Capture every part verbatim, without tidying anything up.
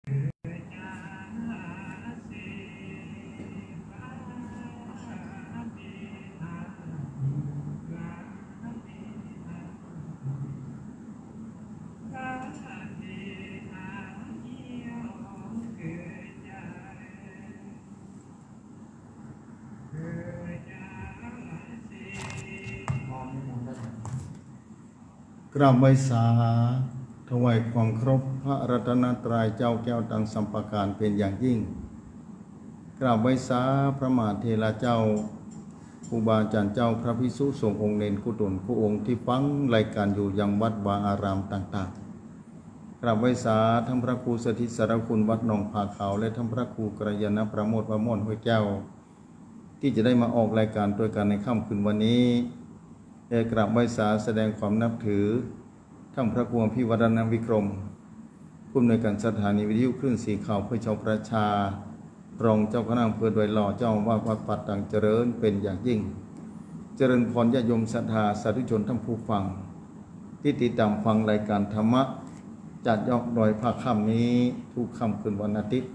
กราบไหว้สา ถวายความเคารพพระรัตนตรัยเจ้าแก้วตังสามประก๋านเป๋นอย่างยิ่ง กราบไหว้สาพระมหาเถระเจ้า ครูบาอาจ๋ารย์เจ้า พระภิกษุสงฆ์องค์เณรกู้ต๋นกู้องค์ตี้ฟังรายก๋านอยู่ยังวัดวาอารามต่างๆ กราบไหว้สาต้านพระครูสถิตสารคุณวัดหนองผาขาว และต้านพระครูกัลยาณประโมทย์วัดม่อนห้วยแก้ว ตี้จะได้มาออกรายก๋านตวยกั๋นในค่ำคืนวันนี้ และกราบไหว้สาแสดงความนับถือต้านพระครูอภิวัฒนวิกรม ผู้อำนวยก๋านสถานีวิทยุคลื่นสีขาวเพื่อชาวประชา รองเจ้าคณะอำเภอดอยหล่อ เจ้าอาวาสวัดป่าตังเจริญเป๋นอย่างยิ่ง เจริญพรญาติโยมศรัทธาสาธุชนต้านผู้ฟัง ตี้ติดต๋ามฟังรายก๋านธรรมะจากยอดดอยภาคค่ำนี้ กู้ค่ำคืนวันอาทิตย์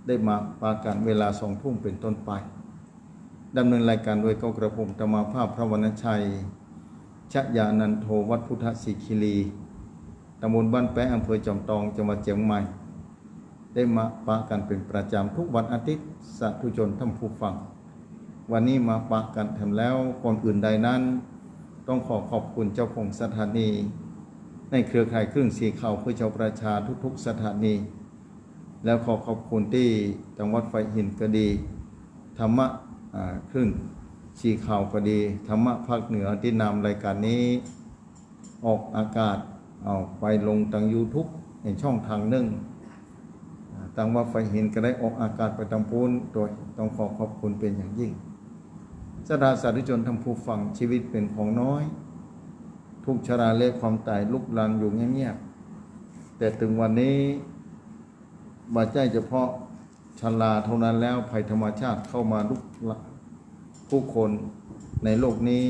ได้มาปะกั๋นเวลาสองทุ่มเป๋นต้นไป ดำเนินรายก๋านโดยเกล้ากระผมอาตมาภาพพระวรรณชัย ชยานันโท วัดพุทธสิขิลี ต๋ำบลบ้านแป๊ะ อำเภอจอมตอง จังหวัดเจียงใหม่ ได้มาปะกั๋นเป๋นประจ๋ำกู้วันอาทิตย์ สาธุชนต้านผู้ฟัง วันนี้มาปะกั๋นแถมแล้ว ก่อนอื่นใดนั้น ต้องขอขอบคุณเจ้าของสถานี ในเครือข่ายคลื่นสีขาวเพื่อชาวประชากู้ๆสถานี แล้วขอขอบคุณตี้จังหวัดฝายหินก็ดี ธรรมะ อ่า คลื่นสีขาวก็ดี ธรรมะภาคเหนือตี้นำรายก๋านนี้ออกอากาศ เอาไปลงตางยูทูบในช่องตางนึ่ง อ่า ตางวัดฝายหินก็ได้ออกอากาศไปตางปู๊น โดยต้องขอขอบคุณเป๋นอย่างยิ่ง ศรัทธาสาธุชนต้านผู้ฟัง ชีวิตเป๋นของน้อย ทุกข์ชราและความต๋ายลุกลานอยู่เงียบๆ แต่เถิงวันนี้ บ่ใจ้เฉพาะชราเต้านั้นแล้ว ภัยธรรมชาติเข้ามาลุกลานผู้คนในโลกนี้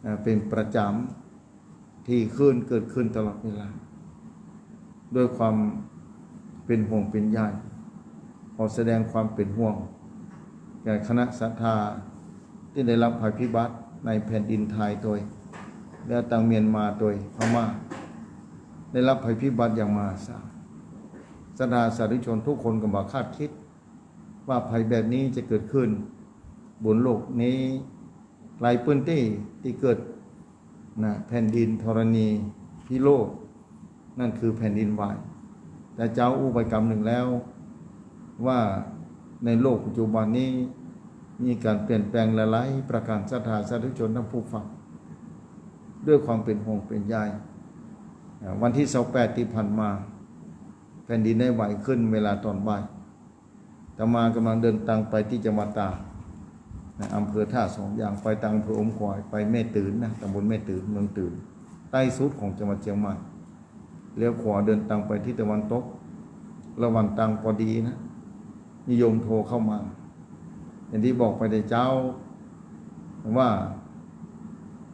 เอ่อ เป๋นประจ๋ำ ตี้ขึ้น เกิดขึ้นตลอดเวลา ด้วยความเป๋นห่วงเป๋นใย ขอแสดงความเป๋นห่วง แก่คณะศรัทธาตี้ได้รับภัยพิบัติในแผ่นดินไทยโตย และตางเมียนมาโตย พม่า ได้รับภัยพิบัติอย่างมหาศาล ศรัทธาสาธุชนกู้คนก็บ่คาดกึ๊ด ว่าภัยแบบนี้จะเกิดขึ้นบนโลกนี้ หลายพื้นตี้ตี้เกิด นะ แผ่นดินธรณีพิโรธ นั่นคือแผ่นดินไหว แต่เจ้าอู้ไปกำนึ่งแล้ว ว่าในโลกปัจจุบันนี้มีก๋านเปลี่ยนแปลงหลายๆประก๋าน ศรัทธาสาธุชนต้านผู้ฟัง ด้วยความเป๋นห่วงเป๋นใย อ่า วันตี้ซาวแปดตี้ผ่านมา แผ่นดินได้ไหวขึ้นเวลาต๋อนบ่าย อาตมากำลังเดินตางไปตี้จังหวัดตาก นะ อำเภอท่าสองยาง ไปตางอำเภออมก๋อย ไปแม่ตื่นนะ ต๋ำบลแม่ตื่น เมืองตื่น ใต้สุดของจังหวัดเจียงใหม่ เลี้ยวขวาเดินตางไปตี้ตะวันตก ระหว่างตางปอดีนะ มีโยมโทรเข้ามา อย่างตี้บอกไปแต่เจ๊า ว่า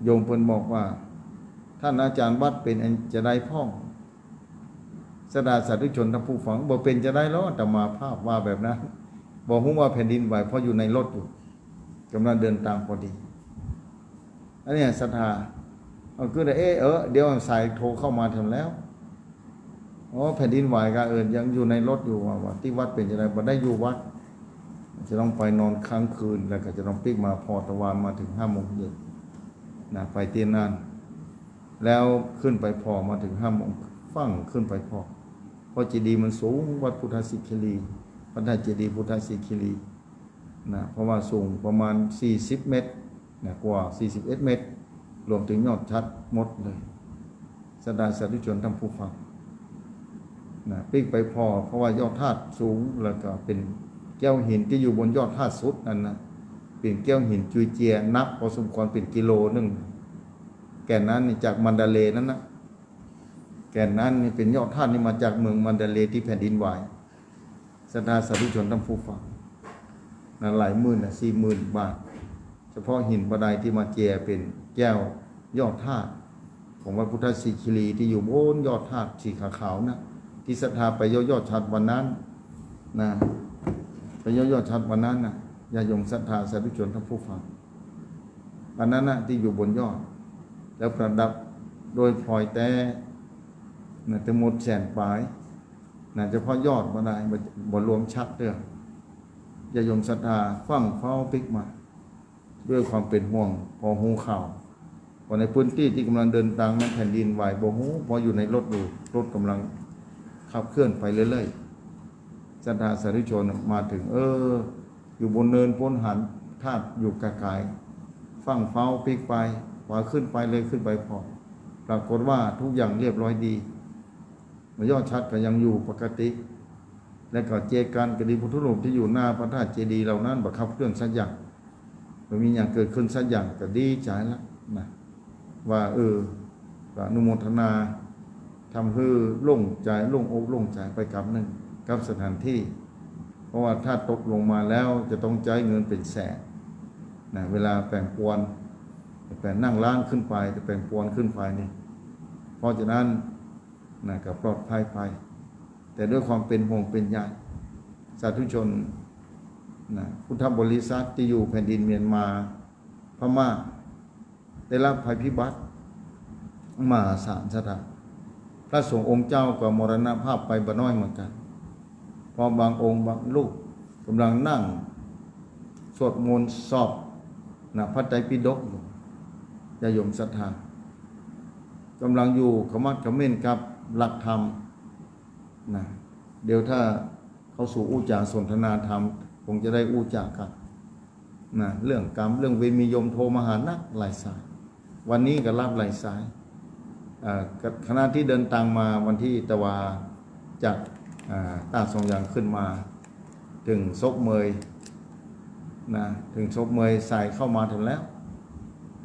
โยมเปิ้นบอกว่า ต้านอาจ๋ารย์วัดเป๋นอันจะใดพ่อง ศรัทธาสาธุชนต้านผู้ฟัง บ่เป๋นจะใดลอ อาตมาภาพว่าแบบนั้น บ่ฮู้ว่าแผ่นดินไหว เพราะอยู่ในรถอยู่ กำลังเดินตางปอดี อันนี้ศรัทธา เอากึ๊ด เอ๊ะ เออ เดี๋ยวสายโทรเข้ามาแถมแล้ว อ๋อ แผ่นดินไหวก่อ เออ ยังอยู่ในรถอยู่ ว่า ว่าตี้วัดเป๋นจะใด บ่ได้อยู่วัด จะต้องไปนอนค้างคืน แล้วก็จะต้องปิ๊กมาผ่อตะวานมาเถิงห้าโมงเย็น นะ ไปตี้นั่น แล้วขึ้นไปผ่อมาเถิงห้าโมง ฟั่งขึ้นไปผ่อ เพราะเจดีย์มันสูง วัดพุทธสิขิลี พระธาตุเจดีย์พุทธสิขิลี นะ เพราะว่าสูงประมาณสี่สิบเมตร นะ กว่าสี่สิบเอ็ดเมตร รวมเถิงยอดฉัตรหมดเลย ศรัทธาสาธุชนต้านผู้ฟัง นะ ปิ๊กไปผ่อ เพราะว่ายอดธาตุสูง แล้วก็เป๋นแก้วหินตี้อยู่บนยอดธาตุสุดนั่นนะ เป๋นแก้วหินจุยเจีย หนักพอสมควร เป๋นกิโลนึ่ง แก่นนั้นนี่จากมันดาเลย์นั่นนะ แก่นนั้นนี่เป๋นยอดธาตุนี่มาจากเมืองมันดาเลย์ตี้แผ่นดินไหว ศรัทธาสาธุชนต้านผู้ฟัง นะ หลายหมื่นนะ สี่หมื่นบาท เฉพาะหินบ่าไดตี้มาเจียเป๋นแก้วยอดธาตุของวัดพุทธสิขิลีตี้อยู่บนยอดธาตุสีขาวๆนะ ตี้ศรัทธาไปยอด ยอดฉัตรวันนั้นนะ ไปยอด ยอดฉัตรวันนั้นนะ ญาติโยมศรัทธาสาธุชนท่านผู้ฟัง อันนั้นนะตี้อยู่บนยอด แล้วประดับโดยพลอยแต๊นะ ตึงหมดแสนป๋ายนะ เฉพาะยอดบ่ได้ บ่ บ่รวมฉัตรเตื้อ ญาติโยมศรัทธาฟั่งเฟ้าปิ๊กมา ด้วยความเป๋นห่วง ผ่อฮู้ข่าว ว่าในพื้นตี้ตี้ก่ำลังเดินตางนั้นแผ่นดินไหวบ่ฮู้ เพราะอยู่ในรถอยู่ รถก่ำลังขับเคลื่อนไปเรื่อยๆ ศรัทธาสาธุชนมาเถิง เออ อยู่บนเนินโป๊นหันธาตุอยู่ก๋ายๆ ฟั่งเฟ้าปิ๊กไป ว่าขึ้นไปเลย ขึ้นไปผ่อ ปรากฏว่าทุกอย่างเรียบร้อยดี ยอดฉัตรก็ยังอยู่ปกติ และก็เจดีย์ก็ดี พุทธรูปตี้อยู่หน้าพระธาตุเจดีย์เหล่านั้นบ่ขับเคลื่อนสักอย่าง บ่มีหยังเกิดขึ้นสักอย่าง ก็ดีใจ๋ละนะ ว่า เออ ก็อนุโมทนา ทำหื้อโล่งใจ๋ โล่งอกโล่งใจ๋ไปกำนึ่งกับสถานตี้ เพราะว่าถ้าตกลงมาแล้วจะต้องใจ๊เงินเป๋นแสนนะ เวลาแป๋งปวน แป๋งนั่งร้านขึ้นไป แต่แป๋งปวนขึ้นไปนี่ เพราะฉะนั้น นะ ก็ปลอดภัยไป แต่ด้วยความเป๋นห่วงเป๋นใย สาธุชนนะ พุทธบริษัทตี้อยู่แผ่นดินเมียนมา พม่า ได้รับภัยพิบัติมหาศาล ศรัทธา พระสงฆ์องค์เจ้าก็มรณภาพไปบ่น้อยเหมือนกั๋น เพราะบางองค์บางรูปก่ำลังนั่งสวดมนต์สอบนะ พระไตรปิฎกอยู่ ญาติโยมศรัทธา ก่ำลังอยู่ขมักเขม้นกับหลักธรรมนะ เดี๋ยวถ้าเข้าสู่อู้จ๋าสนทนาธรรม คงจะได้อู้จ๋ากั๋นนะ เรื่องกรรม เรื่องเวร มีโยมโทรมาหานักหลายสาย วันนี้ก็รับหลายสาย เอ่อ ขณะตี้เดินตางมาวันตี้ตะวาจาก อ่า ต้าสองยางขึ้นมา เถิงศพเมยนะ เถิงศพเมยสายเข้ามาเถิงแล้ว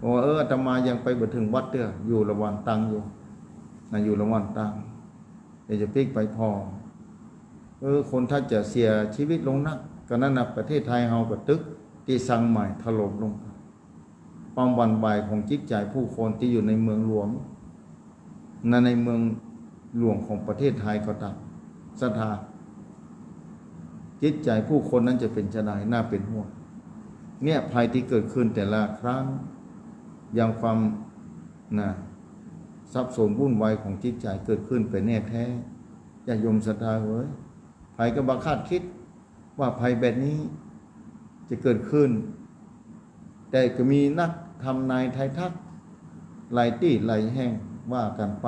บอกว่า เออ อาตมายังไปบ่เถิงวัดเตื้อ อยู่ระหว่างตางอยู่นะ อยู่ระหว่างตาง เดี๋ยวจะปิ๊กไปผ่อ เออ คนถ้าจะเสียชีวิตลงนัก ก็นั้นนะ ประเทศไทยเฮาก็ตึกตี้ซังใหม่ถล่มลง ความหวั่นไหวของจิตใจ๋ผู้คนตี้อยู่ในเมืองหลวงนะ ในเมืองหลวงของประเทศไทยก็ตาม ศรัทธา จิตใจ๋ผู้คนนั้นจะเป๋นจาใด น่าเป๋นห่วง เนี่ย ภัยตี้เกิดขึ้นแต่ละครั้ง ยังความนะ สับสนวุ่นวายของจิตใจ๋เกิดขึ้นไปแน่แท้ ญาติโยมศรัทธาเอ๋ย ใผก็บ่คาดคิด ว่าภัยแบบนี้จะเกิดขึ้น แต่ก็มีนักทำนายทายทักหลายตี้หลายแห่งว่ากั๋นไป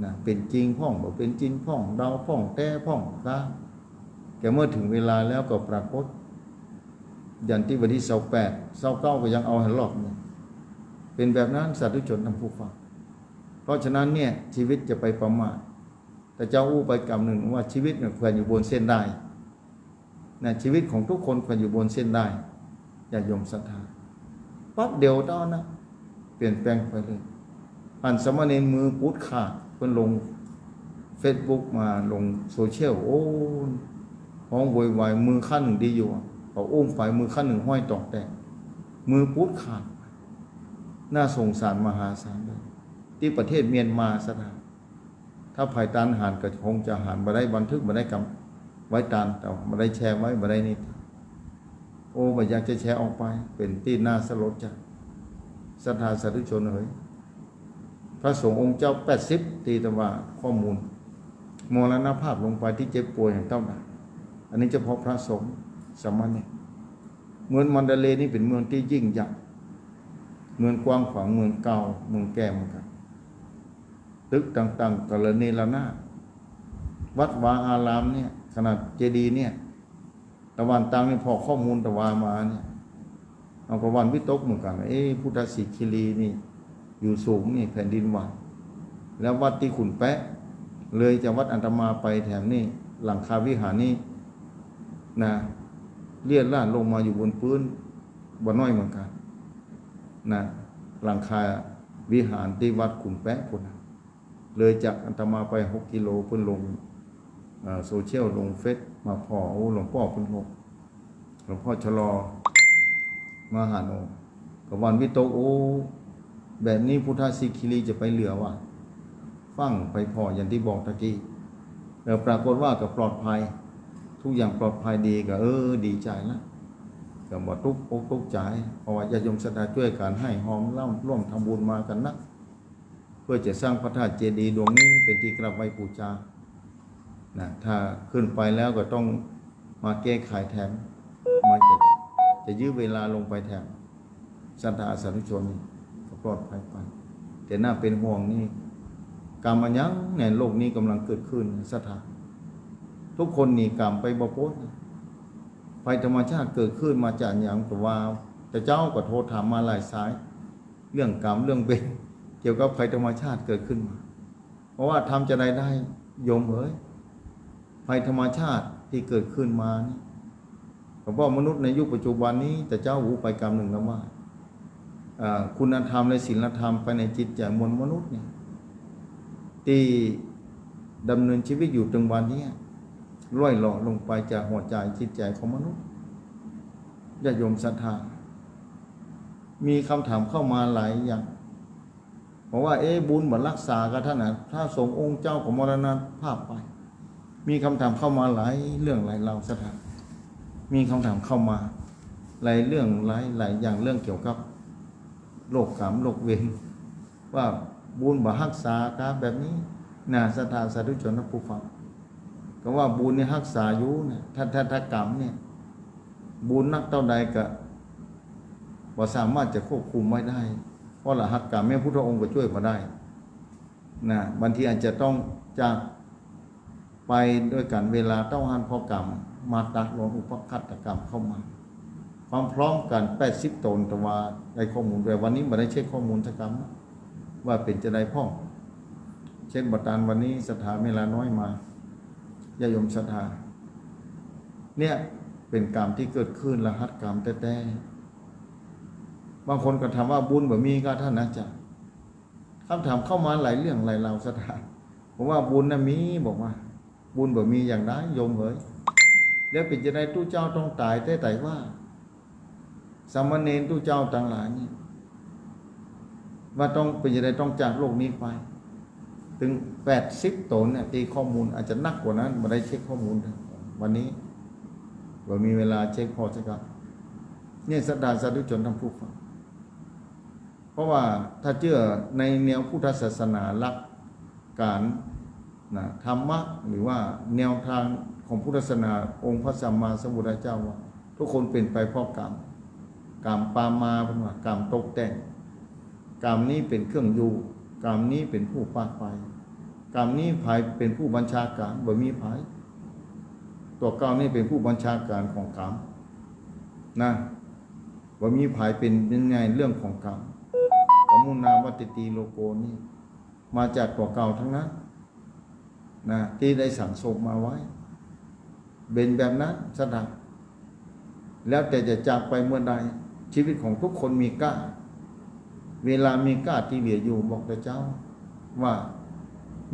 นะ เป๋นจริงพ่อง บ่เป๋นจริงพ่อง เดาพ่อง แต๊พ่อง ตา แต่เมื่อเถิงเวลาแล้วก็ปรากฏ อย่างตี้วันตี้ซาวแปด ซาวเก้าก็ยังเอาหันหลอกเนี่ย เป๋นแบบนั้น สาธุชนท่านผู้ฟัง เพราะฉะนั้นเนี่ย ชีวิตจะไปประมาท แต่เจ้าอู้ไปกำนึ่งว่าชีวิตเนี่ยแขวนอยู่บนเส้นด้ายนะ ชีวิตของทุกคนแขวนอยู่บนเส้นด้าย ญาติโยมศรัทธา ปั๊บเดียวเต้านั้นนะ เปลี่ยนแปลงไปเลย อันสามเณรมือปูดขาด เปิ้นลงเฟซบุ๊กมา ลงโซเชียล โอ้ ฮ้องโวยวาย มือข้างนึ่งดีอยู่อะ เขาอุ้มไป มือข้างนึ่งห้อยต่องแต๊ มือปูดขาด น่าสงสารมหาศาลเลย ตี้ประเทศเมียนมา ศรัทธา ถ้าใผตานหันก็คงจะหัน บ่ได้บันทึก บ่ได้กำไว้ตาน แต่บ่ได้แชร์ไว้ บ่ได้นี่ โอ้ บ่อยากจะแชร์ออกไป เป๋นตี้น่าสลดใจ๋ ศรัทธาสาธุชนเอ๋ย พระสงฆ์องค์เจ้าแปดสิบ ตี้ตะวาข้อมูล มรณภาพลงไปตี้เจ็บป่วยอย่างเต้านั้น อันนี้เฉพาะพระสงฆ์ สามเณร เมืองมันดาเลย์นี่เป๋นเมืองตี้ยิ่งใหญ่ เมืองกว้างขวาง เมืองเก่า เมืองแก่เหมือนกั๋น ตึกต่างๆ ก็ระเนระนาด วัดวาอารามเนี่ย ขนาดเจดีย์เนี่ย ตะวันตางนี่ผ่อข้อมูลตะวามาเนี่ย เฮาก็หวั่นวิตกเหมือนกั๋น เอ๊ะ พุทธสิขิลีนี่อยู่สูงนี่ แผ่นดินไหว แล้ววัดตี้ขุนแป๊ะ เลยจากวัดอาตมาไปแถมนี่ หลังคาวิหารนี่นะ เลียดลาดลงมาอยู่บนปื๊น บ่น้อยเหมือนกั๋นนะ หลังคาวิหารตี้วัดขุนแป๊ะพุ้นนะ เลยจากอาตมาไปหกกิโล เปิ้นลง เอ่อ โซเชียล ลงเฟซมาผ่อ โอ้ หลวงป้อเปิ้นหก หลวงป้อชะลอ มหาโน ก็หวั่นวิตก โอ้ แบบนี้พุทธสิขิลีจะไปเหลือวะ ฟั่งไปผ่ออย่างตี้บอกตะกี้ เออ ปรากฏว่าก็ปลอดภัย ทุกอย่างปลอดภัยดี ก็ เออ ดีใจ๋ละ ก็บ่ตุ๊กอกตุ๊กใจ๋ เพราะว่าญาติโยมศรัทธาจ้วยกั๋น ห้อมล้อมร่วมทำบุญมากั๋นนัก เปื้อจะสร้างพระธาตุเจดีย์ดวงนี้เป๋นตี้กราบไหว้ปู๋จา นะ ถ้าขึ้นไปแล้วก็ต้องมาแก้ไขแถม มันจะ จะยื้อเวลาลงไปแถม ศรัทธาสาธุชนนี่ก็ปลอดภัยไป แต่น่าเป๋นห่วงนี่ กรรมอะหยังในโลกนี้ก่ำลังเกิดขึ้น ศรัทธา ทุกคนหนีกรรมไปบ่ป๊น ภัยธรรมชาติเกิดขึ้นมาจากอะหยัง แต่ว่าแต่เจ๊าก็โทรถามมาหลายสาย เรื่องกรรมเรื่องเวร เกี่ยวกับภัยธรรมชาติเกิดขึ้นมา เพราะว่าทำจะใดได้ โยมเอ๋ย ภัยธรรมชาติตี้เกิดขึ้นมานี่ ก็เพราะมนุษย์ในยุคปัจจุบันนี้ แต่เจ๊าหูไปกำนึ่งแล้วว่า อ่า คุณธรรมและศีลธรรมภายในจิตใจ๋มวลมนุษย์เนี่ย ตี้ดำเนินชีวิตอยู่ตึงวันเนี้ย ล่อยหล่อลงไปจากหัวใจ๋จิตใจ๋ของมนุษย์ ญาติโยมศรัทธา มีกำถามเข้ามาหลายอย่าง บอกว่า เอ๊ะ บุญบ่ฮักษาก่าท่านนะ พระสงฆ์องค์เจ้าก็มรณภาพไป มีกำถามเข้ามาหลายเรื่องหลายราว ศรัทธา มีกำถามเข้ามาหลายเรื่องหลาย หลายอย่าง เรื่องเกี่ยวกับโรคกรรมโรคเวร ว่าบุญบ่ฮักษาก่าแบบนี้นะ ศรัทธาสาธุชนท่านผู้ฟัง ก็ว่าบุญเนี่ยฮักษาอยู่นะ ถ้า ถ้า ถ้ากรรมเนี่ย บุญนักเต้าใดก็บ่สามารถจะควบคุมไว้ได้ เพราะละหักกรรม แม่พุทธองค์ก็จ้วยบ่ได้นะ บางทีอาจจะต้องจากไปด้วยกั๋น เวลาเต้าหั้น เพราะกรรมมาตัดรอนอุปฆาตกรรมเข้ามา ความพร้อมกั๋นแปดสิบต๋น แต่ว่าได้ข้อมูลด้วย วันนี้บ่ได้เช็คข้อมูลสักกำ ว่าเป๋นจะใดพ่อง เช็คบ่ตานวันนี้ ศรัทธาเวลาน้อยมา ญาติโยมศรัทธา เนี่ยเป๋นกรรมตี้เกิดขึ้น รหัสกรรมแต๊ๆ บางคนก็ถามว่าบุญบ่มีก่าท่านอาจารย์ กำถามเข้ามาหลายเรื่องหลายราว ศรัทธา ผมว่าบุญน่ะมี บอกว่า บุญบ่มีอย่างใด โยมเอ๋ย แล้วเป๋นจะใดตุ๊เจ้าต้องต๋ายแต๊ใดว่า สามเณรตุ๊เจ้าตังหลายนี่ ว่าต้องเป๋นจะใดต้องจากโลกนี้ไป ตึงแปดสิบต๋นเนี่ย ตี้ข้อมูลอาจจะนักกว่านั้น บ่ได้เช็คข้อมูล วันนี้บ่มีเวลาเช็คผ่อสักกำ เนี่ย ศรัทธาสาธุชนท่านผู้ฟัง เพราะว่าถ้าเจื้อในแนวพุทธศาสนาหลักก๋านนะ ธรรมะ หรือว่าแนวทางของพุทธศาสนาองค์พระสัมมาสัมพุทธเจ้าว่า ทุกคนเป๋นไปเพราะกรรม กรรมปามา เปิ้นว่ากรรมตกแต่ง กรรมนี้เป๋นเครื่องอยู่ กรรมนี้เป๋นผู้ปากไป กรรมนี้ใผเป๋นผู้บัญชาก๋าน บ่มีใผ ตั๋วเก่านี่เป๋นผู้บัญชาก๋านของกรรมนะ บ่มีใผเป๋นยังไงเรื่องของกรรม กรรมุนาวัตติโลโกนี่ มาจากตั๋วเก่าทั้งนั้นนะ ตี้ได้สั่งสมมาไว้ เป๋นแบบนั้น ศรัทธา แล้วแต่จะจากไปเมื่อใด ชีวิตของทุกคนมีก้า เวลามีก้าตี้เหลืออยู่ บอกแต่เจ้า ว่า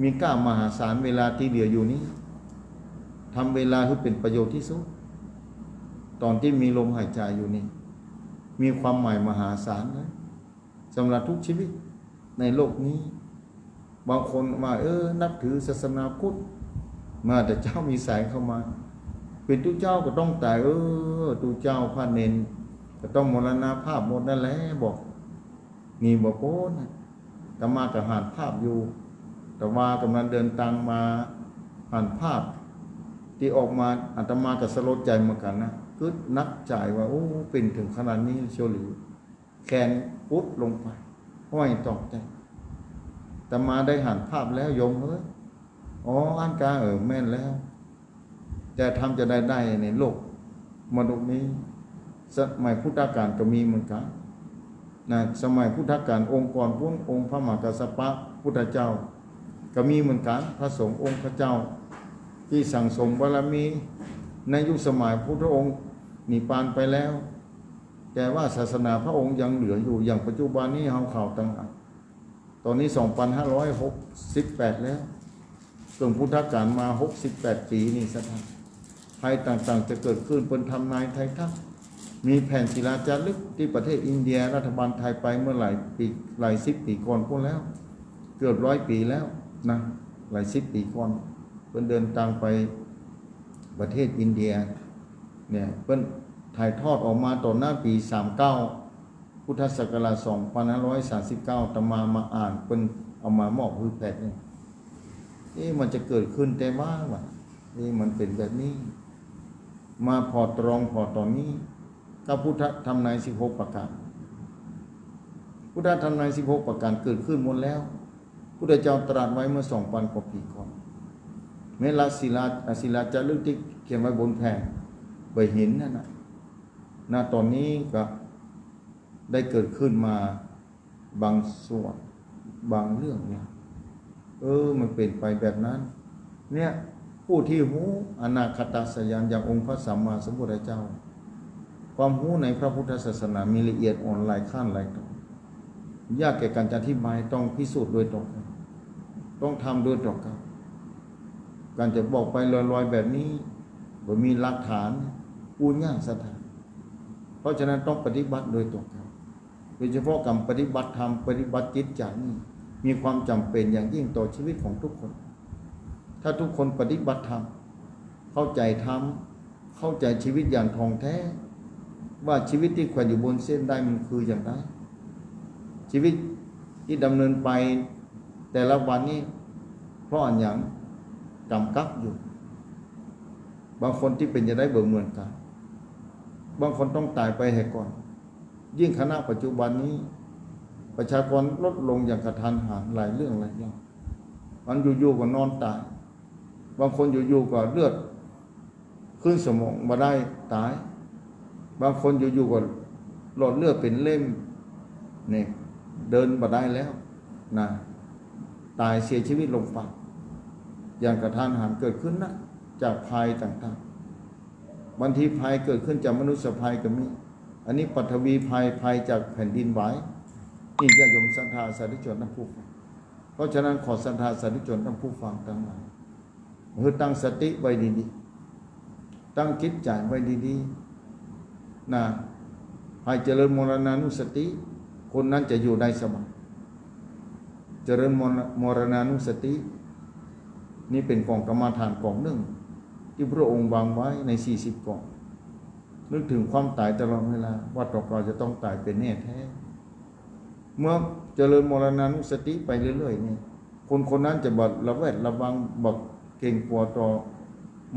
มีก้ามหาศาล เวลาตี้เหลืออยู่นี้ ทำเวลาหื้อเป๋นประโยชน์ตี้สุด ต๋อนตี้มีลมหายใจ๋อยู่นี่ มีความหมายมหาศาลนะ สำหรับทุกชีวิตในโลกนี้ บางคนว่า เออ นับถือศาสนาพุทธ มาแต่เจ้ามีสายเข้ามา เป๋นตุ๊เจ้าก็ต้องต๋าย เออ ตุ๊เจ้าพระเณรก็ต้องมรณภาพหมดนั่นแหละ บอก นี่บ่ป๊นนะ อาตมาก็หันภาพอยู่ แต่ว่าก่ำลังเดินตางมา หันภาพตี้ออกมา อาตมาก็สลดใจ๋เหมือนกั๋นนะ กึ๊ดนักใจ๋ว่า โอ้ เป๋นเถิงขนาดนี้เชียวหรือ แขนกุดลงไป ห้อยตอกแต่ อาตมาได้หันภาพแล้วโยมเอ๋ย อ๋อ อั้นกา เออ แม่นแล้ว แต่ทำจะใดได้ในโลกมนุษย์นี้ สมัยพุทธกาลก็มีเหมือนกั๋นนะ สมัยพุทธกาลองค์ก่อนปู๊น องค์พระมหากัสสปะพุทธเจ้า ก็มีเหมือนกั๋น พระสงฆ์องค์เจ้า ตี้สั่งสมบารมีในยุคสมัยพุทธองค์นิพพานไปแล้ว แต่ว่าศาสนาพระองค์ยังเหลืออยู่ อย่างปัจจุบันนี้เฮาเขาตังหลาย ต๋อนนี้สองปันห้าร้อยหกสิบแปดแล้ว เกิ่งพุทธกาลมาหกสิบแปดปี๋นี่ ศรัทธา ภัยต่างๆ จะเกิดขึ้น เปิ้นทำนายไททัก มีแผ่นศิลาจารึกตี้ประเทศอินเดีย รัฐบาลไทยไปเมื่อหลายปี๋ หลายสิบปี๋ก่อนปู๊นแล้ว เกือบร้อยปี๋แล้วนะ หลายสิบปี๋ก่อน เปิ้นเดินตางไปประเทศอินเดีย เนี่ย เปิ้นถ่ายทอดออกมาต่อหน้าปี๋สามเก้า พุทธศักราชสองพันห้าร้อยสามสิบเก้า อาตมามาอ่าน เปิ้นเอามามอบหื้อแผดนี่ เอ๊ะ มันจะเกิดขึ้นแต๊บ่าวะ เอ๊ะ มันเป๋นแบบนี้ มาผ่อตรองผ่อต๋อนนี้ กับพุทธธรรมนายสิบหกประก๋าน พุทธธรรมนายสิบหกประก๋านเกิดขึ้นหมดแล้ว พุทธเจ้าตรัสไว้เมื่อสองปันกว่าปี๋ก่อน แม้ละศิลา ศิลาจารึกตี้เขียนไว้บนแผ่น บ่เห็นนั่นน่ะ ณ ต๋อนนี้ก็ได้เกิดขึ้นมาบางส่วน บางเรื่องเนี่ย เออ มันเป๋นไปแบบนั้น เนี่ย ผู้ตี้ฮู้อนาคตสัจญาณอย่างองค์พระสัมมาสัมพุทธเจ้า ความฮู้ในพระพุทธศาสนามีละเอียดอ่อนหลายขั้นหลายต๋อน ยากแก่ก๋านจะอธิบาย ต้องพิสูจน์โดยต๋น ต้องทำโดยต๋น ก๋านจะบอกไปลอยๆ แบบนี้ บ่มีหลักฐาน อู้ยากศรัทธา เพราะฉะนั้นต้องปฏิบัติโดยต๋น โดยเฉพาะก๋านปฏิบัติธรรม ปฏิบัติจิตใจ๋นี่ มีความจ๋ำเป๋นอย่างยิ่งต่อชีวิตของทุกคน ถ้าทุกคนปฏิบัติธรรม เข้าใจ๋ธรรม เข้าใจ๋ชีวิตอย่างถ่องแท้ ว่าชีวิตตี้แขวนอยู่บนเส้นด้ายมันคืออย่างใด ชีวิตตี้ดำเนินไปแต่ละวันนี้ เพราะอะหยังก๋ำกับอยู่ บางคนตี้เป๋นจะได้บ่เหมือนกั๋น บางคนต้องต๋ายไปเหียก่อน ยิ่งขณะปัจจุบันนี้ ประชากรลดลงอย่างกระทันหัน หลายเรื่องหลายอย่าง บางอยู่ๆ ก็นอนต๋าย บางคนอยู่ๆ ก็เลือดขึ้นสมองบ่ได้ต๋าย บางคนอยู่ๆ ก็หลอดเลือดเป๋นเล่ม นี่ เดินบ่ได้แล้วนะ ต๋ายเสียชีวิตลงไปอย่างกระทันหัน เกิดขึ้นนะ จากภัยต่างๆ บางทีภัยเกิดขึ้นจากมนุษยภัยก็มี อันนี้ปฐวีภัย ภัยจากแผ่นดินไหว นี่ญาติโยมศรัทธาสาธุชนท่านผู้ฟัง เพราะฉะนั้นขอศรัทธาสาธุชนท่านผู้ฟังตังหลาย หื้อตั้งสติไว้ดีๆ ตั้งจิตใจ๋ไว้ดีๆ นะ ใผเจริญมรณานุสติ คนนั้นจะอยู่ได้สบาย เจริญมร- มรณานุสติ นี่เป๋นก๋องกรรมฐานก๋องนึ่ง ตี้พระองค์วางไว้ในสี่สิบก๋อง นึกเถิงความต๋ายตลอดเวลา ว่าตั๋วเก่าจะต้องต๋ายเป๋นแน่แท้ เมื่อเจริญมรณานุสติไปเรื่อยๆ นี่ คนคนนั้นจะบ่ระแวดระวัง บ่เกรงกั๋วต่อ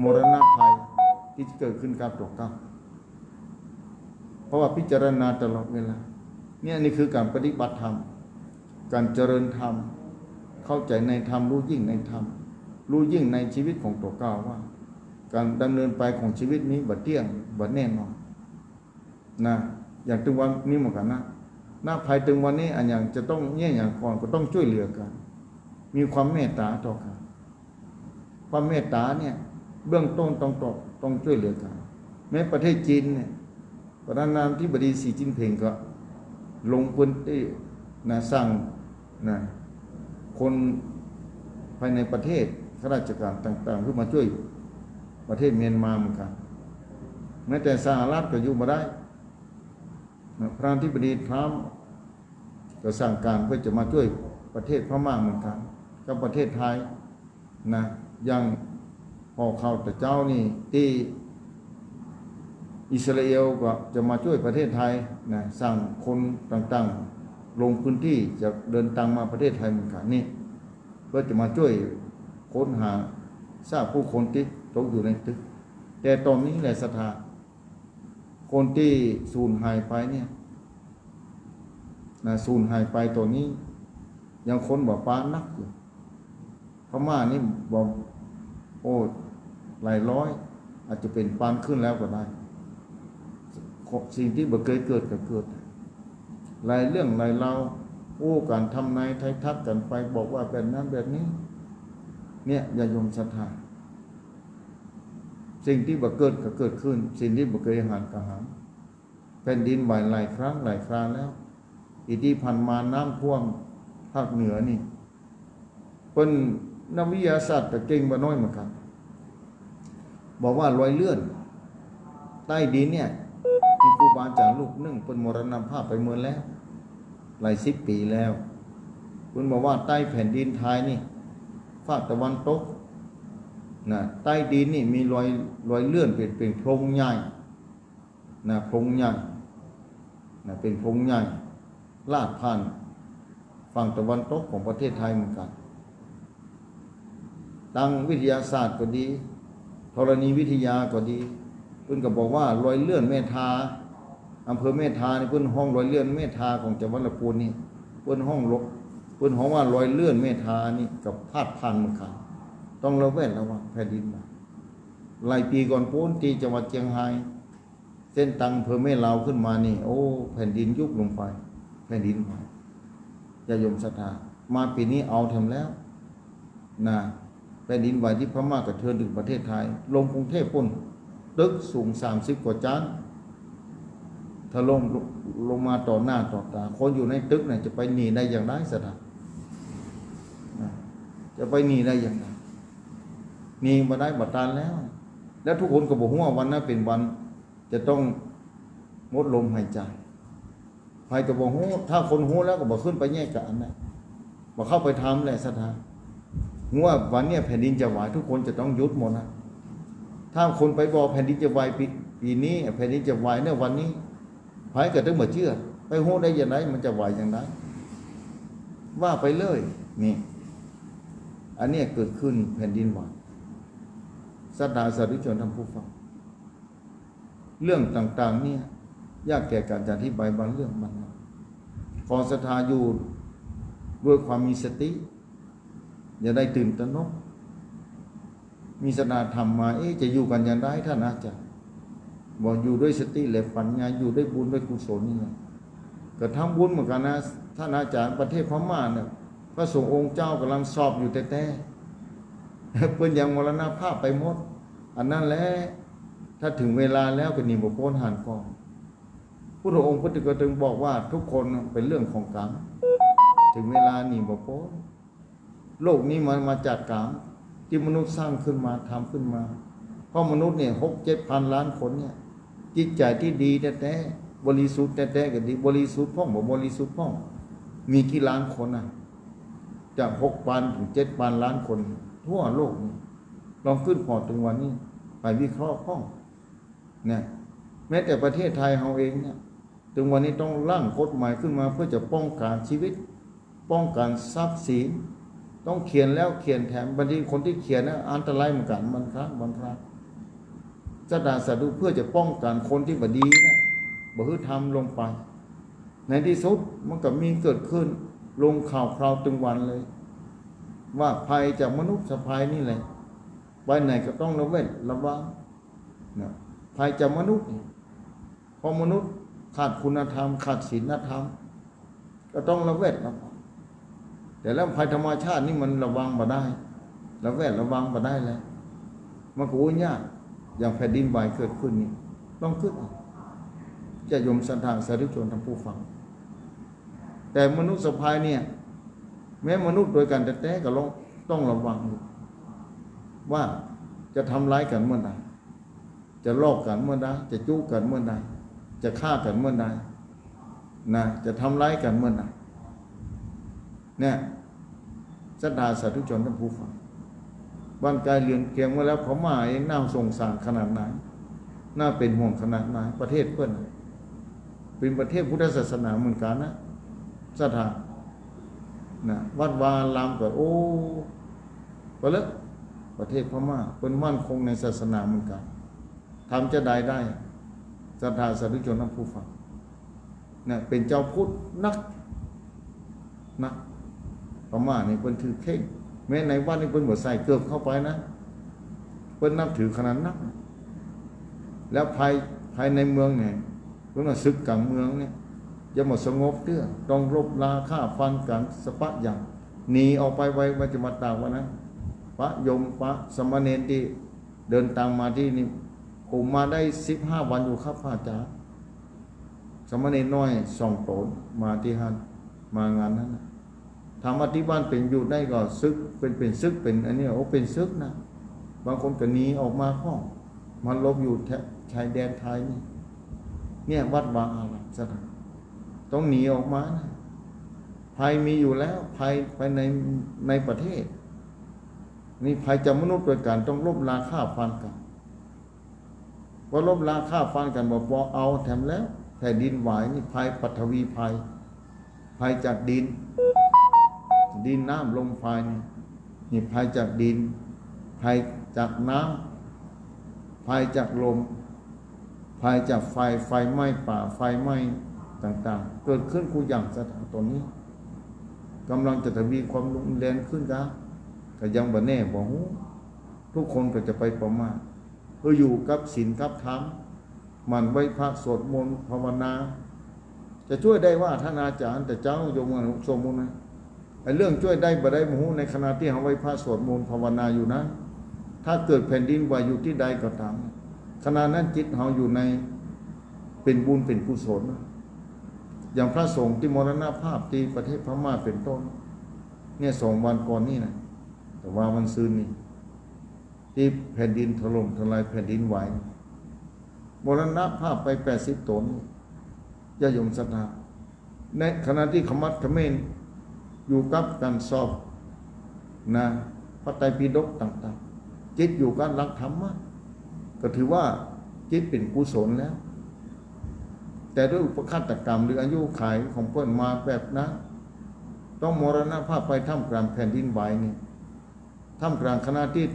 มรณะภัยตี้จะเกิดขึ้นกับตั๋วเก่า เพราะว่าพิจารณาตลอดเวลา เนี่ย นี่คือก๋านปฏิบัติธรรม ก๋านเจริญธรรม เข้าใจ๋ในธรรม ฮู้ยิ่งในธรรม ฮู้ยิ่งในชีวิตของตั๋วเก่าว่า ก๋านดำเนินไปของชีวิตนี้บ่เตี้ยง บ่แน่นอน นะ อย่างตึงวันนี้เหมือนกั๋นนะ ณ ภัยตึงวันนี้ อะหยังจะต้องเยียะหยังก่อน ก็ต้องจ้วยเหลือกั๋น มีความเมตต๋าต่อกั๋น ความเมตต๋าเนี่ย เบื้องต้นต้อง ต้อง ต้องจ้วยเหลือกั๋น แม้ประเทศจีนเนี่ย ประธานาธิบดีสีจิ้นผิงก็ลงพื้นตี้นะ สั่ง นะ คนภายในประเทศ ข้าราชก๋านต่างๆ ขึ้นมาจ้วยประเทศเมียนมาเหมือนกั๋น แม้แต่สหรัฐก็อยู่บ่ได้นะ ประธานาธิบดีทรัมป์ก็สั่งก๋านเปื้อจะมาจ้วยประเทศพม่าเหมือนกั๋น กับประเทศไทยนะ อย่างผ่อข่าวตะเจ๊านี่ ตี้อิสราเอลก็จะมาจ้วยประเทศไทยนะ สั่งคนต่างๆ ลงพื้นตี้จะเดินตางมาประเทศไทยเหมือนกั๋นนี่ เปื้อจะมาจ้วยค้นหาซากผู้คนตี้ตกอยู่ในตึก แต่ต๋อนนี้แหละศรัทธา คนตี้สูญหายไปเนี่ยนะ สูญหายไปต๋อนนี้ ยังค้นบ่ปานักอยู่ พม่านี่บ่ โอ้ หลายร้อย อาจจะเป๋นปานขึ้นแล้วก็ได้ สิ่งตี้บ่เกยเกิดก็เกิด หลายเรื่องหลายราว โอ้ ก๋านทำนายไททักกั๋นไป บอกว่าแบบนั้นแบบนี้ เนี่ย ญาติโยมศรัทธา สิ่งตี้บ่เกิดก็เกิดขึ้น สิ่งตี้บ่เกยหันก็หัน แผ่นดินไหวหลายครั้งหลายคราแล้ว ตี้ผ่านมาน้ำท่วมภาคเหนือนี่ เปิ้นนักวิทยาศาสตร์ก็เก่งบ่น้อยเหมือนกั๋น บอกว่ารอยเลื่อนใต้ดินเนี่ย มีครูบาอาจ๋ารย์รูปนึ่งเปิ้นมรณภาพไปเมินแล้ว หลายสิบปี๋แล้ว เปิ้นบอกว่าใต้แผ่นดินไทยนี่ ฟากตะวันตก นะ ใต้ดินนี่มีรอย รอยเลื่อนเป๋น เป๋นโพรงใหญ่ นะ โพรงใหญ่ นะ เป๋นโพรงใหญ่ ลาดผ่านฝั่งตะวันตกของประเทศไทยเหมือนกั๋น ตางวิทยาศาสตร์ก็ดี ธรณีวิทยาก็ดี เปิ้นก็บอกว่ารอยเลื่อนแม่ทา อำเภอแม่ทานี่ เปิ้นฮ้องรอยเลื่อนแม่ทาของจังหวัดลำพูนนี่ เปิ้นฮ้องโล เปิ้นฮ้องว่ารอยเลื่อนแม่ทานี่ก็พาดผ่านเหมือนกั๋น ต้องระแวดระวังแผ่นดินไหว หลายปี๋ก่อนปู๊นตี้จังหวัดเจียงฮาย เส้นตางอำเภอแม่ลาวขึ้นมานี่ โอ้ แผ่นดินยุบลงไป แผ่นดินไหว ญาติโยมศรัทธา มาปี๋นี้เอาแถมแล้ว นะ แผ่นดินไหวตี้พม่ากระเทือนเถิงประเทศไทย ลงกรุงเทพฯปู๊น ตึกสูงสามสิบกว่าจั๊น ถล่มลงมาต่อหน้าต่อต๋า คนอยู่ในตึกน่ะจะไปหนีได้อย่างใดศรัทธา นะ จะไปหนีได้อย่างใด หนีบ่ได้บ่ตันแล้ว แล้วทุกคนก็บ่ฮู้ว่าวันนั้นเป๋นวัน จะต้องหมดลมหายใจ๋ ใผก็บ่ฮู้ ถ้าคนฮู้แล้วก็บ่ขึ้นไปแยกกั๋นอันนั้น บ่เข้าไปทำแหละศรัทธา ฮู้ว่าวันเนี้ยแผ่นดินจะไหว ทุกคนจะต้องหยุดหมดนะ ถ้าคนไปบอกแผ่นดินจะไหวปี๋ ปี๋นี้ แผ่นดินจะไหวในวันนี้ ใผก็ต้องบ่เจื้อ ไปฮู้ได้อย่างใดมันจะไหวอย่างใด ว่าไปเลย นี่ อันเนี้ยเกิดขึ้นแผ่นดินไหว ศรัทธาสาธุชนท่านผู้ฟัง เรื่องต่างๆ เนี่ย ยากแก่ก๋านจะอธิบายบางเรื่องบางราว ขอศรัทธาอยู่ด้วยความมีสติ อย่าได้ตื่นตระหนก มีศรัทธาธรรมมา เอ๊ะ จะอยู่กั๋นอย่างใดท่านอาจารย์ บอกอยู่ด้วยสติและปัญญา อยู่ด้วยบุญด้วยกุศลนี่แหละ ก็ทำบุญเหมือนกั๋นนะ ท่านอาจารย์ ประเทศพม่าเนี่ย พระสงฆ์องค์เจ้าก่ำลังสอบอยู่แต๊ๆ เปิ้นยังมรณภาพไปหมด อันนั้นแหละ ถ้าเถิงเวลาแล้วก็หนีบ่ป๊นหั้นก่อ พุทธองค์เปิ้นก็จึงบอกว่าทุกคนเป๋นเรื่องของกรรม เถิงเวลาหนีบ่ป๊น โลกนี้มันมาจากกรรม ตี้มนุษย์สร้างขึ้นมา ทำขึ้นมา เพราะมนุษย์เนี่ย หกเจ็ดพันล้านคนเนี่ย จิตใจ๋ตี้ดีแต๊ๆ บริสุทธิ์แต๊ๆ ก็ดี บริสุทธิ์พ่อง บ่บริสุทธิ์พ่อง มีกี่ล้านคนน่ะ จากหกพันถึงเจ็ดพันล้านคนทั่วโลกนี่ ลองขึ้นผ่อเถิงวันนี้ ไปวิเคราะห์พ่อง เนี่ย แม้แต่ประเทศไทยเฮาเองเนี่ย เถิงวันนี้ต้องร่างกฎหมายขึ้นมาเพื่อจะป้องกันชีวิต ป้องกันทรัพย์สิน ต้องเขียนแล้วเขียนแถม บางทีคนตี้เขียนนะอันตรายเหมือนกั๋น บางครั้ง บางครั้ง ศรัทธาสาธุ เพื่อจะป้องกันคนตี้บ่ดีนะ บ่หื้อทำลงไป ในตี้สุดมันก็มีเกิดขึ้น ลงข่าวคราวตึงวันเลย ว่าภัยจากมนุษย์สะพายนี่แหละ ไปไหนก็ต้องระแวดระวัง นะ ภัยจากมนุษย์นี่ เพราะมนุษย์ขาดคุณธรรม ขาดศีลธรรม ก็ต้องระแวดระวัง แต่แล้วภัยธรรมชาตินี่มันระวังบ่ได้ ระแวดระวังบ่ได้แล้ว มันก็อู้ยาก อย่างแผ่นดินไหวเกิดขึ้นนี่ ต้องกึ๊ดเอา ญาติโยมศรัทธาสาธุชนท่านผู้ฟัง แต่มนุษย์สะพายเนี่ย แม้มนุษย์โดยกั๋นแต๊ๆ ก็ต้องระวังอยู่ ว่าจะทำร้ายกั๋นเมื่อใด จะลอกกั๋นเมื่อใด จะจุ๊กั๋นเมื่อใด จะฆ่ากั๋นเมื่อใด นะ จะทำร้ายกั๋นเมื่อใด เนี่ย ศรัทธาสาธุชนท่านผู้ฟัง บ้านใก้เรือนเคียงมาแล้ว พม่าเองน่าสงสารขนาดไหน น่าเป๋นห่วงขนาดไหน ประเทศเปิ้นน่ะ เป๋นประเทศพุทธศาสนาเหมือนกั๋นนะ ศรัทธา นะ วัดวาอารามก็ โอ้ ไปเลย ประเทศพม่า เปิ้นมั่นคงในศาสนาเหมือนกั๋น ทำจะใดได้ ศรัทธาสาธุชนท่านผู้ฟัง นะ เป๋นจาวพุทธนัก นะ พม่านี่เปิ้นถือเคร่ง แม้ในวัดนี่เปิ้นบ่ใส่เกิบเข้าไปนะ เปิ้นนับถือขนาดนัก แล้วภาย ภายในเมืองเนี่ย เปิ้นว่าศึกก๋างเมืองเนี่ย จะบ่สงบเตื้อ ต้องรบราฆ่าฟันกั๋นสะปะหยัง หนีออกไปไว ว่าจะมาตากวันนั้น พระโยม พระสามเณรตี้เดินตางมาตี้นี่ ผมมาได้สิบห้าวันอยู่ครับพระอาจารย์ สามเณรน้อยสองต๋นมาตี้หั้น มางานนั้นน่ะ ถามว่าตี้บ้านเป๋นอยู่ได้ก่อ ศึก เป๋น เป๋นศึก เป๋นอันนี้ โอ้ เป๋นศึกนะ บางคนก็หนีออกมาพ่อง มาหลบอยู่แถบชายแดนไทยนี่ เนี่ย วัดวาอาราม ศรัทธา ต้องหนีออกมานะ ภัยมีอยู่แล้ว ภัยภายใน ในประเทศ นี่ภัยจากมนุษย์ตวยกั๋น ต้องลบลาฆ่าฟันกั๋น พอลบลาฆ่าฟันกั๋นบ่ปอเอาแถมแล้ว แผ่นดินไหวนี่ภัย ปฐวีภัย ภัยจากดิน ดินน้ำลมไฟนี่ นี่ภัยจากดิน ภัยจากน้ำ ภัยจากลม ภัยจากไฟ ไฟไหม้ป่า ไฟไหม้ต่างๆ เกิดขึ้นกู้อย่างสถานตอนนี้ ก่ำลังจะทวีความรุนแรงขึ้นกา ก็ยังบ่แน่บ่ฮู้ ทุกคนก็จะไปประมาท เออ อยู่กับศีลกับธรรม หมั่นไหว้พระสวดมนต์ภาวนา จะจ้วยได้ว่า ท่านอาจ๋ารย์ แต่เจ้าโยมสมมุตินะ ไอ้เรื่องจ้วยได้บ่ได้บ่ฮู้ ในขณะตี้เฮาไหว้พระสวดมนต์ภาวนาอยู่นั้น ถ้าเกิดแผ่นดินไหวอยู่ตี้ใดก็ต๋าม ขณะนั้นจิตเฮาอยู่ใน เป๋นบุญเป๋นกุศล อย่างพระสงฆ์ตี้มรณภาพตี้ประเทศพม่าเป๋นต้น เนี่ย สองวันก่อนนี่นะ แต่ว่าวันซืนนี่ ตี้แผ่นดินถล่มทลาย แผ่นดินไหว มรณภาพไปแปดสิบต๋น ญาติโยมศรัทธา ในขณะตี้ขมักเขม้นอยู่กับก๋านสอบนะ พระไตรปิฎกต่างๆ จิตอยู่กับหลักธรรมะ ก็ถือว่าจิตเป๋นกุศลแล้ว แต่ด้วยอุปฆาตกรรมหรืออายุขัยของเปิ้นมาแบบนั้น ต้องมรณภาพไปท่ามกลางแผ่นดินไหวนี่ ท่ามกลางขณะตี้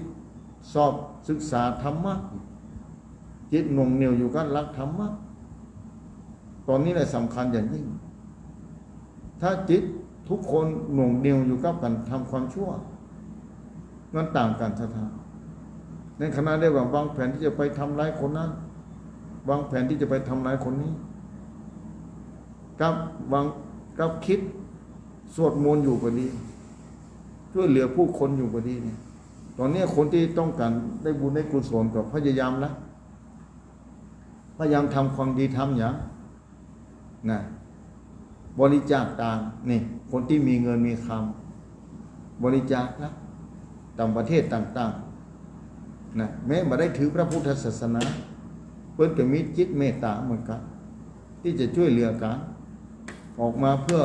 สอบศึกษาธรรมะ จิตหน่วงเหนี่ยวอยู่กับหลักธรรมะ ต๋อนนี้แหละสำคัญอย่างยิ่ง ถ้าจิตทุกคนหน่วงเหนี่ยวอยู่กับก๋านทำความชั่ว มันต่างกั๋นศรัทธา ในขณะเดียวกั๋นวางแผนตี้จะไปทำร้ายคนนั้น วางแผนตี้จะไปทำร้ายคนนี้ กับวาง กับคิดสวดมนต์อยู่ก็ดี จ้วยเหลือผู้คนอยู่ก็ดีเนี่ย ต๋อนนี้คนตี้ต้องก๋านได้บุญได้กุศลก็พยายามละ พยายามทำความดี ทำอย่าง นะ บริจาคตาง นี่ คนตี้มีเงินมีคำ บริจาคนะ ต๋ามประเทศต่างๆ นะ แม้บ่ได้ถือพระพุทธศาสนา เปิ้นก็มีจิตเมตต๋าเหมือนกั๋น ตี้จะจ้วยเหลือกั๋น ออกมาเพื่อ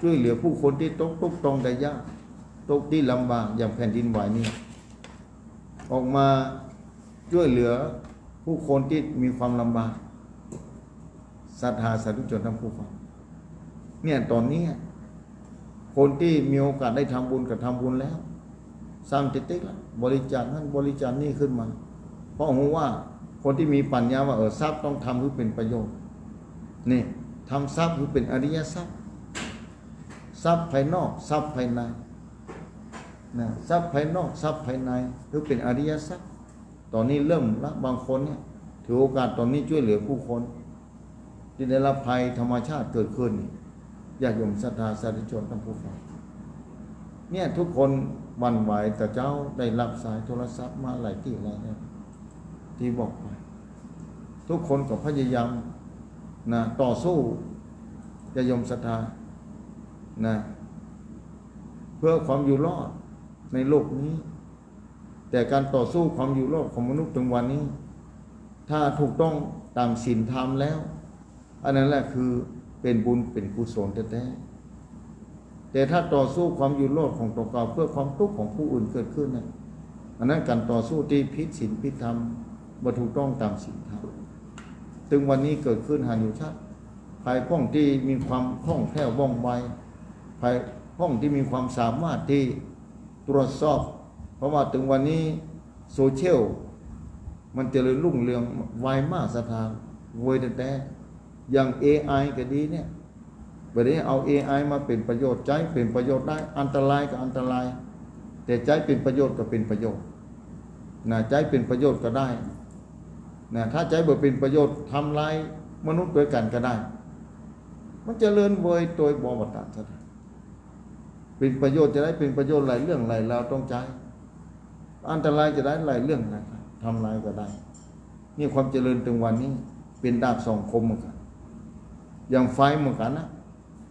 จ้วยเหลือผู้คนตี้ตกทุกข์ต้องได้ยาก ตกตี้ลำบาก อย่างแผ่นดินไหวนี่ ออกมาจ้วยเหลือผู้คนตี้มีความลำบาก ศรัทธาสาธุชนท่านผู้ฟัง เนี่ย ต๋อนนี้คนตี้มีโอกาสได้ทำบุญก็ทำบุญแล้ว สร้างติ๊กๆ ละ บริจาคนั้นบริจาคนี่ขึ้นมา เพราะฮู้ว่าคนตี้มีปัญญาว่า เออ ทรัพย์ต้องทำหื้อเป๋นประโยชน์ นี่ ทำทรัพย์หื้อเป๋นอริยทรัพย์ ทรัพย์ภายนอก ทรัพย์ภายใน นะ ทรัพย์ภายนอก ทรัพย์ภายใน หื้อเป๋นอริยทรัพย์ ต๋อนนี้เริ่มละ บางคนเนี่ย ถือโอกาสต๋อนนี้จ้วยเหลือผู้คน ตี้ได้รับภัยธรรมชาติเกิดขึ้นนี่ ญาติโยมศรัทธาสาธุชนท่านผู้ฟัง เนี่ย ทุกคนหวั่นไหว แต่เจ้าได้รับสายโทรศัพท์มาหลายตี้หลายแห่ง ตี้บอกไป ทุกคนก็พยายาม นะ ต่อสู้ ญาติโยมศรัทธา นะ เพื่อความอยู่รอดในโลกนี้ แต่ก๋านต่อสู้ความอยู่รอดของมนุษย์ถึงวันนี้ ถ้าถูกต้องต๋ามศีลธรรมแล้ว อันนั้นแหละคือเป๋นบุญเป๋นกุศลแต๊ๆ แต่ถ้าต่อสู้ความอยู่รอดของตั๋วเก่าเพื่อความตุ๊กข์ของผู้อื่นเกิดขึ้นนะ อันนั้นก๋านต่อสู้ตี้ผิดศีลผิดธรรม บ่ถูกต้องต๋ามศีลธรรม ตึงวันนี้เกิดขึ้นหันอยู่ชัด ใผพ่องตี้มีความคล่องแคล่วว่องไว ใผพ่องตี้มีความสามารถตี้ตรวจสอบ เพราะว่าตึงวันนี้โซเชียลมันเจริญรุ่งเรืองไวมากศรัทธา เวยแต๊ๆ อย่าง เอไอ ก็ดีเนี่ย บ่ได้เอา เอไอ มาเป๋นประโยชน์ ใจ๊เป๋นประโยชน์ได้ อันตรายก็อันตราย แต่ใจ๊เป๋นประโยชน์ก็เป๋นประโยชน์ นะ ใจ๊เป๋นประโยชน์ก็ได้ นะ ถ้าใจ๊บ่เป๋นประโยชน์ ทำลายมนุษย์ตวยกั๋นก็ได้ มันเจริญเวยโตยบ่บ่ตันศรัทธา เป๋นประโยชน์จะได้เป๋นประโยชน์หลายเรื่องหลายราวต้องใจ๊ อันตรายจะได้หลายเรื่องหลายราว ทำลายก็ได้ นี่ความเจริญตึงวันนี้เป๋นดาบสองคมเหมือนกั๋น อย่างไฟเหมือนกั๋นนะ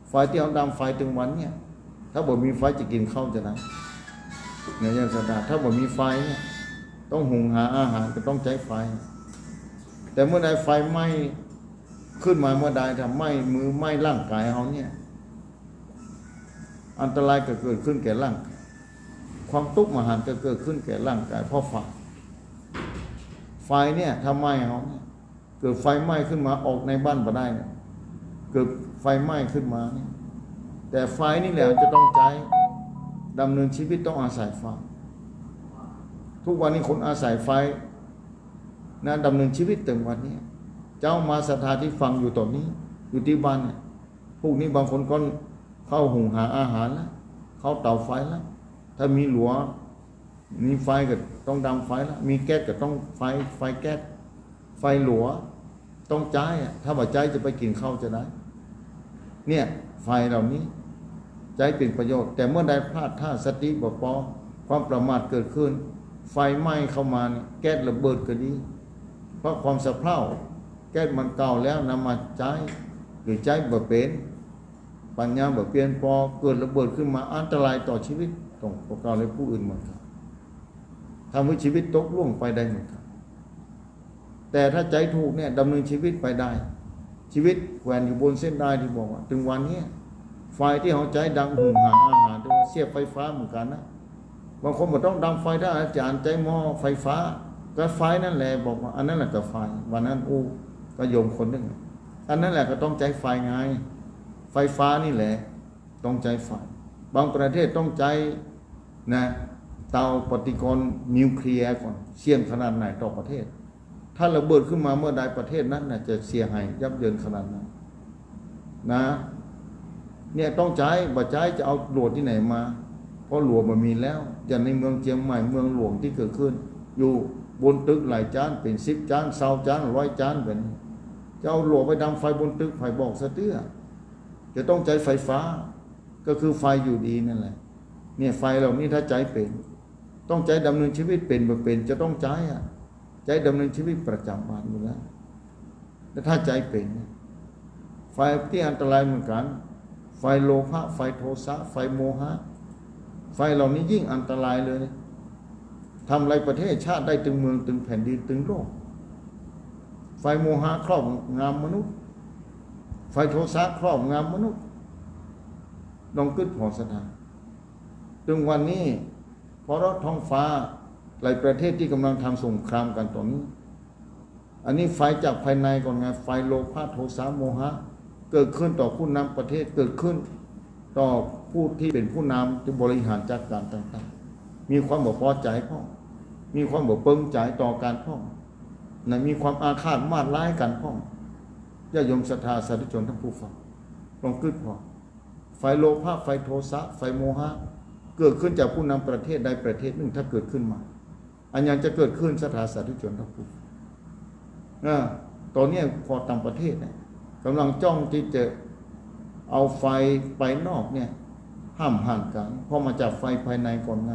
ไฟตี้เฮาดังไฟตึงวันเนี่ย ถ้าบ่มีไฟจะกิ๋นข้าวจะได้ เนี่ย ญาติศรัทธา ถ้าบ่มีไฟเนี่ย ต้องหุงหาอาหารก็ต้องใจ๊ไฟ แต่เมื่อใดไฟไหม้ขึ้นมาเมื่อใด ถ้าไหม้มือไหม้ร่างก๋ายเฮาเนี่ย อันตรายก็เกิดขึ้นแก่ร่างกาย ความตุ๊กข์มหันต์ก็เกิดขึ้นแก่ร่างกายเพราะไฟ ไฟเนี่ยถ้าไหม้เฮาเนี่ย เกิดไฟไหม้ขึ้นมาออกในบ้านบ่ได้เนี่ย เกิดไฟไหม้ขึ้นมาเนี่ย แต่ไฟนี่แหละจะต้องใจ๊ ดำเนินชีวิตต้องอาศัยไฟ ทุกวันนี้คนอาศัยไฟนะ ดำเนินชีวิตเถิงวันนี้ เจ้ามาศรัทธาตี้ฟังอยู่ต๋อนนี้ อยู่ตี้บ้านเนี่ย พวกนี้บางคนก็เข้าหุงหาอาหารแล้ว เข้าเตาไฟแล้ว ถ้ามีหลัว มีไฟก็ต้องดำไฟแล้ว มีแก๊สก็ต้องไฟ ไฟแก๊ส ไฟหลัว ต้องใจ๊อะ ถ้าบ่ใจ๊จะไปกิ๋นข้าวจะได เนี่ย ไฟเหล่านี้ใจ๊เป๋นประโยชน์ แต่เมื่อใดพลาดท่า สติบ่ปอ ความประมาทเกิดขึ้น ไฟไหม้เข้ามาเนี่ย แก๊สระเบิดก็ดี เพราะความสะเพร่า แก๊สมันเก่าแล้วนำมาใจ๊ หรือใจ๊บ่เป๋น ปัญญาบ่เปียงปอ เกิดระเบิดขึ้นมาอันตรายต่อชีวิตของตัวเก่าและผู้อื่นเหมือนกั๋น ทำหื้อชีวิตตกล่วงไปได้เหมือนกั๋น แต่ถ้าใจ๊ถูกเนี่ยดำเนินชีวิตไปได้ ชีวิตแขวนอยู่บนเส้นด้ายตี้บอกว่า เถิงวันนี้ ไฟตี้เฮาใจ๊ดำหุงหาอาหาร เรียกว่าเสียบไฟฟ้าเหมือนกั๋นนะ บางคนบ่ต้องดำไฟ ถ้าอาจ๋ารย์ใจ๊หม้อไฟฟ้า ก็ไฟนั่นแหละ บอกว่าอันนั้นแหละก็ไฟ วันนั้นอู้กับโยมคนนึ่ง อันนั้นแหละก็ต้องใจ๊ไฟไง ไฟฟ้านี่แหละต้องใจ๊ไฟ บางประเทศต้องใจ๊นะ เตาปฏิกรณ์นิวเคลียร์ก่อน เสี่ยงขนาดไหนต่อประเทศ ถ้าระเบิดขึ้นมาเมื่อใดประเทศนั้นน่ะจะเสียหายยับเยินขนาดนั้นนะ เนี่ยต้องใจ๊ บ่ใจ๊จะเอาหลัวตี้ไหนมา เพราะหลัวบ่มีแล้ว อย่างในเมืองเจียงใหม่ เมืองหลวงตี้เกิดขึ้น อยู่บนตึกหลายจ๊าน เป๋นสิบจ๊าน ซาวจ๊าน ร้อยจ๊าน เป๋น จะเอาหลัวไปดำไฟบนตึก ใผบอกสะเตื้อ จะต้องใจ๊ไฟฟ้า ก็คือไฟอยู่ดีนั่นแหละ เนี่ยไฟเหล่านี้ถ้าใจ๊เป๋น ต้องใจ๊ดำเนินชีวิตเป๋นบ่เป๋น จะต้องใจ๊อะ ใจ๊ดำเนินชีวิตประจ๋ำวันอยู่แล้ว แล้วถ้าใจ๊เป๋นเนี่ย ไฟตี้อันตรายเหมือนกั๋น ไฟโลภะ ไฟโทสะ ไฟโมหะ ไฟเหล่านี้ยิ่งอันตรายเลย ทำลายประเทศชาติได้ตึงเมืองตึงแผ่นดินตึงโลก ไฟโมหะครอบงำมนุษย์ ไฟโทสะครอบงำมนุษย์ ลองกึ๊ดผ่อศรัทธา ตึงวันนี้ เพราะท้องฟ้าหลายประเทศตี้ก่ำลังทำสงครามกั๋นต๋อนนี้ อันนี้ไฟจากภายในก่อนไง ไฟโลภะ โทสะ โมหะ เกิดขึ้นต่อผู้นำประเทศ เกิดขึ้นต่อผู้ตี้เป๋นผู้นำตี้บริหารจัดก๋านต่างๆ มีความบ่ปอใจ๋พ่อง มีความบ่เปิงใจ๋ต่อกั๋นพ่องนะ มีความอาฆาตมาดร้ายกั๋นพ่อง ญาติโยมศรัทธาสาธุชนท่านผู้ฟัง ลองกึ๊ดผ่อ ไฟโลภะ ไฟโทสะ ไฟโมหะ เกิดขึ้นจากผู้นำประเทศใดประเทศนึ่ง ถ้าเกิดขึ้นมา อันยังจะเกิดขึ้น ศรัทธาสาธุชนท่านผู้ฟัง อ่า ต๋อนนี้พอต่างประเทศเนี่ย ก่ำลังจ้องตี้จะเอาไฟภายนอกเนี่ย ห้ามหันกั๋น เพราะมาจากไฟภายในก่อนไง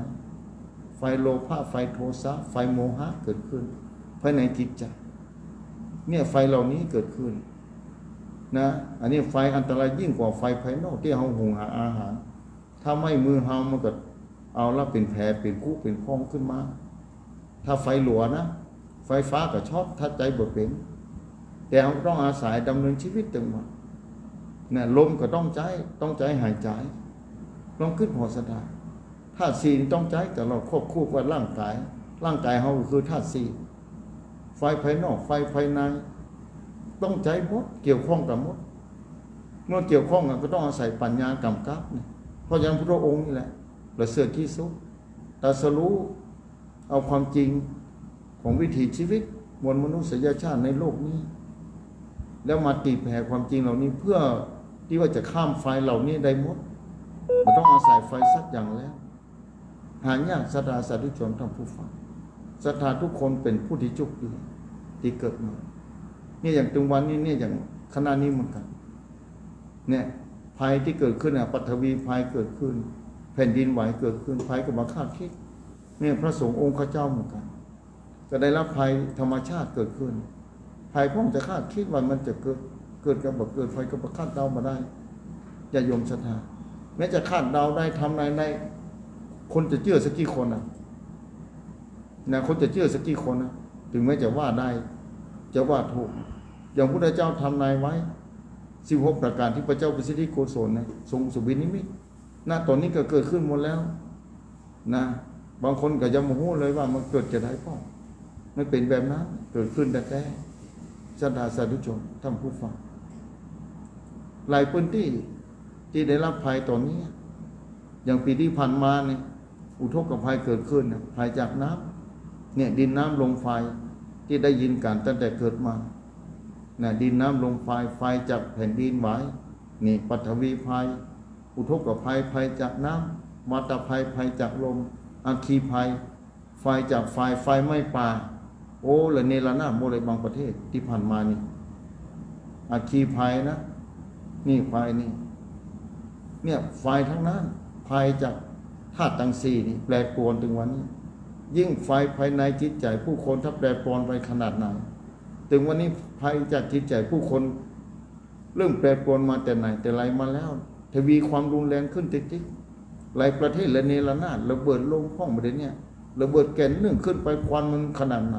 ไฟโลภะ ไฟโทสะ ไฟโมหะเกิดขึ้น ภายในจิตใจ๋ เนี่ยไฟเหล่านี้เกิดขึ้นนะ อันนี้ไฟอันตรายยิ่งกว่าไฟภายนอกตี้เฮาหุงหาอาหาร ถ้าไหม้มือเฮามันก็เอาละเป๋นแผลเป๋นผุเป๋นพองขึ้นมา ถ้าไฟหลัวนะ ไฟฟ้าก็ช็อต ถ้าใจ๊บ่เป๋น แต่เฮาต้องอาศัยดำเนินชีวิตตึงวันนะ ลมก็ต้องใจ๊ ต้องใจ๊หายใจ๋ ลองกึ๊ดผ่อศรัทธา ธาตุสี่นี่ต้องใจ๊ตลอดควบคู่กับร่างกาย ร่างกายเฮาก็คือธาตุสี่ ไฟภายนอก ไฟภายใน ต้องใจ๊หมด เกี่ยวข้องกั๋นหมด เมื่อเกี่ยวข้องกั๋นก็ต้องอาศัยปัญญากำกับเนี่ย เพราะฉะนั้นพุทธองค์นี่แหละประเสริฐตี้สุด ตรัสรู้เอาความจริงของวิถีชีวิตมวลมนุษยชาติในโลกนี้ แล้วมาตีแผ่ความจริงเหล่านี้เพื่อตี้ว่าจะข้ามไฟเหล่านี้ได้หมด บ่ต้องอาศัยไฟสักอย่างแล้ว หายาก ศรัทธาสาธุชนท่านผู้ฟัง ศรัทธาทุกคนเป๋นผู้ตี้โชคดีตี้เกิดมา เนี่ยอย่างตึงวันนี้เนี่ย อย่างขณะนี้เหมือนกั๋น เนี่ยภัยตี้เกิดขึ้นอ่ะ ปฐวีภัยเกิดขึ้น แผ่นดินไหวเกิดขึ้น ภัยก็บ่คาดคิด เนี่ยพระสงฆ์องค์ข้าเจ้าเหมือนกั๋น ก็ได้รับภัยธรรมชาติเกิดขึ้น ภัยพ่องจะคาดคิดว่ามันจะเกิด เกิดกับบ่เกิด ภัยก็บ่คาดเดาบ่ได้ ญาติโยมศรัทธา แม้จะคาดเดาได้ ทำนายได้ คนจะเจื้อสักกี่คนน่ะ นะ คนจะเจื้อสักกี่คนน่ะ เถิงแม้จะว่าได้ จะว่าถูก อย่างพุทธเจ้าทำนายไว้ สิบหกประก๋านตี้พระเจ้าประสิทธิโกศลนะ ทรงสุบิณฑิมิต ณ ต๋อนนี้ก็เกิดขึ้นหมดแล้ว นะ บางคนก็ยังบ่ฮู้เลยว่ามันเกิดจะใดพ่อง มันเป๋นแบบนั้น เกิดขึ้นแต๊ๆ ศรัทธาสาธุชน ท่านผู้ฟัง หลายพื้นตี้ตี้ได้ฮับภัยต๋อนนี้ อย่างปี๋ตี้ผ่านมาเนี่ย อุทกภัยเกิดขึ้นนะ ภัยจากน้ำ เนี่ย ดินน้ำลมไฟ ตี้ได้ยินกั๋นตั้งแต่เกิดมา นะ ดินน้ำลมไฟ ไฟจากแผ่นดินไหว นี่ ปฐวีภัย อุทกภัย ภัยจากน้ำ วาตภัย ภัยจากลม อัคคีภัย ไฟจากไฟ ไฟไหม้ป่า โอ้ ระเนระนาดหมดเลยบางประเทศตี้ผ่านมานี่ อัคคีภัยนะ นี่ภัยนี่ เนี่ย ภัยตังนั้น ภัยจากธาตุตังสี่นี่ แปรปรวนเถิงวันนี้ ยิ่งภัยภายในจิตใจ๋ผู้คน ถ้าแปรปรวนไปขนาดไหน เถิงวันนี้ภัยจากจิตใจ๋ผู้คน เริ่มแปรปรวนมาแต่ไหนแต่ไรมาแล้ว ทวีความรุนแรงขึ้นติ๊กๆ หลายประเทศระเนระนาด ระเบิดลงพ่องบ่าเดี่ยวนี้ ระเบิดแก่นนึ่งขึ้นไป ควันมันขนาดไหน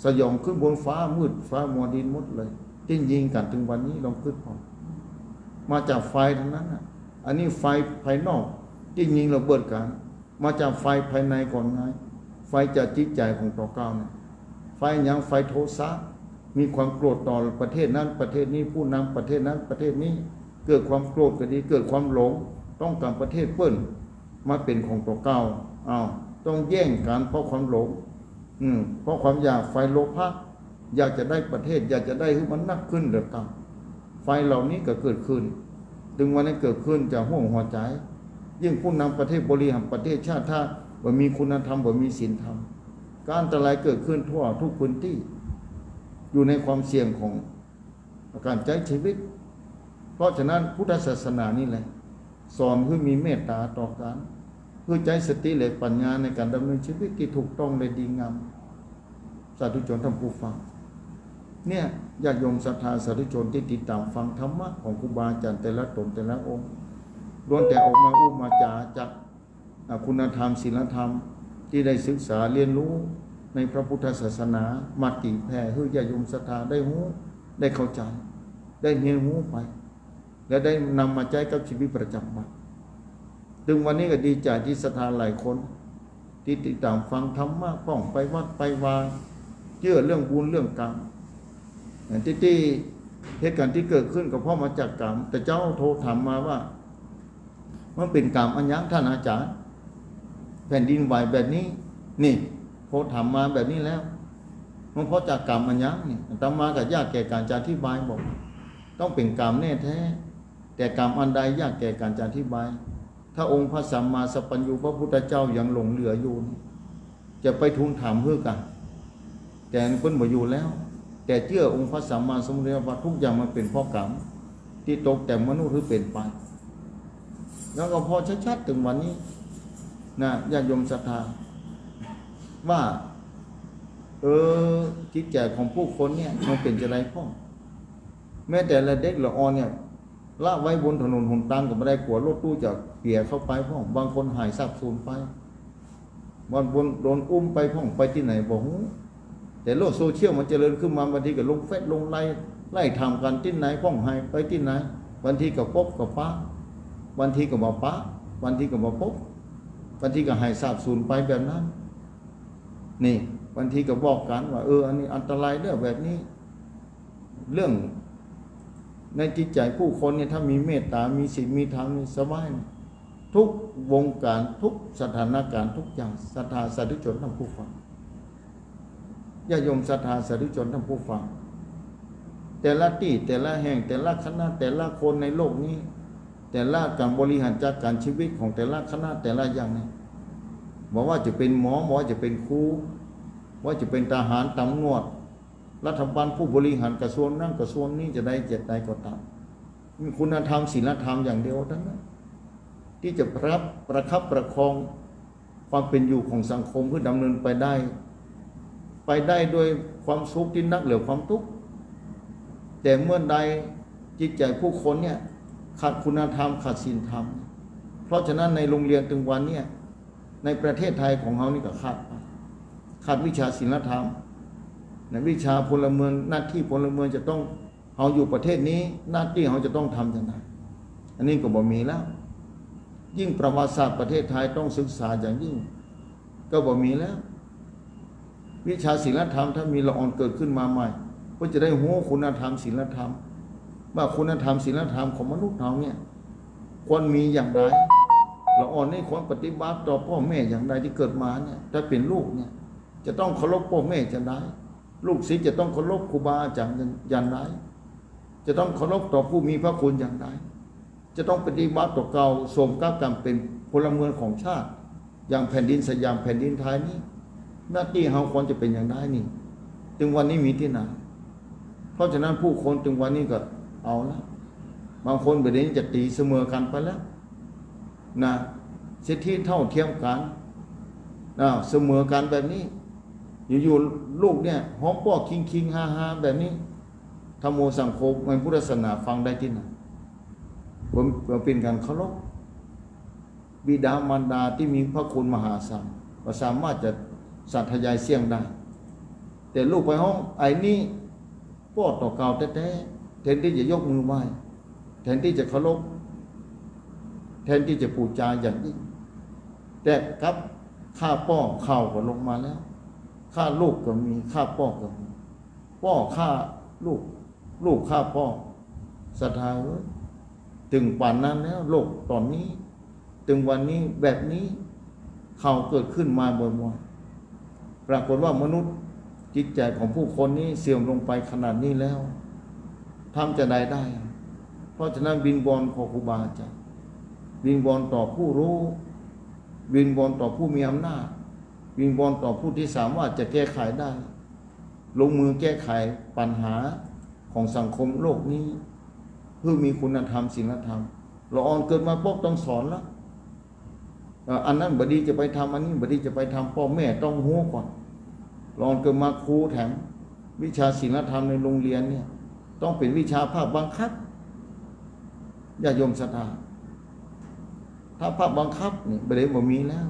สยองขึ้นบนฟ้า มืดฟ้ามัวดินหมดเลย ตี้ยิงกั๋นเถิงวันนี้ ลองกึ๊ดพ่อง มาจากไฟตังนั้นน่ะ อันนี้ไฟภายนอกตี้ยิงระเบิดกั๋น มาจากไฟภายในก่อนไง ไฟจากจิตใจ๋ของตั๋วเก่าเนี่ย ไฟหยัง ไฟโทสะ มีความโกรธต่อประเทศนั้นประเทศนี้ ผู้นำประเทศนั้นประเทศนี้ เกิดความโกรธก็ดี เกิดความหลง ต้องก๋านประเทศเปิ้นมาเป๋นของตั๋วเก่า อ้าว ต้องแย่งกั๋นเพราะความหลง อืม เพราะความอยาก ไฟโลภะ อยากจะได้ประเทศ อยากจะได้หื้อมันนักขึ้นเดียวกั๋น ไฟเหล่านี้ก็เกิดขึ้น เถิงวันนี้เกิดขึ้นจากห้วงหัวใจ๋ ยิ่งผู้นำประเทศบริหารประเทศชาติ ถ้าบ่มีคุณธรรม บ่มีศีลธรรม ก็อันตรายเกิดขึ้นทั่วทุกพื้นตี้ อยู่ในความเสี่ยงของก๋านใจ๊ชีวิต เพราะฉะนั้นพุทธศาสนานี่แหละ สอนหื้อมีเมตต๋าต่อกั๋น หื้อใจ๊สติและปัญญาในก๋านดำเนินชีวิตตี้ถูกต้องและดีงาม สาธุชนท่านผู้ฟัง เนี่ย ญาติโยมศรัทธาสาธุชนตี้ติดต๋ามฟังธรรมะของครูบาอาจ๋ารย์แต่ละต๋นแต่ละองค์ ล้วนแต่ออกมาอู้มาจ๋าจาก อ่า คุณธรรมศีลธรรมตี้ได้ศึกษาเฮียนฮู้ในพระพุทธศาสนา มาตี๋แผ่หื้อญาติโยมศรัทธาได้ฮู้ ได้เข้าใจ๋ ได้เฮียนฮู้ไป และได้นำมาใจ๊กับชีวิตประจ๋ำวัน เถิงวันนี้ก็ดีใจ๋ตี้ศรัทธาหลายคน ตี้ติดต๋ามฟังธรรมะพ่อง ไปวัดไปวา เจื้อเรื่องบุญเรื่องกรรม ตี้ ตี้เหตุก๋ารณ์ตี้เกิดขึ้นก็เพราะมาจากกรรม แต่เจ้าโทรถามมาว่า มันเป๋นกรรมอันหยังท่านอาจ๋ารย์ แผ่นดินไหวแบบนี้ นี่ โทรถามมาแบบนี้แล้ว มันเพราะจากกรรมอันหยังนี่ อาตมาก็ยากแก่ก๋านจะอธิบาย บอก ต้องเป๋นกรรมแน่แท้ แต่กรรมอันใดยากแก่ก๋านจะอธิบาย ถ้าองค์พระสัมมาสัพพัญญูพระพุทธเจ้ายังหลงเหลืออยู่นี่ จะไปทูลถามหื้อกั๋น แต่อันเปิ้นบ่อยู่แล้ว แต่เจื้อองค์พระสัมมาสัมพุทธเจ้าว่าทุกอย่างมันเป๋นเพราะกรรม ตี้ตกแต่งมนุษย์หื้อเป๋นไป แล้วก็พอชัดๆ เถิงวันนี้นะ ญาติโยมศรัทธา ว่า เออ จิตใจ๋ของผู้คนเนี่ยมันเป๋นจะใดพ่อง แม้แต่ละเด็กละอ่อนเนี่ย ละไว้บนถนนหนตางก็บ่ได้ กั๋วรถตู้จะเปียเข้าไปพ่อง บางคนหายสาบสูญไป บางคนโดนอุ้มไปพ่อง ไปตี้ไหนบ่ฮู้ แต่โลกโซเชียลมันเจริญขึ้นมา บางทีก็ลงเฟซลงไลน์ ไล่ถามกั๋นตี้ไหนพ่อง หายไปตี้ไหน บางทีก็ปบก็ปะ บางทีก็บ่ปะ บางทีก็บ่ปบ บางทีก็หายสาบสูญไปแบบนั้น นี่ บางทีก็บอกกั๋นว่า เออ อันนี้อันตรายเด้อแบบนี้ เรื่องในจิตใจ๋ผู้คนเนี่ย ถ้ามีเมตต๋า มีศีล มีธรรมนี่สบายนะ ทุกวงการ ทุกสถานการณ์ ทุกอย่าง ศรัทธาสาธุชนท่านผู้ฟัง ญาติโยมศรัทธาสาธุชนท่านผู้ฟัง แต่ละตี้ แต่ละแห่ง แต่ละคณะ แต่ละคนในโลกนี้ แต่ละก๋านบริหารจัดก๋านชีวิตของแต่ละคณะ แต่ละอย่างเนี่ย บ่ว่าจะเป๋นหมอ บ่ว่าจะเป๋นครู ว่าจะเป๋นทหาร ตำรวจ รัฐบาล ผู้บริหารกระทรวงนั้นกระทรวงนี้ จะใดจะใดก็ต๋าม มีคุณธรรมศีลธรรมอย่างเดียวเต้านั้น ตี้จะประ ประคับประคองความเป๋นอยู่ของสังคมหื้อดำเนินไปได้ ไปได้ด้วยความสุขตี้นักเหนือความตุ๊กข์ แต่เมื่อใดจิตใจ๋ผู้คนเนี่ยขาดคุณธรรม ขาดศีลธรรม เพราะฉะนั้นในโรงเรียนเถิงวันเนี่ย ในประเทศไทยของเฮานี่ก็ขาดไป ขาดวิชาศีลธรรมนะ วิชาพลเมือง หน้าตี้พลเมืองจะต้อง เฮาอยู่ประเทศนี้ หน้าตี้เฮาจะต้องทำจะใด อันนี้ก็บ่มีแล้ว ยิ่งประวัติศาสตร์ประเทศไทยต้องศึกษาอย่างยิ่ง ก็บ่มีแล้ว วิชาศีลธรรมถ้ามีละออนเกิดขึ้นมาใหม่ ก็จะได้ฮู้คุณธรรมศีลธรรม ว่าคุณธรรมศีลธรรมของมนุษย์เฮาเนี่ย ควรมีอย่างใด ละออนนี่ควรปฏิบัติต่อป้อแม่อย่างใดตี้เกิดมาเนี่ย ถ้าเป๋นลูกเนี่ย จะต้องเคารพป้อแม่อย่างใด ลูกศิษย์จะต้องเคารพครูบาอาจ๋ารย์อย่างใด จะต้องเคารพต่อผู้มีพระคุณอย่างใด จะต้องปฏิบัติต่อเก่า สมกับก๋านเป๋นพลเมืองของชาติ อย่างแผ่นดินสยามแผ่นดินไทยนี้ หน้าตี้เฮาควรจะเป๋นอย่างใดนี่ ตึงวันนี้มีตี้ไหน เพราะฉะนั้นผู้คนตึงวันนี้ก็เอาละ บางคนบ่ดีจะตี๋เสมอกั๋นไปแล้วนะ สิทธิเท่าเทียมกั๋นนะ เสมอกั๋นแบบนี้ อยู่ๆ ลูกเนี่ยฮ้องป้อคิงๆ ฮาๆ แบบนี้ ธัมโมสังโฆ ในพุทธศาสนาฟังได้ตี้ไหน บ่ บ่เป๋นก๋านเคารพ บิดามารดาตี้มีพระคุณมหาศาล บ่สามารถจะสาธยายเสี้ยงได้ แต่ลูกไปฮ้องไอ้นี่ ป้อต่อเก่าแต๊ๆ แทนตี้จะยกมือไหว้ แทนตี้จะเคารพ แทนตี้จะปู๋จาอย่างยิ่ง แต่กลับฆ่าป้อ ข่าวก็ลงมาแล้ว ฆ่าลูกก็มี ฆ่าป้อก็มี ป้อฆ่าลูก ลูกฆ่าป้อ ศรัทธาเอ๋ย ตึงป่านนั้นแล้ว โลกต๋อนนี้ ตึงวันนี้แบบนี้ ข่าวเกิดขึ้นมาบ่อยๆ ปรากฏว่ามนุษย์จิตใจ๋ของผู้คนนี้เสื่อมลงไปขนาดนี้แล้ว ทำจะใดได้ เพราะฉะนั้นวิงวอนขอครูบาอาจ๋ารย์ วิงวอนต่อผู้ฮู้ วิงวอนต่อผู้มีอำนาจ วิงวอนต่อผู้ตี้สามารถจะแก้ไขได้ ลงมือแก้ไขปัญหาของสังคมโลกนี้ หื้อมีคุณธรรมศีลธรรม ละออนเกิดมาป๊บต้องสอนละ เอ่อ อันนั้นบ่ดีจะไปทำ อันนี้บ่ดีจะไปทำ ป้อแม่ต้องฮู้ก่อน ละออนเกิดมาครูแถม วิชาศีลธรรมในโรงเรียนเนี่ย ต้องเป๋นวิชาภาคบังคับ ญาติโยมศรัทธา ถ้าภาคบังคับนี่บ่ดี บ่มีแล้ว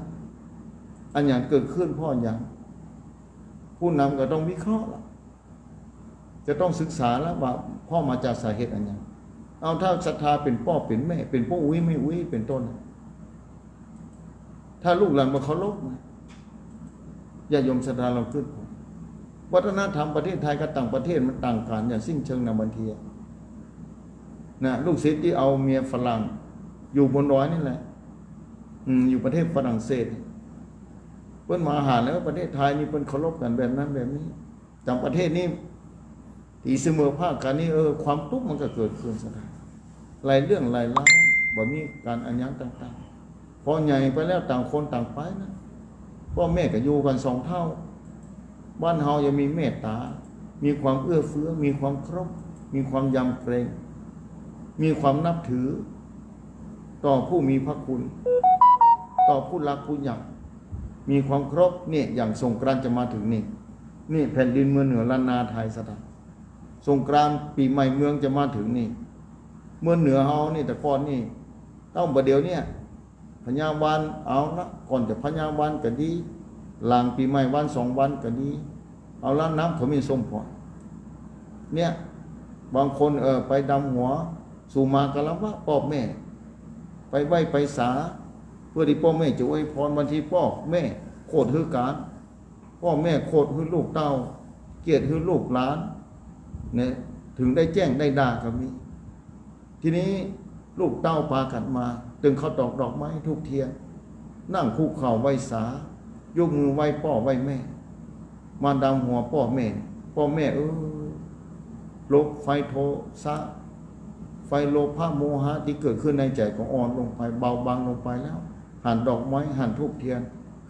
อันหยังเกิดขึ้นเพราะหยัง ผู้นำก็ต้องวิเคราะห์ละ จะต้องศึกษาแล้วว่าเพราะมาจากสาเหตุอันหยัง เอาถ้าศรัทธาเป๋นป้อเป๋นแม่ เป๋นป้ออุ๊ยแม่อุ๊ยเป๋นต้น ถ้าลูกหลานบ่เคารพนะ ญาติโยมศรัทธาลองกึ๊ด วัฒนธรรมประเทศไทยกับต่างประเทศมันต่างกั๋นอย่างสิ้นเชิงนะบางทีอะ นะ ลูกศิษย์ตี้เอาเมียฝรั่ง อยู่บนดอยนี่แหละ อืม อยู่ประเทศฝรั่งเศส เปิ้นมาหาแล้วประเทศไทยนี่เปิ้นเคารพกั๋นแบบนั้นแบบนี้ ต่างประเทศนี่ ตี๋เสมอภาคกั๋นนี่ เออ ความตุ๊กข์มันก็เกิดขึ้นซะได้ หลายเรื่องหลายราว บ่มีก๋านอันหยังต่างๆ พอใหญ่ไปแล้วต่างคนต่างไปนะ ป้อแม่ก็อยู่กั๋นสองเฒ่า บ้านเฮายังมีเมตต๋า มีความเอื้อเฟื้อ มีความเคารพ มีความยำเกรง มีความนับถือ ต่อผู้มีพระคุณ ต่อผู้หลักผู้ใหญ่ มีความเคารพ เนี่ย อย่างสงกรานต์จะมาเถิงนี่ นี่แผ่นดินเมืองเหนือล้านนาไทยศรัทธา สงกรานต์ปี๋ใหม่เมืองจะมาเถิงนี่ เมืองเหนือเฮานี่แต่ก่อนนี่ เต้าบ่าเดี่ยวเนี่ย พญาวัน เอาละ ก่อนจะพญาวันก็ดี หลังปี๋ใหม่วันสองวันก็ดี เอาละ น้ำขมิ้นส้มผ่อน เนี่ย บางคน เออ ไปดำหัว สู่มาคารวะป้อแม่ ไปไหว้ไปสา เพื่อตี้ป้อแม่จะอวยพร บางทีป้อแม่โขดหื้อก๋าน ป้อแม่โขดหื้อลูกเต้า เกลียดหื้อลูกหลาน เนี่ย เถิงได้แจ้งได้ด่าก็มี ทีนี้ลูกเต้าปากั๋นมา ตึงเข้าตอกดอกไม้ธูปเทียน นั่งคุกเข่าไหว้สา ยกมือไหว้ป้อไหว้แม่ มาดำหัวป้อแม่ ป้อแม่เอ้ย โลภ ไฟโทสะ ไฟโลภะโมหะตี้เกิดขึ้นในใจ๋ก็อ่อนลงไป เบาบางลงไปแล้ว หันดอกไม้ หันธูปเทียน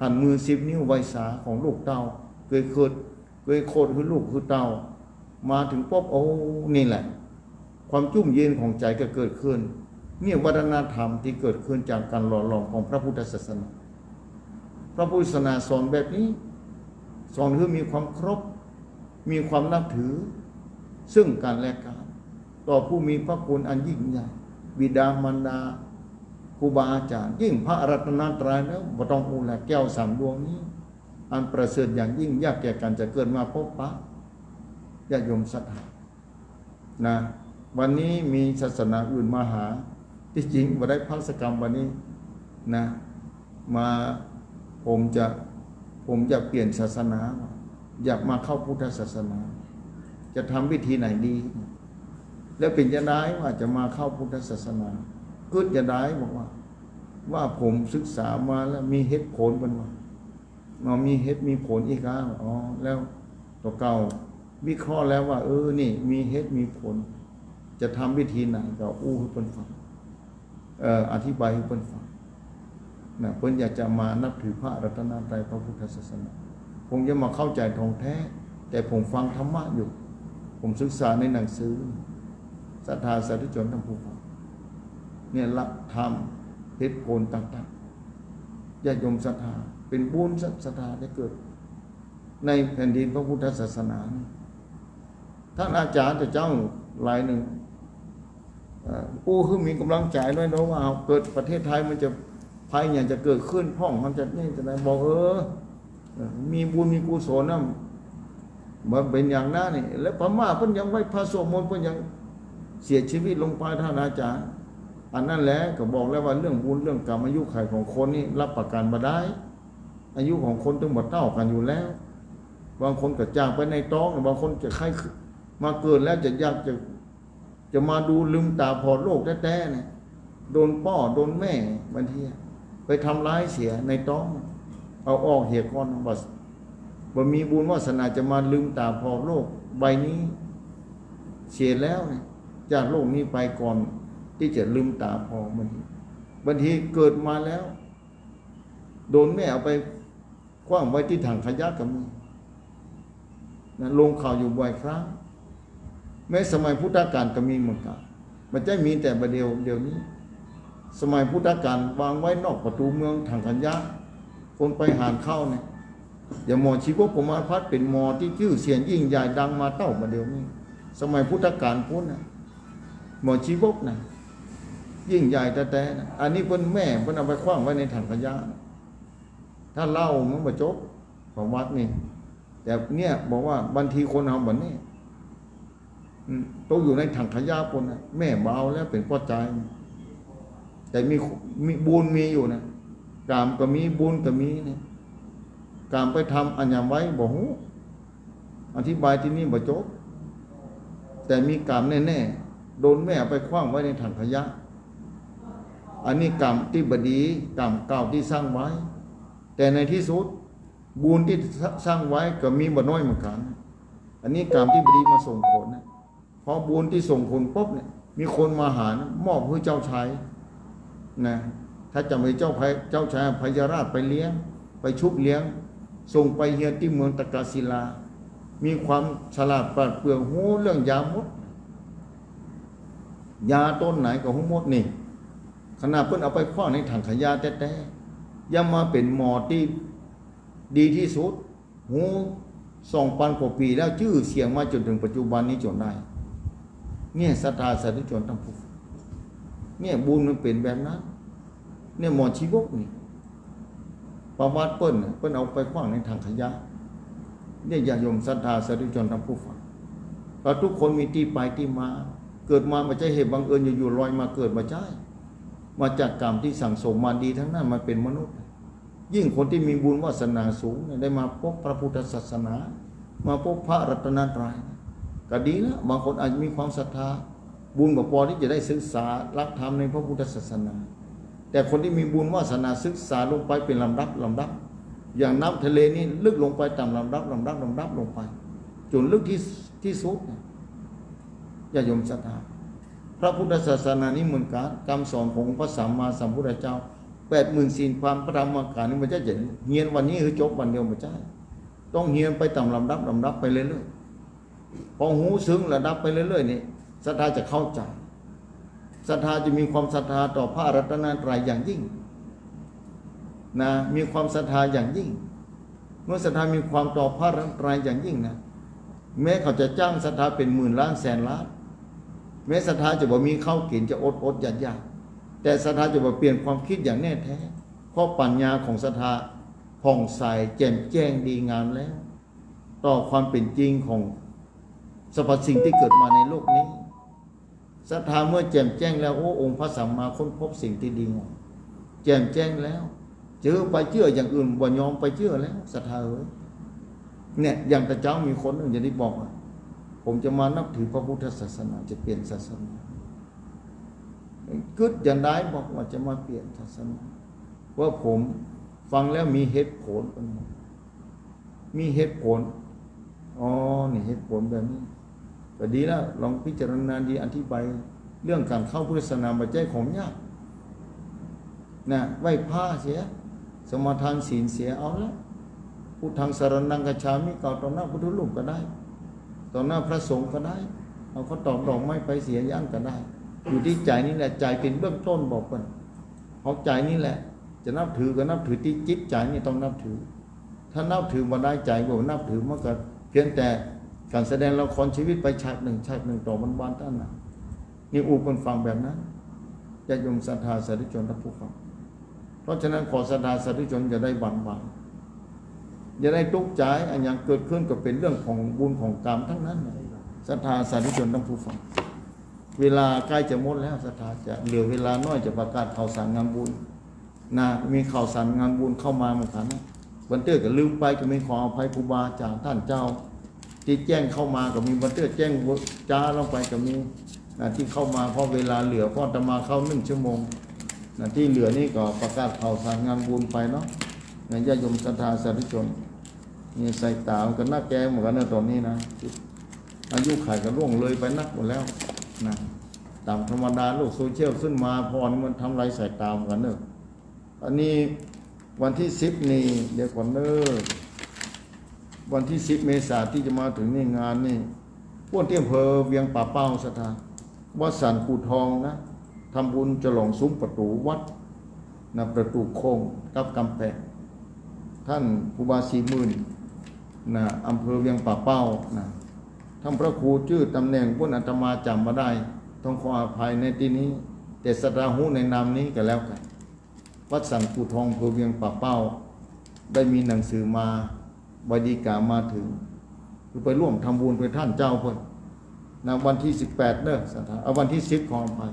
หันมือสิบนิ้วไหว้สาของลูกเต้า เกยเคิด เกยโขดหื้อลูกหื้อเต้า มาเถิงป๊บ โอ้ นี่แหละ ความจุ่มเย็นของใจ๋ก็เกิดขึ้น เนี่ยวัฒนธรรมตี้เกิดขึ้นจากก๋านหล่อหลอมของพระพุทธศาสนา พระพุทธศาสนาสอนแบบนี้ สอนหื้อมีความเคารพ มีความนับถือ ซึ่งกั๋นและกั๋น ต่อผู้มีพระคุณอันยิ่งใหญ่ บิดามารดา ครูบาอาจ๋ารย์ ยิ่งพระรัตนตรัยแล้ว บ่ต้องอู้ละ แก้วสามดวงนี้ อันประเสริฐอย่างยิ่ง ยากแก่ก๋านจะเกิดมาพบปะ ญาติโยมศรัทธา นะ วันนี้มีศาสนาอื่นมาหา ตี้จริงบ่ได้พักสักกำ วันนี้ นะ มา ผมจะ ผมจะเปลี่ยนศาสนา อยากมาเข้าพุทธศาสนา จะทำวิธีไหนดี แล้วเป๋นจาใดว่าจะมาเข้าพุทธศาสนา กึ๊ดจาใด บอกว่า ว่าผมศึกษามาแล้วมีเหตุผล เปิ้นว่า มามีเหตุมีผลอีกอ่ะ อ๋อ แล้วตั๋วเก่าวิเคราะห์แล้วว่า เออ นี่มีเหตุมีผล จะทำวิธีไหน ก็อู้หื้อเปิ้นฟัง เอ่อ อธิบายหื้อเปิ้นฟังนะ เปิ้นอยากจะมานับถือพระรัตนตรัยพระพุทธศาสนา ผมยังบ่เข้าใจ๋ท่องแท้ แต่ผมฟังธรรมะอยู่ ผมศึกษาในหนังสือ ศรัทธาสาธุชนท่านผู้ฟัง เนี่ย หลักธรรม เหตุผลต่างๆ ญาติโยมศรัทธา เป๋นบุญศรัทธาได้เกิด ในแผ่นดินพระพุทธศาสนานี่ ท่านอาจารย์เจ้าหลายนึ่ง เอ่อ อู้หื้อมีก๋ำลังใจ๋ด้วยเนาะ ว่าเกิดประเทศไทยมันจะภัยอย่างจะเกิดขึ้นพ่อง มันจะนี่จะไหน บอก เออ เออ มีบุญมีกุศลนะ มันเป๋นอย่างนั้นนี่ แล้วพม่าเปิ้นยังไหว้พระสวดมนต์ เปิ้นยังเสียชีวิตลงไป ท่านอาจารย์ อันนั้นแหละก็บอกแล้วว่าเรื่องบุญเรื่องกรรม อายุขัยของคนนี่รับประกันบ่ได้ อายุของคนตึงบ่เต้ากั๋นอยู่แล้ว บางคนก็จากไปในต๊อง บางคนจะใค่มาเกิดแล้วจะอยากจะ จะมาดูลืมต๋าผ่อโลกแต๊ๆ เนี่ย โดนป้อโดนแม่ บางทีไปทำร้ายเสียในต๊อง เอาออกเหียก่อน บ่ บ่มีบุญวาสนาจะมาลืมต๋าผ่อโลกใบนี้ เสียแล้วเนี่ย จากโลกนี้ไปก่อนตี้จะลืมต๋าผ่อ บางที บางทีเกิดมาแล้ว โดนแม่เอาไปขว้างไว้ตี้ถังขยะก็มีนะ ลงข่าวอยู่บ่อยครั้ง แม้สมัยพุทธกาลก็มีเหมือนกั๋น บ่ใจ้มีแต่บ่าเดี่ยว เดี๋ยวนี้ สมัยพุทธกาลวางไว้นอกประตู๋เมืองถังขยะ คนไปหาญเข้าเนี่ย อย่างหมอชีวก พรหมพัฒน์ เป๋นหมอตี้จื้อเสียงยิ่งใหญ่ดังมาเต้าบ่าเดี่ยวนี้ สมัยพุทธกาลปู๊นน่ะ หมอชีวกน่ะ ยิ่งใหญ่แต๊ๆ นะ อันนี้เปิ้นแม่เปิ้นเอาไปขว้างไว้ในถังขยะ ถ้าเล่ามันบ่จบ ประวัตินี่ แต่เนี่ยบอกว่าบางทีคนเฮาบ่านี้ อืม ตกอยู่ในถังขยะปู๊นน่ะ แม่บ่เอาแล้ว เป๋นป้อจาย แต่มี มีบุญมีอยู่นะ กรรมก็มี บุญก็มีเนี่ย กรรมไปทำอะหยังไว้บ่ฮู้ อธิบายตี้นี่บ่จบ แต่มีกรรมแน่ๆ โดนแม่เอาไปขว้างไว้ในถังขยะ อันนี้กรรมตี้บ่ดี กรรมเก่าตี้สร้างไว้ แต่ในที่สุด บุญตี้สร้างไว้ก็มีบ่น้อยเหมือนกั๋น อันนี้กรรมตี้บ่ดีมาส่งผลนะ พอบุญตี้ส่งผลปุ๊บเนี่ย มีคนมาหาญ มอบหื้อเจ้าชายนะ ถ้าจ๋ำไว้เจ้าพาย เจ้าชายพญาราษฎร์ไปเลี้ยง ไปชุบเลี้ยง ส่งไปเฮียนตี้เมืองตะกศิลา มีความฉลาดปราดเปรื่อง ฮู้เรื่องยาหมด ยาต้นไหนก็ฮู้หมดนี่ ขนาดเปิ้นเอาไปขว้างในถังขยะแต๊ๆ ยังมาเป๋นหมอตี้ดีตี้สุด ฮู้สองปันกว่าปี๋แล้ว จื้อเสียงมาจ๋นเถิงปัจจุบันนี้จ๋นได้ เนี่ย ศรัทธาสาธุชนท่านผู้ฟัง เนี่ย บุญมันเป๋นแบบนั้น เนี่ย หมอชีวกนี่ ประวัติเปิ้นน่ะ เปิ้นเอาไปขว้างในถังขยะ เนี่ย ญาติโยมศรัทธาสาธุชนท่านผู้ฟัง เราทุกคนมีตี้ไปตี้มา เกิดมาบ่ใจ้เหตุบังเอิญอยู่ๆ ลอยมาเกิด บ่ใจ้ มาจากกรรมตี้สั่งสมมาดีตังนั้น มาเป๋นมนุษย์ ยิ่งคนตี้มีบุญวาสนาสูงเนี่ย ได้มาพบพระพุทธศาสนา มาพบพระรัตนตรัย ก็ดีละ บางคนอาจจะมีความศรัทธา บุญบ่ปอตี้จะได้ศึกษาหลักธรรมในพระพุทธศาสนา แต่คนตี้มีบุญวาสนาศึกษาลงไปเป๋นลำดับลำดับ อย่างน้ำทะเลนี่ลึกลงไปต๋ามลำดับลำดับลำดับลงไป จ๋นลึกตี้ ตี้สุดเนี่ย ญาติโยมศรัทธา พระพุทธศาสนานี้เหมือนกั๋น กำสอนขององค์พระสัมมาสัมพุทธเจ้า แปดหมื่นสี่พันพระธรรมขันธ์นี่ บ่ใจ้จะเฮียนวันนี้หื้อจบวันเดียว บ่ใจ้ ต้องเฮียนไปต๋ามลำดับลำดับไปเรื่อยๆ พอฮู้ซึ้งระดับไปเรื่อยๆ นี่ ศรัทธาจะเข้าใจ๋ ศรัทธาจะมีความศรัทธาต่อพระรัตนตรัยอย่างยิ่ง นะ มีความศรัทธาอย่างยิ่ง เมื่อศรัทธามีความต่อพระรัตนตรัยอย่างยิ่งนะ แม้เขาจะจ้างศรัทธาเป๋นหมื่นล้านแสนล้าน แม้ศรัทธาจะบ่มีข้าวกิ๋น จะอดๆ อยากๆ แต่ศรัทธาจะบ่เปลี่ยนความคิดอย่างแน่แท้ เพราะปัญญาของศรัทธาผ่องใสแจ่มแจ้งดีงามแล้ว ต่อความเป๋นจริงของสรรพสิ่งตี้เกิดมาในโลกนี้ ศรัทธาเมื่อแจ่มแจ้งแล้ว โอ้ องค์พระสัมมาค้นพบสิ่งตี้ดีงาม แจ่มแจ้งแล้ว เจื้อไปเจื้ออย่างอื่น บ่ยอมไปเจื้อแล้ว ศรัทธาเอ๋ย เนี่ย อย่างแต่เจ๊ามีคนนึ่งจะได้บอกว่า ผมจะมานับถือพระพุทธศาสนา จะเปลี่ยนศาสนา กึ๊ดอย่างใดบอกว่าจะมาเปลี่ยนศาสนา ว่าผมฟังแล้วมีเหตุผล มีเหตุผล อ๋อ นี่เหตุผลแบบนี้ ก็ดีแล้ว ลองพิจารณาดี อธิบายเรื่องก๋านเข้าพุทธศาสนา บ่ใจ้ของยากนะ ไหว้พระเสีย สมาทานศีลเสีย เอาละ พุทธังสรณังคัจฉามิ กล่าวต่อหน้าพุทธรูปก็ได้ ต่อหน้าพระสงฆ์ก็ได้ เอาข้าวตอกดอกไม้ไปเสียอย่างนั้นก็ได้ อยู่ตี้ใจ๋นี่แหละ ใจ๋เป๋นเบื้องต้นบอกก่อน เอาใจ๋นี่แหละ จะนับถือก็นับถือตี้จิตใจ๋นี่ต้องนับถือ ถ้านับถือบ่ได้ ใจ๋บ่นับถือ มันก็เพียงแต่ก๋านแสดงละครชีวิตไปฉากนึ่ง ฉากนึ่งต่อวันๆ เต้านั้น นี่อู้เปิ้นฟังแบบนั้น ญาติโยมศรัทธาสาธุชนท่านผู้ฟัง เพราะฉะนั้นขอศรัทธาสาธุชนอย่าได้หวั่นไหว อย่าได้ตุ๊กใจ๋ อันหยังเกิดขึ้นก็เป๋นเรื่องของบุญของกรรมทั้งนั้น ศรัทธาสาธุชนท่านผู้ฟัง เวลาใก้จะหมดแล้ว ศรัทธาจะเหลือเวลาน้อย จะประกาศข่าวสารงานบุญ นะ มีข่าวสารงานบุญเข้ามาเหมือนกั๋นนะ บางเตื้อก็ลืมไป ก็มี ขออภัยครูบาอาจ๋ารย์ต้านเจ้า ตี้แจ้งเข้ามาก็มี บางเตื้อแจ้งจ๊าลงไปก็มี นะ ตี้เข้ามาเพราะเวลาเหลือ เพราะอาตมาเข้านึ่งชั่วโมง นะ ตี้เหลือนี่ก็ประกาศข่าวสารงานบุญไปเนาะ นะ ญาติโยมศรัทธาสาธุชน นี่สายต๋ามันก็นักแกเหมือนกั๋นนะต๋อนนี้นะ อายุขัยก็ล่วงเลยไปนักหมดแล้วนะ ต๋ามธรรมดาโลกโซเชียลขึ้นมาพอนี่มันทำลายสายต๋าเหมือนกั๋นเนาะ อันนี้วันตี้สิบนี่ เดี๋ยวก่อนเนาะ วันตี้สิบเมษาตี้จะมาเถิงนี่ งานนี่ ป้วนตี้อำเภอเวียงป่าเป้า ศรัทธา วัดสันกู่ทองนะ ทำบุญฉลองซุ้มประตู๋วัดนะ ประตู๋โค้งกับก๋ำแปง ต้านครูบาศรีหมื่นนะ อำเภอเวียงป่าเป้านะ ต้านพระครูจื้อต๋ำแหน่งปุ้นอาตมาจ๋ำบ่ได้ ต้องขออภัยในตี้นี้ แต่ศรัทธาฮู้ในนามนี้ก็แล้วกั๋น วัดสันกู่ทอง อำเภอเวียงป่าเป้า ได้มีหนังสือมา ใบดีก๋ามาเถิง คือไปร่วมทำบุญเปื้อต้านเจ้าเปิ้นนะ วันตี้สิบแปดเนาะ ศรัทธา เอา วันตี้สิบ ขออภัย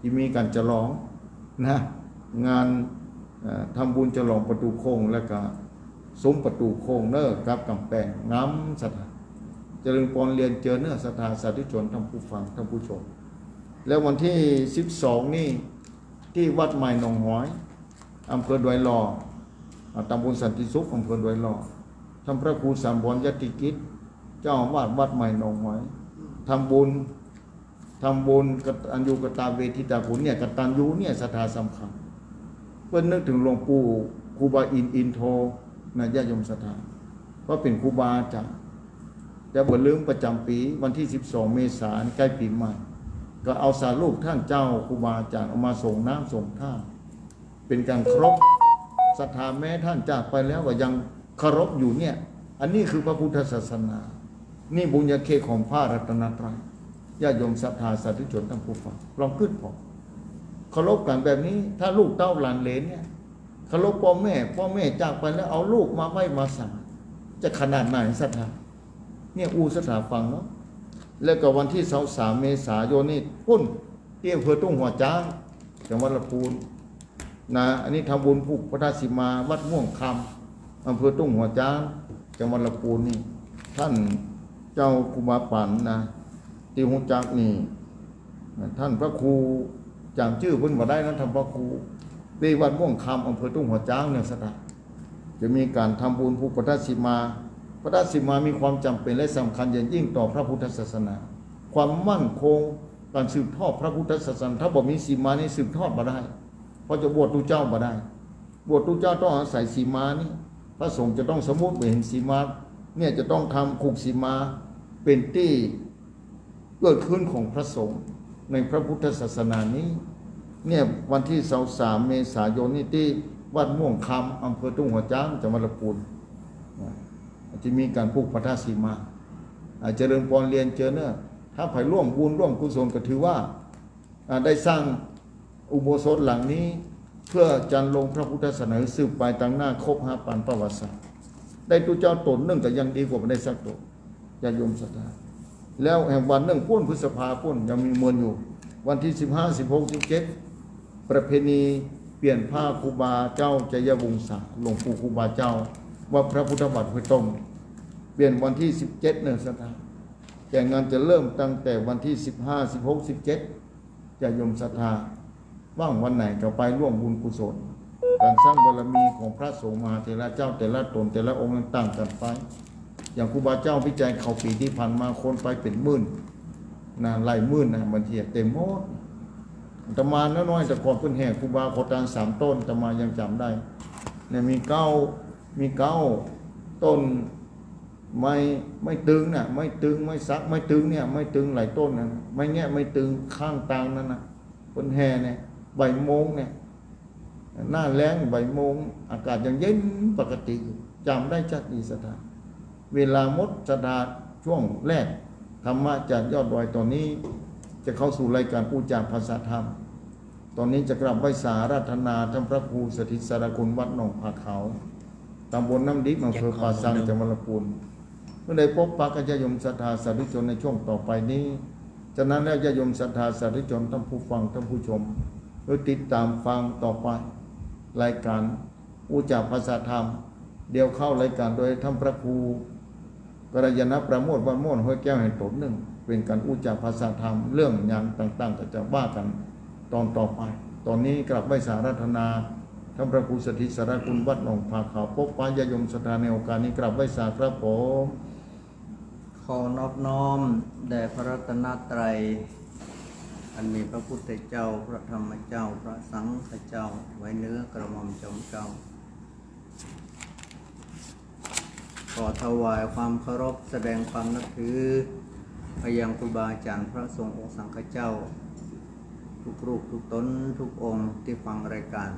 ตี้มีก๋านฉลองนะ งาน เอ่อ ทำบุญฉลองประตู๋โค้ง แล้วก็ ซุ้มประตู๋โค้งเนาะ กับก๋ำแปง งาม ศรัทธา เจริญปอนเรียนเจิญเนาะ ศรัทธาสาธุชนท่านผู้ฟัง ท่านผู้ชม แล้ววันตี้สิบสองนี่ ตี้วัดใหม่หนองหอย อำเภอดอยหล่อ อ่า ตำบลสันติสุข อำเภอดอยหล่อ ต้านพระครูสังวรยติกิจ เจ้าอาวาสวัดใหม่หนองหอย ทำบุญ ทำบุญกตัญญูกตเวทิตาคุณเนี่ย กตัญญูเนี่ยศรัทธาสำคัญ เปิ้นนึกเถิงหลวงปู่ครูบาอินทร์ อินโทนะ ญาติโยมศรัทธา เพราะเป๋นครูบาอาจ๋ารย์ แต่บ่ลืมประจ๋ำปี๋ วันตี้สิบสองเมษานี่ใก้ปี๋ใหม่ ก็เอาสารูปต้านเจ้าครูบาอาจ๋ารย์ออกมาสรงน้ำสรงท่า เป๋นก๋านเคารพ ศรัทธาแม้ต้านจากไปแล้วก็ยังเคารพอยู่เนี่ย อันนี้คือพระพุทธศาสนา นี่บุญญาเขตของพระรัตนตรัย ญาติโยมศรัทธาสาธุชนท่านผู้ฟัง ลองกึ๊ดผ่อ เคารพกั๋นแบบนี้ ถ้าลูกเต้าหลานเหลนเนี่ย เคารพป้อแม่ ป้อแม่จากไปแล้วเอาลูกมาไหว้มาสัก จะขนาดไหนศรัทธา เนี่ยอู้ศรัทธาฟังเนาะ แล้วก็วันตี้ซาวสามเมษายนนี่ปุ้น ตี้อำเภอตุ้งหัวจ๊าง จังหวัดละปูนนะ อันนี้ทำบุญผูกพัทธสีมาวัดม่วงคำ อำเภอตุ้งหัวจ๊าง จังหวัดละปูนนี่ ต้านเจ้าครูบาปั๋นนะ ตี้ฮู้จักนี่ ต้านพระครูจ๋ำจื้อเปิ้นบ่ได้นะ ต้านพระครู ตี้วัดม่วงคำ อำเภอตุ้งหัวจ๊างเนี่ยศรัทธา จะมีก๋านทำบุญผูกพัทธสีมา พัทธสีมามีความจ๋ำเป๋นและสำคัญอย่างยิ่งต่อพระพุทธศาสนา ความมั่นคง ก๋านสืบทอดพระพุทธศาสนา ถ้าบ่มีสีมานี่สืบทอดบ่ได้ เพราะจะบวชตุ๊เจ้าบ่ได้ บวชตุ๊เจ้าต้องอาศัยสีมานี่ พระสงฆ์จะต้องสำมุติบ่เห็นสีมา เนี่ยจะต้องทำผูกสีมา เป๋นตี้เกิดขึ้นของพระสงฆ์ในพระพุทธศาสนานี้ เนี่ยวันตี้ซาวสามเมษายนนี่ตี้วัดม่วงคำ อำเภอตุ้งหัวจ๊าง จังหวัดละปูน นะ จะมีก๋านผูกพัทธสีมา อ่า เจริญปอนเรียนเจิญเนาะ ถ้าใผร่วมบุญร่วมกุศลก็ถือว่า อ่า ได้สร้างอุโบสถหลังนี้ เปื้อจันลงพระพุทธศาสนาสืบไปตางหน้าครบห้าปานประวัติศาสตร์ ได้ตุ๊เจ้าต๋นนึ่งก็ยังดีกว่าบ่ได้สักต๋น ญาติโยมศรัทธา แล้วแหมวันนึ่งปุ้นพฤษภาปุ้นยังมีเมินอยู่ วันตี้สิบห้า สิบหก สิบเจ็ด ประเพณี เปลี่ยนผ้าครูบาเจ้าชัยวงศา หลวงปู่ครูบาเจ้า วัดพระพุทธบาทห้วยต้ม เปลี่ยนวันตี้สิบเจ็ดเน่อศรัทธา แต่งานจะเริ่มตั้งแต่วันตี้สิบห้า สิบหก สิบเจ็ด ญาติโยมศรัทธา ว่างวันไหนก็ไปร่วมบุญกุศล ก๋านสร้างบารมีของพระสงฆ์มหาเถระเจ้าแต่ละต๋นแต่ละองค์ต่างกั๋นไป อย่างครูบาเจ้าพิชัยเขาปีตี้ผ่านมาคนไปเป๋นหมื่นนะ หลายหมื่นนะ บางทีเต็มหมด อาตมาน้อยๆ แต่ก่อนเปิ้นแห่ครูบาขอตานสามต้น อาตมายังจ๋ำได้ เนี่ยมีเก้า มีเก้าต้น ไม้ ไม้ตึงน่ะ ไม้ตึง ไม้สัก ไม้ตึงเนี่ย ไม้ตึงหลายต้นนะ ไม้แงะ ไม้ตึงข้างตางนั้นนะ เปิ้นแห่เนี่ย บ่ายโมงเนี่ย หน้าแล้งบ่ายโมง อากาศยังเย็นปกติอยู่ จ๋ำได้ชัดดีศรัทธา เวลาหมดศรัทธา ช่วงแรกธรรมะจากยอดดอย ต๋อนนี้จะเข้าสู่รายการอู้จ๋าภาษาธรรม ต๋อนนี้จะกราบไหว้สาอาราธนาต้านพระครูสถิตสารคุณวัดหนองผาขาว ตำบลน้ำดิบ อำเภอป่าซาง จังหวัดลำพูน เพื่อได้ปบปะกัญญาติโยมศรัทธาสาธุชนในช่วงต่อไปนี้ ฉะนั้นแล้วญาติโยมศรัทธาสาธุชน ต้านผู้ฟัง ต้านผู้ชม เพื่อติดต๋ามฟังต่อไป รายการอู้จ๋าภาษาธรรม เดี๋ยวเข้ารายการโดยต้านพระครู กัลยาณประโมท วัดม่วนห้วยแก้วแห่งต๋นนึ่ง เป๋นก๋านอู้จ๋าภาษาธรรม เรื่องหยังต่างๆ ก็จะว่ากั๋นต๋อนต่อไป ต๋อนนี้กราบไหว้สาอาราธนาต้านพระครูสถิตสารคุณวัดหนองผาขาว ปบปะญาติโยมศรัทธาในโอกาสนี้ กราบไหว้สาครับผม ขอนอบน้อมแด่พระรัตนตรัย อันมีพระพุทธเจ้า พระธรรมเจ้า พระสังฆเจ้า ไว้เหนือกระหม่อมจอมเกล้า ขอถวายความเคารพ แสดงความนับถือ ไปยังครูบาอาจ๋ารย์พระสงฆ์องค์สังฆเจ้า ทุกรูปทุกต๋นทุกองค์ตี้ฟังรายการ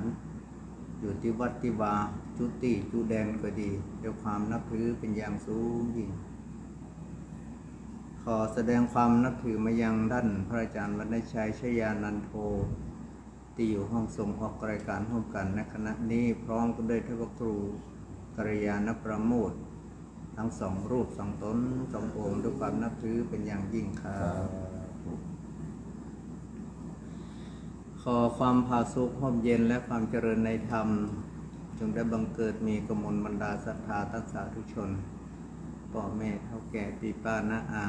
อยู่ตี้วัดตี้วา จุตี้จุแดนก็ดี ด้วยความนับถือเป๋นอย่างสูงยิ่ง ขอแสดงความนับถือมายังต้านพระอาจ๋ารย์วรรณชัย ชยานันโท ตี้อยู่ห้องส่งออกรายการฮ่วมกั๋นในขณะนี้ พร้อมกั๋นด้วยต้านพระครูกัลยาณประโมท ตึงสองรูปสองต๋นสององค์ ด้วยความนับถือเป๋นอย่างยิ่งครับ ขอความผาสุกฮ่มเย็นและความเจริญในธรรม จงได้บังเกิดมีก้าหมู่บรรดาศรัทธาตังสาธุชน ป้อแม่เฒ่าแก่ปี้ป้าน้าอา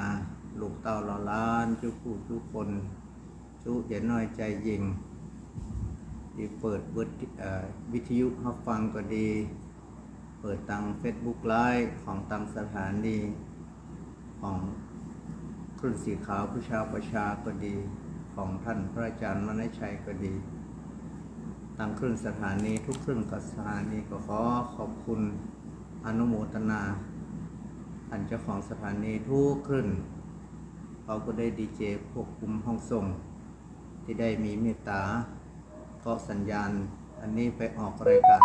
ลูกเต้าเหล่าหลาน จุ๊กู้จุ๊คน จุ๊อย่าน้อยใจ๋ยิ่ง ตี้เปิดวิท- เอ่อ วิทยุฮับฟังก็ดี เปิดตางเฟซบุ๊กไลฟ์ของตางสถานี ของคลื่นสีขาวผู้เฒ่าประชาก็ดี ของต้านพระอาจ๋ารย์วรรณชัยก็ดี ตางคลื่นสถานีทุกคลื่นกับสถานีก็ขอขอบคุณอนุโมทนา ต้านเจ้าของสถานีทุกคลื่น เขาก็ได้ดีเจควบคุมห้องส่ง ตี้ได้มีเมตต๋า เกาะสัญญาณอันนี้ไปออกรายการ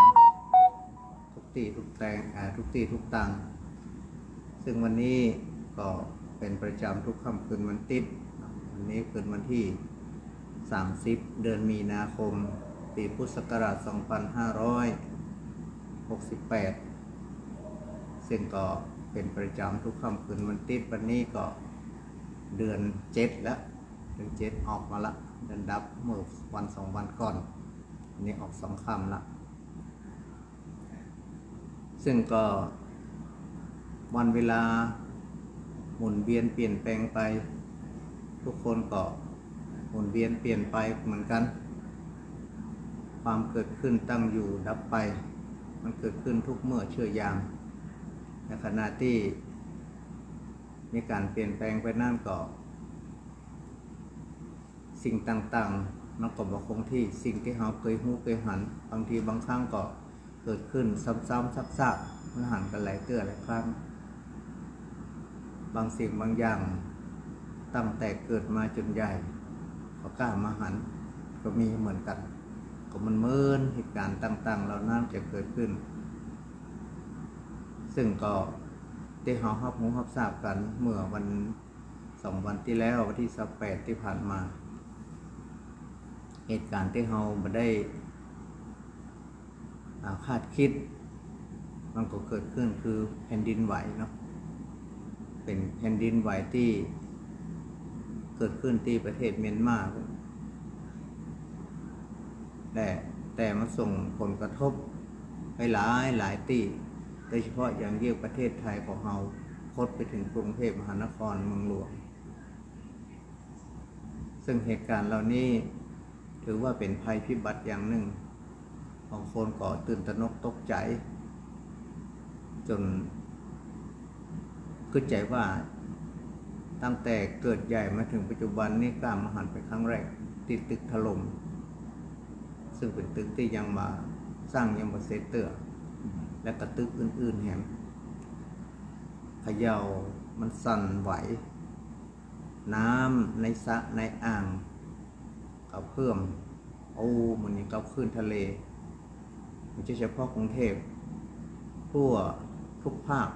ทุกตี้ทุกแตง อ่า ทุกตี้ทุกตาง ซึ่งวันนี้ก็เป๋นประจ๋ำทุกค่ำคืนวันติ๊ด วันนี้คืนวันตี้สามสิบ เดือนมีนาคม ปี๋พุทธศักราชสองพันห้าร้อยหกสิบแปด ซึ่งก็เป๋นประจ๋ำทุกค่ำคืนวันติ๊ด วันนี้ก็เดือนเจ็ดแล้ว เดือนเจ็ดออกมาละ เดือนดับเมื่อวันสองวันก่อน อันนี้ออกสองค่ำละ ซึ่งก็วันเวลาหมุนเวียนเปลี่ยนแปลงไป ทุกคนก็หมุนเวียนเปลี่ยนไปเหมือนกั๋น ความเกิดขึ้นตั้งอยู่ดับไป มันเกิดขึ้นทุกเมื่อเชื่อยาม ในขณะตี้มีก๋านเปลี่ยนแปลงไปนั้นก็ สิ่งต่างๆ มันก็บ่คงตี้ สิ่งตี้เฮาเกยฮู้เกยหัน บางทีบางครั้งก็เกิดขึ้นซ้ำๆ ซากๆ มันหันกั๋นหลายเตื้อหลายครั้ง บางสิ่งบางอย่างตั้งแต่เกิดมาจ๋นใหญ่ ก็ก้ามาหัน ก็มีเหมือนกั๋น ก็เหมือนเหตุก๋ารณ์ต่างๆ เหล่านั้นจะเกิดขึ้น ซึ่งก็ตี้เฮาฮับฮู้ฮับซาบกั๋นเมื่อวัน สองวันตี้แล้ว วันตี้ซาวแปดตี้ผ่านมา เหตุก๋ารณ์ตี้เฮาบ่ได้ อ่า คาดคิด มันก็เกิดขึ้นคือแผ่นดินไหวเนาะ เป๋นแผ่นดินไหวตี้เกิดขึ้นตี้ประเทศเมียนมา และ แต่มันส่งผลกระทบไปหลายหลายตี้ โดยเฉพาะอย่างยิ่งประเทศไทยของเฮา คดไปถึงกรุงเทพมหานครเมืองหลวง ซึ่งเหตุการณ์เหล่านี้ถือว่าเป๋นภัยพิบัติอย่างนึ่ง บางคนก็ตื่นตระหนกตกใจ๋ จ๋นกึ๊ดใจ๋ว่าตั้งแต่เกิดใหญ่มาเถิงปัจจุบันนี้ ก้าวมาหันไปครั้งแรกตี้ตึกถล่ม ซึ่งเป๋นตึกตี้ยังบ่สร้างยังบ่เสร็จเตื้อ และก็ตึกอื่นๆ แหม เขย่ามันสั่นไหว น้ำในสระในอ่างกระเพื่อม โอ้ มันยังกับคลื่นทะเล บ่ใจ้เฉพาะกรุงเทพ ทั่วทุกภาค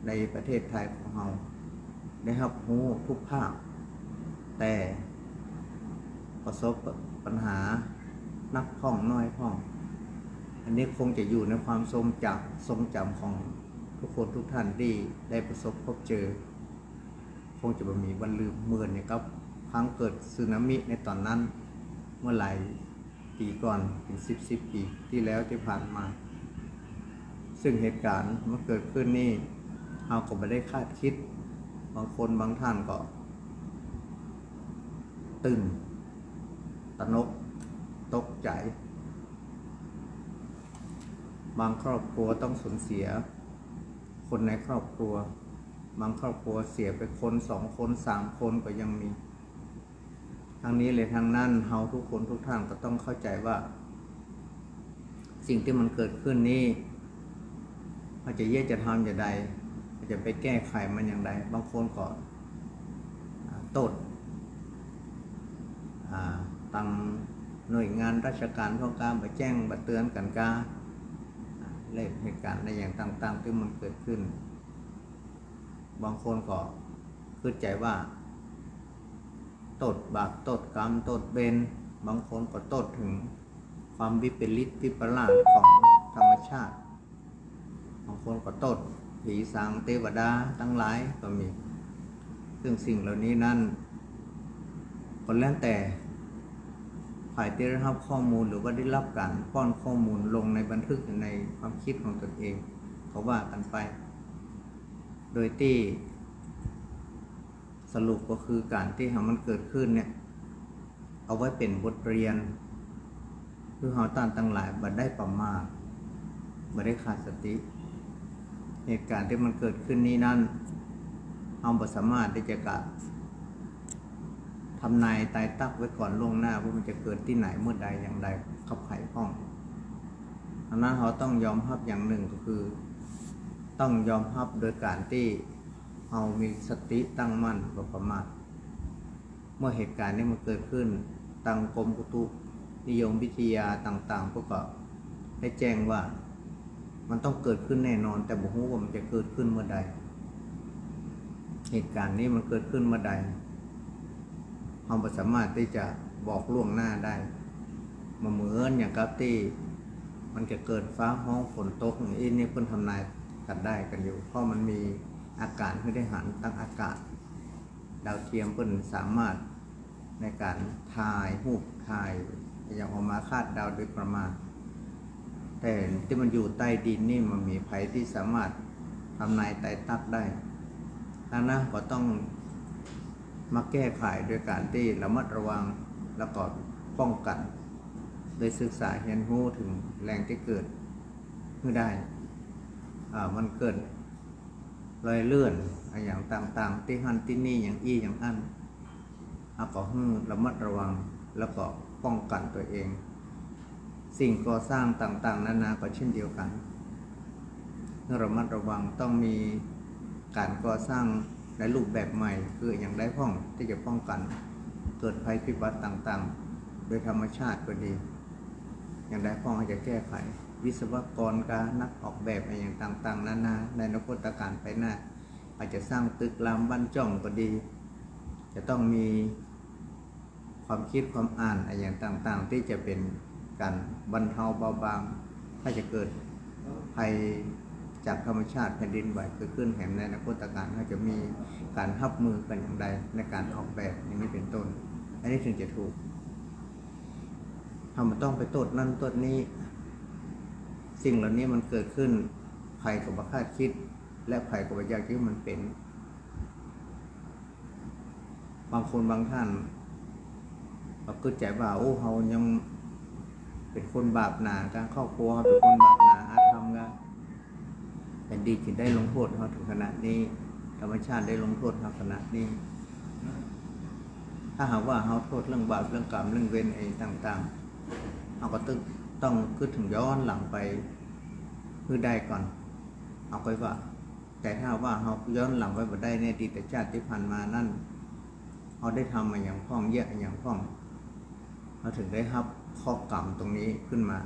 ในประเทศไทยของเฮา ได้ฮับฮู้ทุกภาค แต่ประสบปัญหานักพ่องน้อยพ่อง อันนี้คงจะอยู่ในความทรงจ๋ำ ทรงจ๋ำของทุกคนทุกท่านตี้ได้ประสบพบเจอ คงจะบ่มีวันลืม เหมือนอย่างกับครั้งเกิดสึนามิในต๋อนนั้น เมื่อหลายปี๋ก่อน เป๋นสิบสิบปี๋ตี้แล้วตี้ผ่านมา ซึ่งเหตุการณ์มันเกิดขึ้นนี่ เฮาก็บ่ได้คาดคิด บางคนบางท่านก็ตื่นตระหนกตกใจ๋ บางครอบครัวต้องสูญเสียคนในครอบครัว บางครอบครัวเสียไปคนสองคนสามคนก็ยังมี ทั้งนี้และทั้งนั้น เฮาทุกคนทุกท่านก็ต้องเข้าใจ๋ว่า สิ่งตี้มันเกิดขึ้นนี้ เฮาจะเยียะจะทำอย่างใด เฮาจะไปแก้ไขมันอย่างใด บางคนก็ อ่า โต้ษ อ่า ตังหน่วยงานราชการ เพราะกาบ่แจ้งบ่เตื๋อนกั๋นกา อ่า และเหตุการณ์ในอย่างต่างๆ ตี้มันเกิดขึ้น บางคนก็กึ๊ดใจ๋ว่า โต้ษบาป โต้ษกรรม โต้ษเวร บางคนก็โต้ษเถิงความวิปริตวิปลาสของธรรมชาติ บางคนก็โต้ษผีสางเตวดาตังหลายก็มี ซึ่งสิ่งเหล่านี้นั้น ก็แล้วแต่ฝ่ายตี้ได้ฮับข้อมูล หรือว่าได้ฮับก๋านป้อนข้อมูลลงในบันทึกอยู่ในความคิดของตนเอง ก็ว่ากั๋นไป โดยตี้สรุปก็คือก๋านตี้หื้อมันเกิดขึ้นเนี่ย เอาไว้เป๋นบทเรียน หื้อเฮาต้านตังหลายบ่ได้ประมาท บ่ได้ขาดสติ เหตุการณ์ตี้มันเกิดขึ้นนี้นั้น เฮาบ่สามารถตี้จะกะทำนายตายตั๊กไว้ก่อนล่วงหน้าว่ามันจะเกิดตี้ไหน เมื่อใด อย่างใด กับใผพ่อง ดังนั้นเฮาต้องยอมฮับอย่างนึ่งก็คือ ต้องยอมฮับโดยก๋านตี้เฮามีสติตั้งมั่น บ่ประมาท เมื่อเหตุการณ์นี้มันเกิดขึ้น ตังกรมอุตุนิยมวิทยาต่างๆ เปิ้นก็ได้แจ้งว่ามันต้องเกิดขึ้นแน่นอน แต่บ่ฮู้ว่ามันจะเกิดขึ้นเมื่อใด เหตุการณ์นี้มันเกิดขึ้นเมื่อใด เฮาบ่สามารถตี้จะบอกล่วงหน้าได้ บ่เหมือนอย่างกับตี้มันจะเกิดฟ้าฮ้องฝนตกอย่างอี้นี่ เปิ้นทำนายกั๋นได้กั๋นอยู่ เพราะมันมีอากาศหื้อได้หันตังอากาศ ดาวเทียมเปิ้นสามารถในก๋านถ่ายฮูป ถ่ายอย่างออกมาคาดเดาโดยประมาณ แต่ตี้มันอยู่ใต้ดินนี่บ่มีใผตี้สามารถทำนายตายตั๊กได้ ดังนั้นก็ต้องมาแก้ไขโดยก๋านตี้ระมัดระวัง แล้วก็ป้องกั๋น โดยศึกษาเฮียนฮู้เถิงแหล่งตี้เกิดหื้อได้ อ่า มันเกิดรอยเลื่อนอะหยังต่างๆ ตี้หั้นตี้นี่ อย่างอี้อย่างอั้น เฮาก็หื้อระมัดระวัง แล้วก็ป้องกั๋นตั๋วเอง สิ่งก่อสร้างต่างๆ นานาก็เช่นเดียวกั๋น หื้อระมัดระวัง ต้องมีก๋านก่อสร้างในรูปแบบใหม่ คืออย่างใดพ่องตี้จะป้องกั๋น เกิดภัยพิบัติต่างๆ โดยธรรมชาติก็ดี อย่างใดพ่อง เฮาจะแก้ไข วิศวกรกา นักออกแบบอะหยังต่างๆ นานา ในอนาคตก๋านไปหน้า อาจจะสร้างตึกรามบ้านจ้องก็ดี จะต้องมีความคิดความอ่านอะหยังต่างๆ ตี้จะเป๋นก๋านบรรเทาเบาบาง ถ้าจะเกิดภัยจากธรรมชาติแผ่นดินไหวเกิดขึ้นแหม ในอนาคตก๋าน เฮาจะมีก๋านฮับมือกั๋นอย่างใดในก๋านออกแบบอย่างนี้เป๋นต้น อันนี้เถิงจะถูก บ่ต้องไปโต้ษนั่นโต้ษนี้ สิ่งเหล่านี้มันเกิดขึ้น ใผก็บ่คาดกึ๊ด และใผก็บ่อยากจะหื้อมันเป๋น บางคนบางต้านก็กึ๊ดใจ๋ว่า โอ้ เฮายังเป๋นคนบาปหนา ตางครอบครัวเฮาเป๋นคนบาปหนา อาธรรมกา แผ่นดินจึงได้ลงโต้ษเฮาเถิงขนาดนี้ ธรรมชาติได้ลงโต้ษเฮาขนาดนี้ ถ้าหากว่าเฮาโต้ษเรื่องบาป เรื่องกรรม เรื่องเวรอะไรต่างๆ เฮาก็ตึงต้องกึ๊ดเถิงย้อนหลังไปหื้อได้ก่อน เฮาค่อยว่า แต่ถ้าว่าเฮาย้อนหลังไปบ่ได้ในอดีตชาติตี้ผ่านมานั้น เฮาได้ทำมาหยังพ่อง เยียะหยังพ่อง เฮาเถิงได้ฮับเคราะห์กรรมตรงนี้ขึ้นมา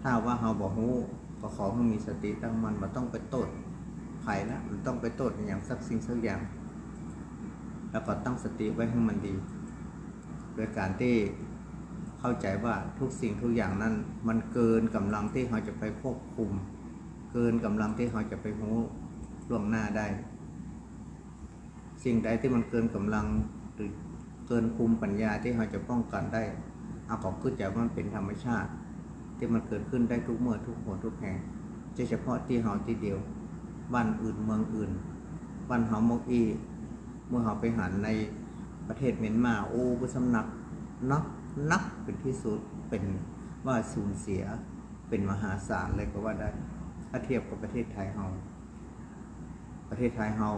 ถ้าว่าเฮาบ่ฮู้ ก็ขอหื้อมีสติตั้งมั่น บ่ต้องไปโต้ษใผละ บ่ต้องไปโต้ษหยังสักสิ่งสักอย่าง แล้วก็ตั้งสติไว้หื้อมันดี โดยก๋านตี้เข้าใจ๋ว่าทุกสิ่งทุกอย่างนั้น มันเกินก๋ำลังตี้เฮาจะไปควบคุม เกินก๋ำลังตี้เฮาจะไปฮู้ล่วงหน้าได้ สิ่งใดตี้มันเกินก๋ำลัง หรือเกินภูมิปัญญาตี้เฮาจะป้องกั๋นได้ เฮาก็กึ๊ดใจ๋ว่ามันเป๋นธรรมชาติ ตี้มันเกิดขึ้นได้ทุกเมื่อ ทุกหนทุกแห่ง บ่เฉพาะตี้เฮาตี้เดียว บ้านอื่นเมืองอื่น บ้านเฮาเมื่อกี้ เมื่อเฮาไปหันในประเทศเมียนมา โอ้ บ่สำนัก นัก นักเป๋นตี้สุด เป๋นว่าสูญเสีย เป๋นมหาศาลเลยก็ว่าได้ ถ้าเทียบกับประเทศไทยเฮา ประเทศไทยเฮา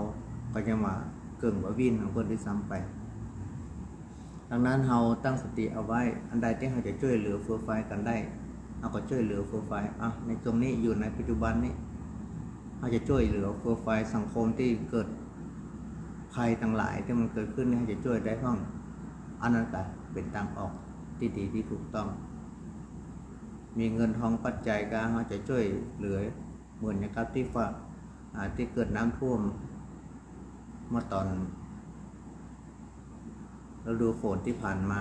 ก็ยังว่าเกิ่งว่าวิ้นของเปิ้นด้วยซ้ำไป ดังนั้นเฮาตั้งสติเอาไว้ อันใดตี้เฮาจะจ้วยเหลือเฟือฟายกั๋นได้ เฮาก็จ้วยเหลือเฟือฟาย อ่ะ ในตรงนี้อยู่ในปัจจุบันนี้ เฮาจะจ้วยเหลือเฟือฟายสังคมตี้เกิดภัยตังหลายตี้มันเกิดขึ้นนี่ เฮาจะจ้วยได้พ่อง อันนั้นก็เป๋นตางออกตี้ดีตี้ถูกต้อง มีเงินทองปัจจัยก็เฮาจะจ้วยเหลือ เหมือนอย่างกับตี้ว่า อ่า ตี้เกิดน้ำท่วม เมื่อต๋อนฤดูฝนตี้ผ่านมา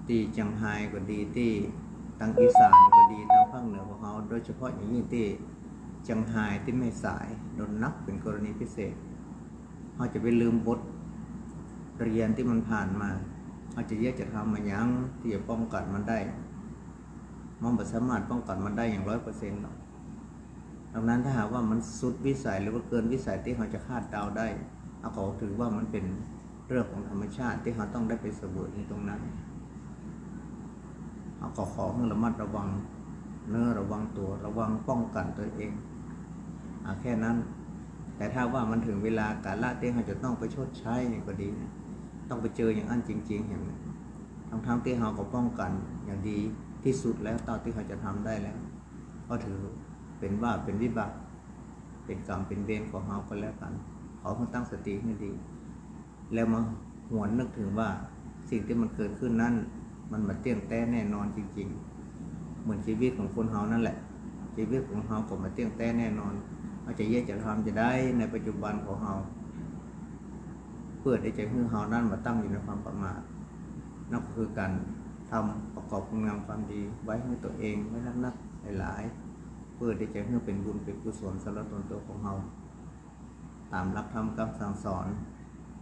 ตี้เจียงฮายก็ดี ตี้ตางอีสานก็ดี ตางภาคเหนือของเฮา โดยเฉพาะอย่างยิ่งตี้เจียงฮาย ตี้แม่สาย โดนนักเป๋นกรณีพิเศษ เฮาจะไปลืมบทเรียนตี้มันผ่านมา เฮาจะเยียะจะทำมาหยังตี้จะป้องกั๋นมันได้ มันบ่สามารถป้องกั๋นมันได้อย่างร้อยเปอร์เซ็นต์หรอก ดังนั้นถ้าหากว่ามันสุดวิสัยหรือว่าเกินวิสัยตี้เฮาจะคาดเดาได้ เฮาก็ถือว่ามันเป๋นเรื่องของธรรมชาติตี้เฮาต้องได้ไปเสวยในตรงนั้น เฮาก็ขอหื้อระมัดระวังเนื้อระวังตั๋ว ระวังป้องกั๋นตนเอง อ่า แค่นั้น แต่ถ้าว่ามันเถิงเวลากาละตี้เฮาจะต้องไปชดใช้นี่ก็ดีนะ ต้องไปเจออย่างอั้นจริงๆ อย่างนั้น ทั้งๆ ตี้เฮาก็ป้องกั๋นอย่างดีตี้สุดแล้ว เต้าตี้เฮาจะทำได้แล้ว ก็ถือเป๋นว่าเป๋นวิบาก เป๋นกรรมเป๋นเวรของเฮาก็แล้วกั๋น ขอหื้อตั้งสติหื้อดี แล้วมาหวนนึกเถิงว่าสิ่งตี้มันเกิดขึ้นนั้น มันบ่เตี้ยงแต๊แน่นอนจริงๆ เหมือนจีวิตของคนเฮานั่นแหละ จีวิตของเฮาก็บ่เตี้ยงแต๊แน่นอน เฮาจะเยียะจะทำจะใดในปัจจุบันของเฮา เปื้อตี้จะหื้อเฮานั้นบ่ตั้งอยู่ในความประมาท นั่นก็คือก๋านทำประกอบคุณงามความดีไว้หื้อตั๋วเองไว้นักๆ หลายๆ เปื้อตี้จะหื้อเป๋นบุญเป๋นกุศลสำหรับตนตั๋วของเฮา ต๋ามหลักธรรมกำสั่งสอน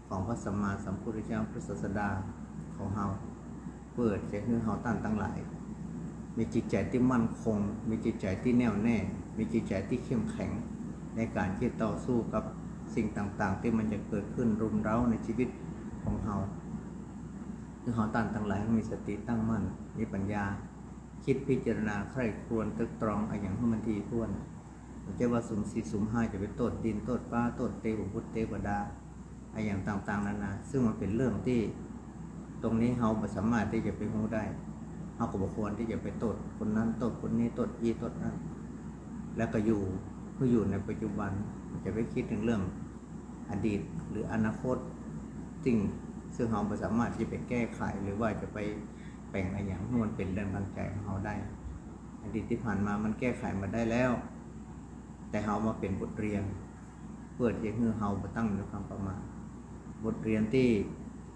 ของพระสัมมาสัมพุทธเจ้าพระศาสดาของเฮา เปื้อจะหื้อเฮาต้านตังหลาย มีจิตใจ๋ตี้มั่นคง มีจิตใจ๋ตี้แน่วแน่ มีจิตใจ๋ตี้เข้มแข็ง ในก๋านตี้ต่อสู้กับสิ่งต่างๆ ตี้มันจะเกิดขึ้นรุมเร้าในจีวิตของเฮา หื้อเฮาต้านตังหลายมีสติตั้งมั่น มีปัญญา กึ๊ดพิจารณาใคร่ครวญตรึกตรองอะหยังหื้อมันถี่ถ้วน บ่ใจ้ว่าสุมสี่สุมห้าจะไปโต้ษดินโต้ษฟ้าโต้ษเตวบุตรเตวดา อะหยังต่างๆ นานา ซึ่งมันเป๋นเรื่องตี้ ตรงนี้เฮาบ่สามารถตี้จะไปฮู้ได้ เฮาก็บ่ควรตี้จะไปโต้ษคนนั้นโต้ษคนนี้โต้ษอี้โต้ษนั่น แล้วก็อยู่ คืออยู่ในปัจจุบัน จะไปกึ๊ดเถิงเรื่องอดีตหรืออนาคต ซึ่ง ซึ่งเฮาบ่สามารถจะไปแก้ไขหรือว่าจะไปแป๋งอะหยังหื้อมันเป๋นเรื่องตางใจ๋ของเฮาได้ อดีตตี้ผ่านมามันแก้ไขบ่ได้แล้ว แต่เฮามาเป๋นบทเรียน เปื้อจะหื้อเฮาบ่ตั้งอยู่ในความประมาท บทเรียนตี้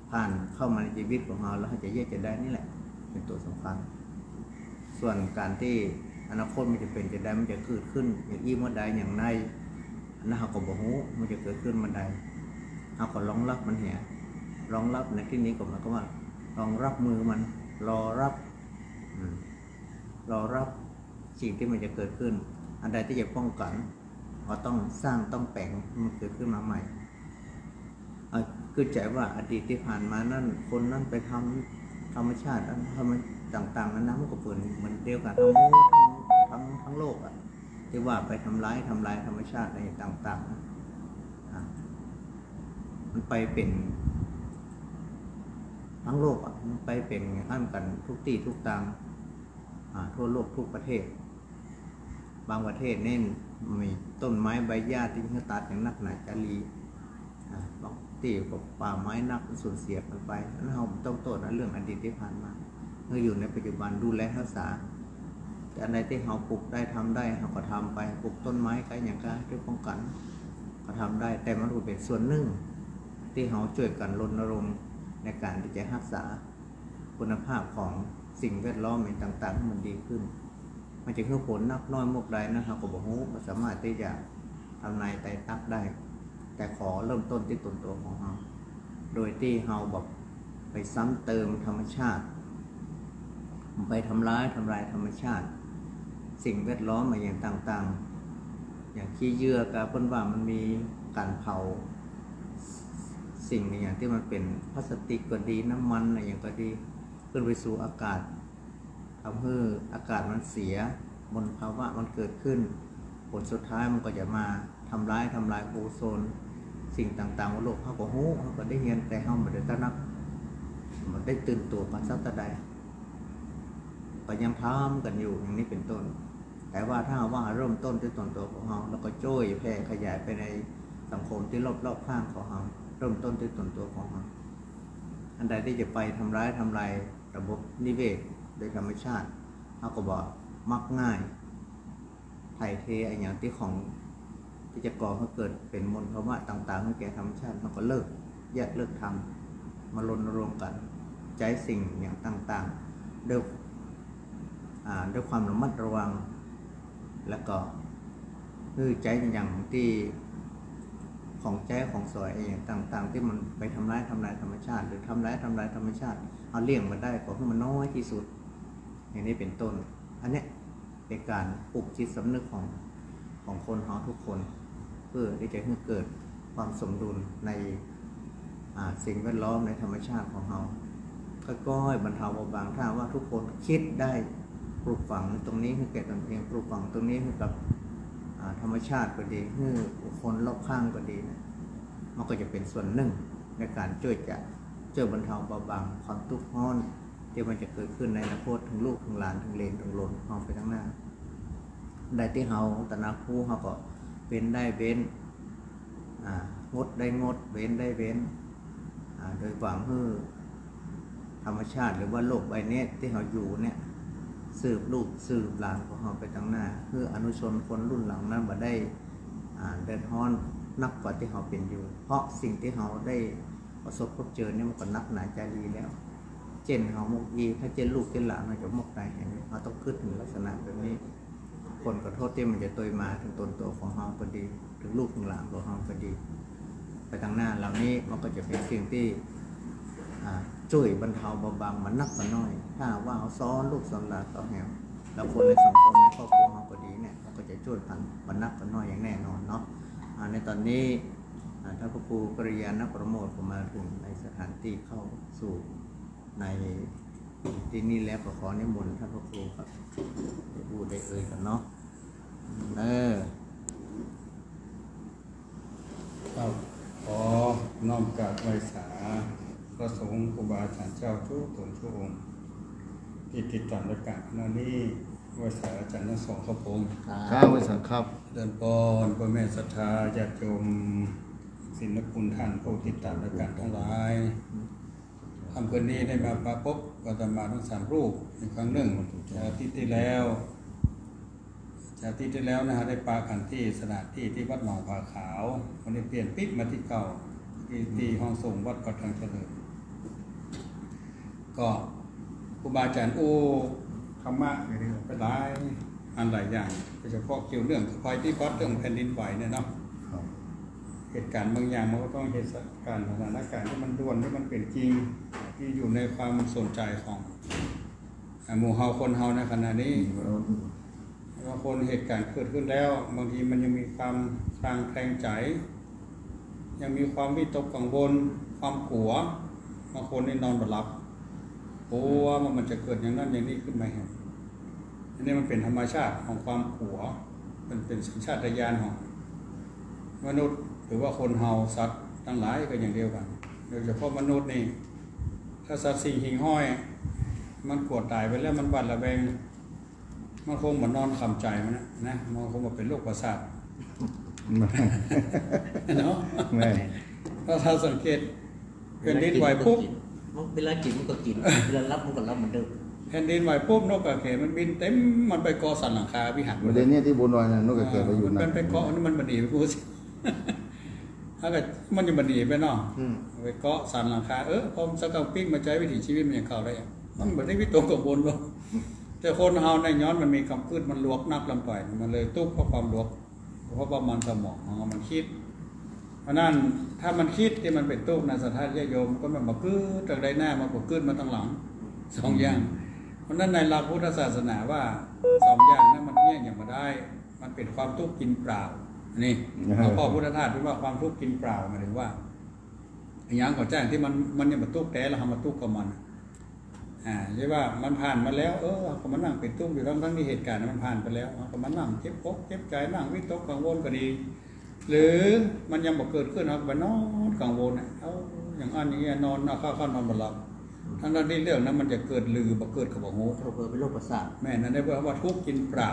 ผ่านเข้ามาในจีวิตของเฮาแล้วเฮาจะเยียะจะได้นี่แหละ เป๋นตั๋วสำคัญ ส่วนก๋านตี้อนาคตมันจะเป๋นจะใด มันจะเกิดขึ้นอย่างอี้เมื่อใดอย่างใด อันนั้นเฮาก็บ่ฮู้ มันจะเกิดขึ้นเมื่อใด เฮาก็รองรับมันเหีย รองรับในตี้นี้ก็หมายความว่ารองรับมือมัน รอรับ อืม รอรับสิ่งตี้มันจะเกิดขึ้น อันใดตี้จะป้องกั๋น ก็ต้องสร้าง ต้องแป๋ง มันเกิดขึ้นมาใหม่ อ่ะ คือใจ๋ว่าอดีตตี้ผ่านมานั้น คนนั้นไปทำธรรมชาติ อันธรรม ต่างๆ นานา มันก็เป๋นเหมือนเดียวกั๋น ทั้งหมด ทั้ง ทั้ง ทั้งโลกอะ ตี้ว่าไปทำร้าย ทำลายธรรมชาติในต่างๆ นะ อ่ะ มันไปเป๋น ทั้งโลกอะ มันไปเป๋นอั้นกั๋นทุกตี้ทุกตาง อ่า ทั่วโลกทุกประเทศ บางประเทศนี่มีต้นไม้ใบหญ้าตี้หื้อตัดอย่างนักหนาจารี อ่า บางตี้ก็ป่าไม้นัก มันสูญเสียกั๋นไป อันนั้นเฮาบ่ต้องโต้ษนะ เรื่องอดีตตี้ผ่านมา เฮาอยู่ในปัจจุบัน ดูแลฮักษา แต่อันใดตี้เฮาปลูกได้ ทำได้ เฮาก็ทำไป ปลูกต้นไม้ก็อย่างกั๋น เพื่อป้องกั๋น ก็ทำได้ แต่มันก็เป๋นส่วนนึ่ง ตี้เฮาจ้วยกั๋นรณรงค์ในก๋านตี้จะฮักษา คุณภาพของสิ่งแวดล้อมต่างๆ หื้อมันดีขึ้น มันจะหื้อผลนักน้อยมวกใดนั้น เฮาก็บ่ฮู้ บ่สามารถตี้จะทำนายตายตั๊กได้ แต่ขอเริ่มต้นตี้ตนตั๋วของเฮา โดยตี้เฮาบ่ไปซ้ำเติมธรรมชาติ ไปทำร้าย ทำลายธรรมชาติ สิ่งแวดล้อมอะอย่างต่างๆ อย่างขี้เยื่อก็เปิ้นว่ามันมีก๋านเผา สิ่งอะอย่างตี้มันเป๋นพลาสติกก็ดี น้ำมันอะอย่างก็ดี ขึ้นไปสู่อากาศ ทำหื้ออากาศมันเสีย มลภาวะมันเกิดขึ้น ผลสุดท้ายมันก็จะมาทำร้าย ทำลายโอโซน สิ่งต่างๆ บนโลก เฮาก็ฮู้ เฮาก็ได้เฮียน แต่เฮาบ่ได้ตระหนัก บ่ได้ตื่นตั๋วกั๋นสักเต้าใด ก็ยังทำกั๋นอยู่อย่างนี้เป๋นต้น แต่ว่าถ้าว่าเริ่มต้นตี้ตนตั๋วของเฮา แล้วก็จ้วยแผ่ขยายไปในสังคมตี้รอบๆ ข้างของเฮา เริ่มต้นตี้ตนตั๋วของเฮา อันใดตี้จะไปทำร้าย ทำลายระบบนิเวศโดยธรรมชาติ เฮาก็บ่มักง่าย ถ่ายเทอะอย่างตี้ของตี้จะก่อหื้อเกิดเป๋นมลภาวะต่างๆ หื้อแก่ธรรมชาติ เฮาก็เลิก เยียะเลิกทำ มารณรงค์กั๋น ใจ๊สิ่งอย่างต่างๆ ด้วย อ่า ด้วยความระมัดระวัง แล้วก็หื้อใจ๊อย่างตี้ของใจ๊ของสอยอย่างต่างๆ ตี้มันไปทำร้าย ทำลายธรรมชาติ หรือทำร้าย ทำลายธรรมชาติ เฮาเลี่ยงมันได้ก็หื้อมันน้อยตี้สุด อย่างนี้เป๋นต้น อันเนี้ยเป๋นก๋านปลุกจิตสำนึกของ ของคนเฮาทุกคน เพื่อตี้จะหื้อเกิดความสมดุลใน อ่า สิ่งแวดล้อมในธรรมชาติของเฮา ค่อยๆ บรรเทาเบาบาง ถ้าหากว่าทุกคนกึ๊ดได้ ปลูกฝังตรงนี้หื้อแก่ตนเอง ปลูกฝังตรงนี้หื้อกับ อ่า ธรรมชาติก็ดี หื้อบุคคลรอบข้างก็ดีนะ มันก็จะเป๋นส่วนนึ่งในก๋านจ้วยจะ จ้วยบรรเทาเบาบางความตุ๊กข์ฮ้อน ตี้มันจะเกิดขึ้นในอนาคต เถิงลูกเถิงหลาน เถิงเหลนเถิงโหลนของเฮาไปตังหน้า ใดตี้เฮาตระหนักฮู้ เฮาก็เว้นได้เว้น อ่า งดได้งด เว้นได้เว้น อ่า โดยหวังหื้อธรรมชาติ หรือว่าโลกใบนี้ตี้เฮาอยู่เนี่ย สืบลูกสืบหลานของเฮาไปตังหน้า หื้ออนุชนคนรุ่นหลังนั้นบ่ได้ อ่า เดือดฮ้อนนักกว่าตี้เฮาเป๋นอยู่ เพราะสิ่งตี้เฮาได้ประสบพบเจอเนี่ยมันก็นักหนาจารีแล้ว เจ้นเฮามกอี้ ถ้าเจ้นลูกเจ้นหลานมันจะมกต๋ายแหม เฮาต้องกึ๊ดเถิงลักษณะแบบนี้ ผลกระทบตี้มันจะตวยมาเถิงตนตั๋วของเฮาก็ดี เถิงลูกเถิงหลานของเฮาก็ดี ไปตังหน้าเหล่านี้มันก็จะเป๋นสิ่งตี้ อ่า จ้วยบรรเทาเบาบางมานักมาน้อย ถ้าหากว่าเฮาสอนลูกสอนหลานเฮาแหม แล้วคนในสังคมในครอบครัวเฮาก็ดีเนี่ย มันก็จะจ้วยกั๋นมานักมาน้อยอย่างแน่นอนเนาะ อ่า ในต๋อนนี้ อ่า ท่านพระครูกัลยาณประโมทก็มาเถิงในสถานตี้เข้าสู่ ในตี้นี่แล้ว ก็ขอนิมนต์ท่านพระครูครับ ได้อู้ได้เอ่ยกั๋นเนาะ เออ ครับ ขอน้อมกราบไหว้สาพระสงฆ์ครูบาอาจ๋ารย์เจ้าทุกต๋นทุกองค์ ตี้ติดต๋ามรายก๋านคณะนี้ ไหว้สาอาจ๋ารย์ตังสองครับผม ครับ ไหว้สาครับ เจริญพร ป้อแม่ศรัทธาญาติโยม ศิลคุณท่านผู้ติดต๋ามรายก๋านตังหลาย ค่ำคืนนี้ได้มาปะปบอาตมาตังสามรูปอีกครั้งนึ่ง จากอาทิตย์ตี้แล้ว จากอาทิตย์ตี้แล้วนะฮะ ได้ปะกั๋นตี้สถานตี้ตี้วัดหนองผาขาว วันนี้เปลี่ยนปิ๊กมาตี้เก่า ตี้ ตี้ห้องสงฆ์วัดเกาะทางเจริญ ก็ครูบาอาจ๋ารย์อู้ธรรมะไปหลายอันหลายอย่าง โดยเฉพาะเกี่ยวเรื่องกับภัยพิบัติเรื่องแผ่นดินไหวเนี่ยเนาะ ครับ เหตุก๋ารณ์บางอย่างมันก็ต้องเหตุก๋ารณ์สถานก๋ารณ์ตี้มันด่วน ตี้มันเป๋นจริง ตี้อยู่ในความสนใจ๋ของ อ่า หมู่เฮาคนเฮาในขณะนี้ อืม บางคนเหตุการณ์เกิดขึ้นแล้ว บางทีมันยังมีความคลางแคลงใจ๋ ยังมีความวิตกกังวล ความกั๋ว บางคนนี่นอนบ่หลับ กั๋วว่ามันจะเกิดอย่างนั้นอย่างนี้ขึ้นมาแหม อันนี้มันเป๋นธรรมชาติของความกั๋ว มันเป๋นสัญชาตญาณของมนุษย์ หรือว่าคนเฮาสัตว์ตังหลายก็อย่างเดียวกั๋น โดยเฉพาะมนุษย์นี่ ถ้าสัตว์สิ่งหิ่งห้อย มันกั๋วต๋ายไปแล้ว มันหวาดระแวง มันคงบ่นอนข่ำใจ๋มันนะ นะ มันคงบ่เป๋นโรคประสาท เนาะ แม่น ถ้าเฮาสังเกต แผ่นดินไหวปุ๊บ มันเวลากิ๋นมันก็กิ๋น เวลาหลับมันก็หลับเหมือนเดิม แผ่นดินไหวปุ๊บ นกกาแขนมันบินเต็ม มันไปเกาะสันหลังคาวิหาร ประเด็นนี้ตี้บนดอยน่ะ นกกาแขนไปอยู่ มันไปเกาะ นี่มันบ่หนีไปพูดสิ ถ้าเกิดมันยังบ่หนีไปเนาะ อืม ไปเกาะสันหลังคา เออ พอมันสักพักปิ๊กมาใจ๊วิถีชีวิตมันยังเข้าได้ มันบ่ได้วิตกกังวลหรอก แต่คนเฮาเนี่ยย้อนมันมีความกึ๊ด มันหลวกนักล้ำไป มันเลยตุ๊กข์เพราะความหลวก เพราะว่ามันสมองของมันกึ๊ด เพราะนั้นถ้ามันกึ๊ดตี้มันเป๋นตุ๊กข์นะ ศรัทธาญาติโยม ก็มันบ่กึ๊ดตังใดหน้า มันบ่กึ๊ดมาตังหลัง สองอย่าง เพราะนั้นในหลักพุทธศาสนาว่าสองอย่างนั้นมันเยียะหยังบ่ได้ มันเป๋นความตุ๊กข์กิ๋นเปล่า นี่ อ่า หลวงพ่อพุทธทาสเปิ้นว่าความตุ๊กข์กิ๋นเปล่า หมายถึงว่า อะหยังก็จ้างตี้มัน มันยังบ่ตุ๊กข์แต๊แล้ว เฮามาตุ๊กข์กับมัน อ่า ใจ้ว่ามันผ่านมาแล้ว เออ เฮาก็มานั่งเป๋นตุ๊กข์อยู่ ทั้งๆ ตี้เหตุการณ์มันผ่านไปแล้ว เฮาก็มานั่งเจ็บอกเจ็บใจ๋ นั่งวิตกกังวลก็ดี หรือมันยังบ่เกิดขึ้น เฮาก็ไปนอนกังวลน่ะ เอ้า อย่างอั้นอย่างนี้ นอน เอาเข้า เข้านอนบ่หลับ ทั้งๆ ตี้เรื่องนั้นมันจะเกิดหรือบ่เกิดก็บ่ฮู้ เผลอๆ เป๋นโรคประสาท แม่น อันนี้เปิ้นว่าตุ๊กข์กิ๋นเปล่า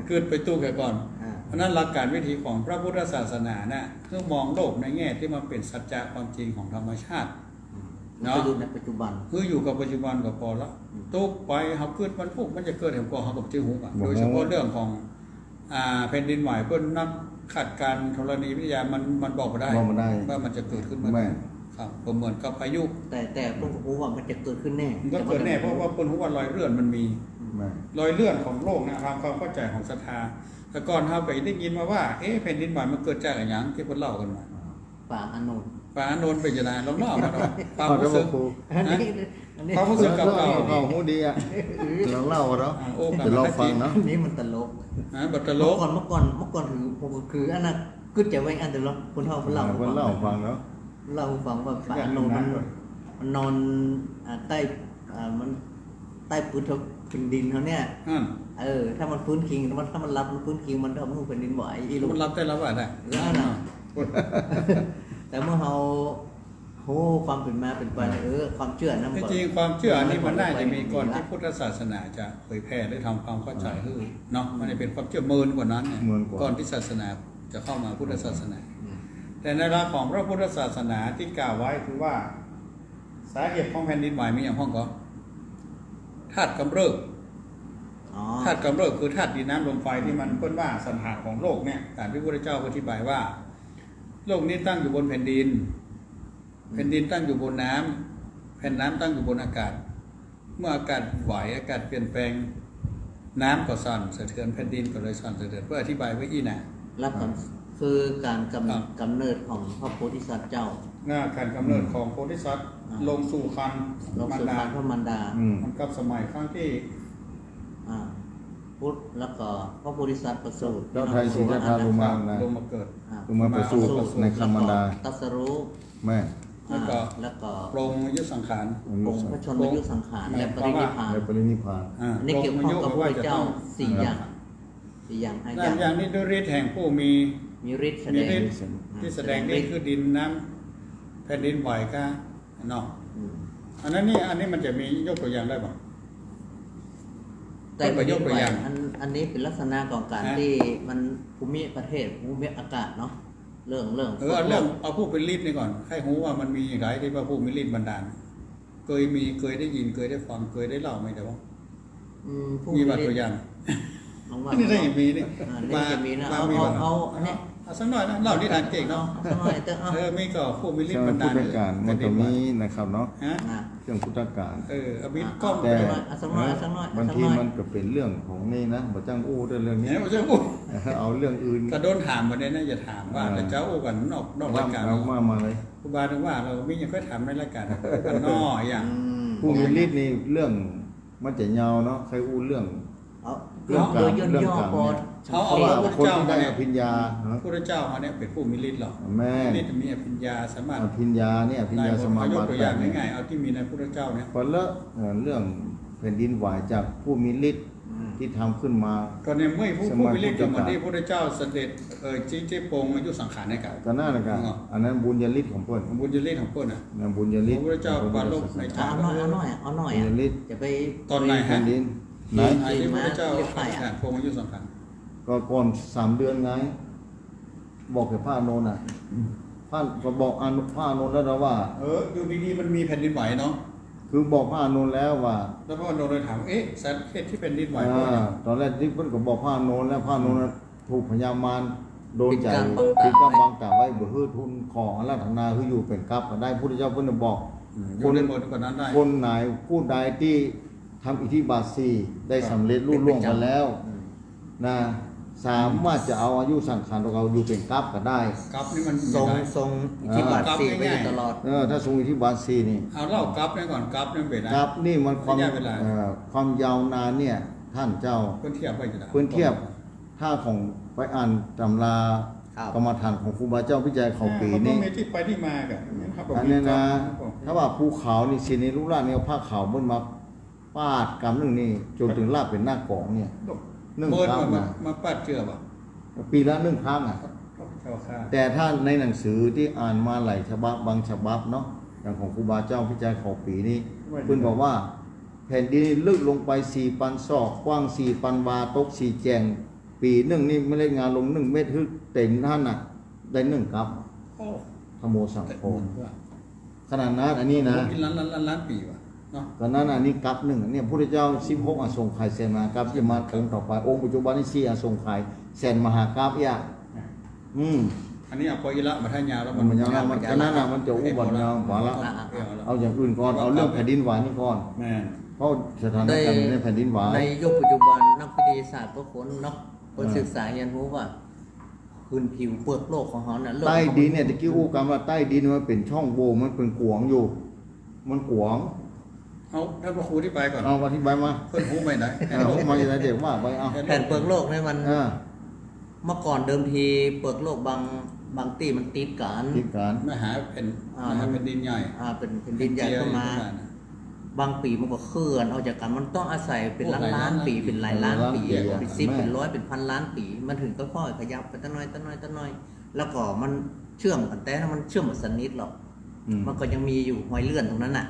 กึ๊ดไปตุ๊กข์เสียก่อน อ่า เพราะนั้นหลักการวิธีของพระพุทธศาสนาน่ะ คือมองโลกในแง่ตี้มันเป๋นสัจจะความจริงของธรรมชาติ อืม เนาะ คืออยู่ในปัจจุบัน คืออยู่กับปัจจุบันก็ปอละ อืม ตุ๊กข์ไป เฮากึ๊ดมันปุ๊บ มันจะเกิดแหมก่อ เฮาก็บ่ฮู้อะ บ่ฮู้ โดยเฉพาะเรื่องของ อ่า แผ่นดินไหว เปิ้นนักคาดการณ์ธรณีวิทยา มัน มันบอกบ่ได้ บอกบ่ได้ ว่ามันจะเกิดขึ้นเมื่อใด แม่น ครับ ก็เหมือนกับพายุ แต่ แต่เปิ้นก็ฮู้ว่ามันจะเกิดขึ้นแน่ มันก็เกิดแน่ แต่มัน เพราะว่าเปิ้นฮู้ว่ารอยเลื่อนมันมี แม่น รอยเลื่อนของโลกนะ ตามความเข้าใจ๋ของศรัทธา แต่ก่อนเฮาก็ได้ยินมาว่า เอ๊ะ แผ่นดินไหวมันเกิดจากอะหยัง ตี้เปิ้นเล่ากั๋นมา อ่า ป่าอานนท์ ป่าอานนท์เป๋นจะได๋ ลองเล่ามาเนาะ ความฮู้สึก เอาเถอะ อันนี้ ฮะ อันนี้ ความฮู้สึกเก่าๆ เก่าๆ ฮู้ดีอะ ลองเล่าเนาะ อ่า โอ้ เดี๋ยวลองฟังเนาะ อันนี้มันตลก ฮะ บ่ตลก เมื่อก่อน เมื่อก่อน เมื่อก่อนคือ ผมก็คืออันนั้นกึ๊ดใจ๋ไว้อันเดียวเนาะ คนเฒ่าเปิ้นเล่า เออ เปิ้นเล่าฟังเนาะ เล่าฟังว่าป่าอานนท์มัน มันนอน อ่า ใต้ อ่า มัน ใต้ปื๊ดแผ่นดินเฮาเนี่ย อืม เออ ถ้ามันฟื้นคิง มัน ถ้ามันหลับมันฟื้นคิง มันก็บ่ฮู้แผ่นดินไหว อีหลุ มันหลับแต่หลับอะนะ เออ นั่นน่ะ แต่เมื่อเฮาฮู้ความเป๋นมาเป๋นไป เออ ความเจื้อนั้นมันก็ ที่จริงความเจื้ออันนี้มันน่าจะมีก่อนตี้พุทธศาสนาจะเผยแผ่หรือทำความเข้าใจ๋หื้อเนาะ มันจะเป๋นความเจื้อเมินกว่านั้นเนี่ย เมินกว่า ก่อนตี้ศาสนาจะเข้ามาพุทธศาสนา อืม แต่ในหลักของพระพุทธศาสนาตี้กล่าวไว้คือว่า สาเหตุของแผ่นดินไหวมีอะหยังพ่องก่อ ธาตุกำเริบ อ๋อ ธาตุกำเริบคือธาตุดินน้ำลมไฟตี้มันเปิ้นว่าสันฐานของโลกเนี่ย ต๋ามตี้พระพุทธเจ้าอธิบายว่า โลกนี้ตั้งอยู่บนแผ่นดิน แผ่นดินตั้งอยู่บนน้ำ แผ่นน้ำตั้งอยู่บนอากาศ เมื่ออากาศไหว อากาศเปลี่ยนแปลง น้ำก็สั่นสะเทือน แผ่นดินก็เลยสั่นสะเทือน เปิ้นอธิบายไว้อี้นะ แล้วก็คือก๋านกำ ครับ กำเนิดของพระโพธิสัตว์เจ้า อ่า ก๋านกำเนิดของโพธิสัตว์ อ่า ลงสู่ครรภ์ ลงสู่ครรภ์มารดา พระมารดา อืม เหมือนกับสมัยครั้งตี้ อ่า พุทธ แล้วก็พระโพธิสัตว์ประสูติ เจ้าไตรสิทธัตถะลงมานะ ลงมาเกิด อ่า ลงมาประสูติในครรภ์มารดา แล้วก็ตรัสรู้ แม่น แล้วก็ อ่า แล้วก็ปลงอายุสังขาร ปลงพระชนมายุสังขาร แม่น และปรินิพพาน และปรินิพพาน อ่า อันนี้เกี่ยวข้องกับพระเจ้าสี่อย่าง สี่อย่าง ห้าอย่าง อย่างนี้ด้วยฤทธิ์แห่งผู้มี มีฤทธิ์แสดง มีฤทธิ์ อ่า ที่แสดงฤทธิ์คือดินน้ำแผ่นดินไหวก็เนาะ อืม อันนั้นนี่ อันนี้มันจะมียกตัวอย่างได้บ่ แต่ ยกตัวอย่าง อัน อันนี้เป๋นลักษณะของก๋าน ฮะ ตี้มันภูมิประเทศ ภูมิอากาศเนาะ เรื่อง เรื่อง เออ เรื่อง เอาผู้เป๋นฤทธิ์นี่ก่อน ใค่ฮู้ว่ามันมีอย่างใดตี้ว่าผู้มีฤทธิ์บันดาล เกยมี เกยได้ยิน เกยได้ฟัง เกยได้เล่าไหม แต่ว่า อืม ผู้มี มีบ่าตัวอย่าง ลองว่า นี่ได้ยังมีนี่ อ่า นี่ มา จะมีนะ มา เอา มี เอา บ่า เอา อันนี้ เอาสักหน่อยนะ เล่านิทานเก่งเนาะ เอาสักหน่อยเถอะ เอา เออ มีก่อผู้มีฤทธิ์บันดาล เชิงพุทธกาลมันก็มีนะครับเนาะ ฮะ อ่ะ เชิงพุทธกาล เออ เอามีกล้อง แต่ เอาสักหน่อย เอาสักหน่อย บางที เอาสักหน่อย มันก็เป๋นเรื่องของนี่นะ บ่จ้างอู้ด้วยเรื่องนี้ เนี่ย บ่จ้างอู้ เอาเรื่องอื่น ถ้าโดนถามวันนี้นะ อย่าถามว่า อ่า แต่จะอู้กั๋นนอก นอกรายการ ว่า ว่ามาเลย ครูบาถึงว่าเฮามีหยังค่อยถามในรายการ กันน้อยอย่าง อืม ผู้มีฤทธิ์นี่เรื่องมันจะยาวเนาะ ใค่อู้เรื่อง เอา เรื่อง เอา ก๋าน โดยย่น เรื่อง ย่อ ก๋าน พอ เนี่ย เอา เอา ว่า พุทธเจ้า คนตี้ได้ เนี่ย อภิญญา ฮะ พุทธเจ้าเฮาเนี่ยเป๋นผู้มีฤทธิ์เหรอ แม่น ฤทธิ์มีอภิญญาสามารถ อภิญญาเนี่ย อภิญญา ได้หมด สมาบัติ เอายกตัวอย่าง แปดเนี่ย ง่ายๆ เอาตี้มีในพุทธเจ้าเนี่ย ก็เลอะ เอ่อ เรื่องแผ่นดินไหวจากผู้มีฤทธิ์ อืม ตี้ทำขึ้นมา ก็ในเมื่อผู้ สมัย ผู้มีฤทธิ์ พุทธกาล ก็เหมือนตี้พุทธเจ้าเสด็จ เอ่อ ตี้ ตี้ปรงอายุสังขารเนี่ยกะ ก็นั่นแหละกะ อ๋อ อันนั้นบุญญาฤทธิ์ของเปิ้น บุญญาฤทธิ์ของเปิ้นน่ะ นะ บุญญาฤทธิ์ พระพุทธเจ้า ของพระพุทธศาสนา ปรารภในฌาน เอาหน่อย เอาหน่อย เอาหน่อย บุญญาฤทธิ์ จะไป ตอนไหนฮะ แผ่นดิน ไหน ไหนตี้พระพุทธเจ้า เรียกไปอะ อธิษฐานปรงอายุสังขาร ก็ก่อนสามเดือนไง บอกแก่พระอานนท์น่ะ พระก็บอกอานนท์ พระอานนท์แล้วนะว่า เออ อยู่ดีๆ มันมีแผ่นดินไหวเนาะ คือบอกพระอานนท์แล้วว่า แล้วพระอานนท์เลยถาม เอ๊ะ สาเหตุตี้แผ่นดินไหว อ่า เพราะอะไร ตอนแรกตี้เปิ้นก็บอกพระอานนท์แล้ว พระอานนท์น่ะ อืม ถูกพญามารดลใจ ปิดกั้นบังตา ปิดกั้นบังตาไว้ บ่หื้อทูลขออาราธนาหื้ออยู่เป๋นกัปก็ได้ พุทธเจ้าเปิ้นบอก อืม คน อยู่ได้หมด คนนั้นได้ คนไหน ผู้ใดตี้ทำอิทธิบาทสี่ได้ ครับ สำเร็จลุล่วงไปแล้ว อืม นะ สามารถจะเอาอายุสังขารของเฮาอยู่เป๋นกัปก็ได้ กัปนี่มัน ทรง ไม่ได้ ทรงอิทธิบาทสี่ อ่า ไว้อยู่ตลอด เออ ถ้าทรงอิทธิบาทสี่นี่ เอาเล่ากัปนี่ก่อน กัปนี่มันเป๋นอะไร กัปนี่มันความ ระยะเวลา เอ่อ ความยาวนานเนี่ย ท่านเจ้า เปิ้นเทียบไว้จะได้ เปิ้นเทียบ ถ้าของไปอ่านตำรา ครับ กรรมฐานของครูบาเจ้าพิชัยเขาปี อ่า นี่ มันต้องมีตี้ไปตี้มาก่อน อันนี้นะ ครับผม ถ้าว่าภูเขานี่ สิเนรุราชเนี่ย เอาผ้าขาวเปิ้นมา ปาดกำนึ่งนี่จ๋นเถิงลาบเป๋นหน้ากองเนี่ย นึ่ง เปิ้น ครั้ง มา นะ มาปาดเจื้อบ่ ปีละนึ่งครั้งอะ เจ้าข้า แต่ถ้าในหนังสือตี้อ่านมาหลายฉบับบางฉบับเนาะ อย่างของครูบาเจ้าพิชัยเขาปีนี่ ว่า เปิ้นบอกว่า แผ่นดินนี่ลึกลงไปสี่ปันศอก กว้างสี่ปันวา ตกสี่แจ่ง ปีนึ่งนี่เมล็ดงาลงนึ่งเม็ด หื้อเต๋นหั้นน่ะ ได้นึ่งกัป โอ้ ธัมโมสังโฆ เต๋นหั้น ขนาดนั้น อันนี้นะ โอ้ กิ๋นล้านล้านล้านล้านปี๋ว่ะเนาะ ตอนนั้นอันนี้กัปนึ่ง เนี่ย พุทธเจ้าสิบหกอสงไขยแสนมหากัป จะมาองค์ต่อไป องค์ปัจจุบันนี่สี่อสงไขยแสนมหากัปเนี่ย อ่ะ อืม อันนี้เอาปออิละมาท่ายาวแล้ว มัน มันยาวแล้ว มัน มันยาว ขนาดนั้นน่ะ มันจะอู้บ่ยาว เอาละ เอาละ เอาอย่างอื่นก่อน เอาเรื่องแผ่นดินไหวนี่ก่อน แม่น เพราะสถานการณ์ในแผ่นดินไหว ในยุคปัจจุบันนักวิทยาศาสตร์ก็ค้นเนาะ เปิ้น อ่า ศึกษาเฮียนฮู้ว่า พื้นผิวเปลือกโลกของเฮาน่ะ เริ่ม ใต้ดินเนี่ย ตะกี้อู้กั๋นว่าใต้ดินมันเป๋นช่องโหว่ มันเป๋นขวางอยู่ มันขวาง เอา ท่านพระครูอธิบายก่อน เอา อธิบายมา เปิ้นฮู้ไหมนะ เออ ฮู้มาอยู่แล้ว เดี๋ยวว่าไป เอา แผ่นเปลือกโลกนี่มัน เออ เมื่อก่อนเดิมทีเปลือกโลกบาง บางตี้มันติดกั๋น ติดกั๋น มหาแผ่น อ่า มหาแผ่นดินใหญ่ อ่า เป๋นแผ่นดินใหญ่ขึ้นมา แผ่นเจียขึ้นมาน่ะ บางปี๋มันก็เคลื่อนออกจากกั๋น มันต้องอาศัยเป๋นล้านล้านปี๋ เป๋นหลายล้านปี๋ เป๋นล้านล้านปี๋ เป๋นสิบ แม่น เป๋นร้อย เป๋นพันล้านปี๋ มันเถิงค่อยๆ ขยับไปตะน้อย ตะน้อย ตะน้อย แล้วก็มันเชื่อมกั๋น แต่มันเชื่อมบ่สนิทหรอก อืม มันก็ยังมีอยู่ฮอยเลื่อนตรงนั้นน่ะ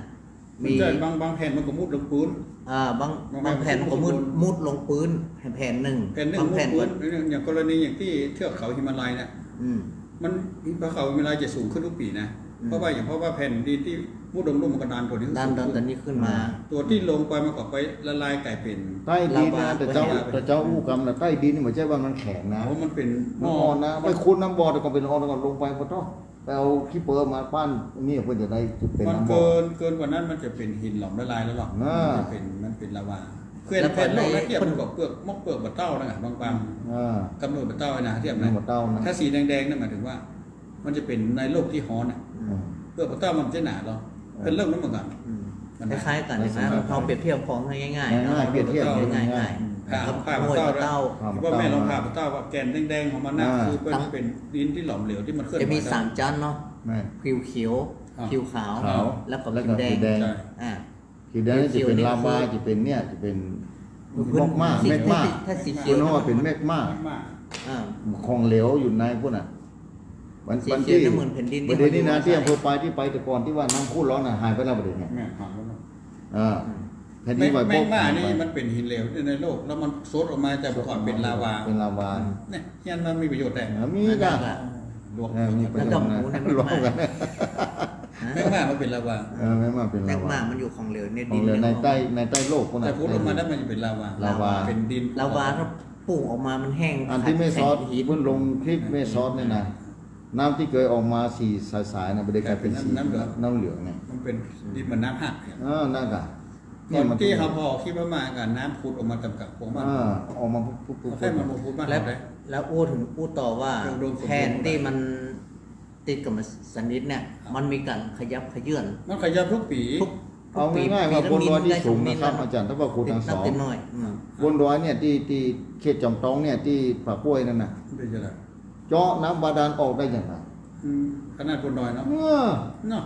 มี ใช่ บาง บางแผ่นมันก็มุดลงปื้น อ่า บาง บางแผ่น บางแผ่นมันก็มุด มุดลงปื้น มุดลงปื้น แผ่นหนึ่ง แผ่นหนึ่ง บางแผ่นก็ มุดลงปื้น อย่างกรณีอย่างตี้เทือกเขาหิมาลัยเนี่ย อืม มัน ภูเขาหิมาลัยจะสูงขึ้นทุกปี๋นะ อืม เพราะว่าอย่าง เพราะว่าแผ่นดินตี้มุดลงลุ่มมันก็ดันตัวนี้ ดัน สูงขึ้น ดันตัวนี้ขึ้นมา อ่า ตัวตี้ลงไปมันก็ไปละลายก๋ายเป๋น ใต้ดินนะ ลาวา แต่เจ้า ไป แต่เจ้าอู้กั๋นนะ ใต้ดินนี่บ่ใจ้ว่ามันแข็งนะ โอ้ มันเป๋น มันอ่อนนะ ไปขุดน้ำบ่อแต่ก่อนเป๋นอ่อน แต่ก่อนลงไปบ่ต้อง ไปเอาขี้เปื้อมาปั้น นี่เปิ้นจะได้เป๋น มัน น้ำบ่อ เกิน เกินกว่านั้นมันจะเป๋นหินหลอมละลายแล้วหรอก อ่า มันจะเป๋น มันเป๋นลาวา แขวน แล้ว แผ่นโลกนะ ใน เทียบมันกับเปลือก มกเปลือกบ่าเต้านะ บางๆ อ่า กำหนดบ่าเต้านะ เทียบนะ บ่าเต้านะ ถ้าสีแดงๆ นั่นหมายถึงว่า มันจะเป๋นในโลกตี้ฮ้อนน่ะ อืม เปลือกบ่าเต้ามันจะหนาหรอ เออ แผ่นโลกนั้นเหมือนกั๋น อืม มันหนา คล้ายๆ กั๋นนะ ลักษณะ เฮาเปรียบเทียบพอง่ายๆ ง่ายๆ เนาะ เปรียบเทียบ ง่ายๆ ง่ายๆ อืม ผ่า ผ่าบ่าเต้า ห้วยบ่าเต้า ผ่าบ่าเต้า คิดว่าแม่นลองผ่าบ่าเต้า ว่าแก่นแดงๆ ของมันน่ะ อ่า คือมัน ตั้ง เป๋นดินตี้หลอมเหลวตี้มันเคลื่อนไหวได้ จะมีสามชั้นเนาะ แม่น ผิวเขียว อ่า ผิวขาว ขาว แล้วก็ แล้วก็ ผิวแดง ผิวแดง ใช่ อ่า ผิวแดงนี่จะเป๋น ผิวเขียวนี่ ลาวา คือ จะเป๋นเนี่ย จะเป๋น พื้น แมกมา สี แมกมา ถ้าสี ถ้าสีเขียว เปิ้นฮ้องว่าเป๋นแมกมา แมกมา อ่า ของเหลวอยู่ในปู้นน่ะ มัน สีเขียวนี่เหมือนแผ่นดิน บ่าเดี่ยวนี้นะ ตี้อำเภอปายตี้ไปแต่ก่อนตี้ว่าน้ำขุ่นร้อนน่ะ หายไปแล้วบ่าเดี่ยวนี้ แม่น หายไปแล้ว อ่า อืม แผ่นดินไหว แมก แมกมานี่ มันเป๋นหินเหลวในโลก แล้วมันซดออกมาจากก่อนเป๋นลาวา เป๋นลาวา เนี่ย เฮียนมามีประโยชน์แต๊ เออ มี นั่น กะ น่ะ ลวก เออ มีประโยชน์นะ แล้วก็หมูเนี่ย ลวกกัน แมกมามันเป๋นลาวา เออ แมกมาเป๋นลาวา แมกมามันอยู่ของเหลวในดิน ของเหลวในใต้ ในใต้โลกปู้นน่ะ แต่ขุดออกมาแล้วมันจะเป๋นลาวา ลาวา เป๋นดิน ลาวาถ้าปลูกออกมามันแห้ง อันตี้แม่ซอส แข็งหิน เปิ้นลงคลิปแม่ซอสเนี่ยนะ น้ำตี้เกยออกมาสีใสๆ น่ะ บ่ได้ก๋ายเป๋นสี น้ำเหลือง น้ำเหลืองเนี่ย มันเป๋นดินเหมือนน้ำหักเนี่ย เออ นั่นกะ ก่อนตี้เฮาผ่อคลิปมาก่อน น้ำผุดออกมาตามกะโพรงมัน อ่า ออกมาปุ๊บปุ๊บปุ๊บ แค่มันมาผุดมา แล้ว แล้วอู้เถิงอู้ต่อว่า เรื่องโดนฝน แผ่นตี้มันติดกับมันสนิทเนี่ย ครับ มันมีก๋านขยับเขยื้อน มันขยับทุกปี๋ ทุก เอาง่ายๆว่าบนดอยตี้สูงนะครับ อาจ๋ารย์ ถ้าว่าขุดตางสอง บนดอยเนี่ย ตี้ ตี้เขตจอมตองเนี่ย ตี้ป่ากล้วยนั่นน่ะ เป๋นจะได เจาะน้ำบาดาลออกได้อย่างไร อืม ขนาดบนดอยเนาะ เออ เนาะ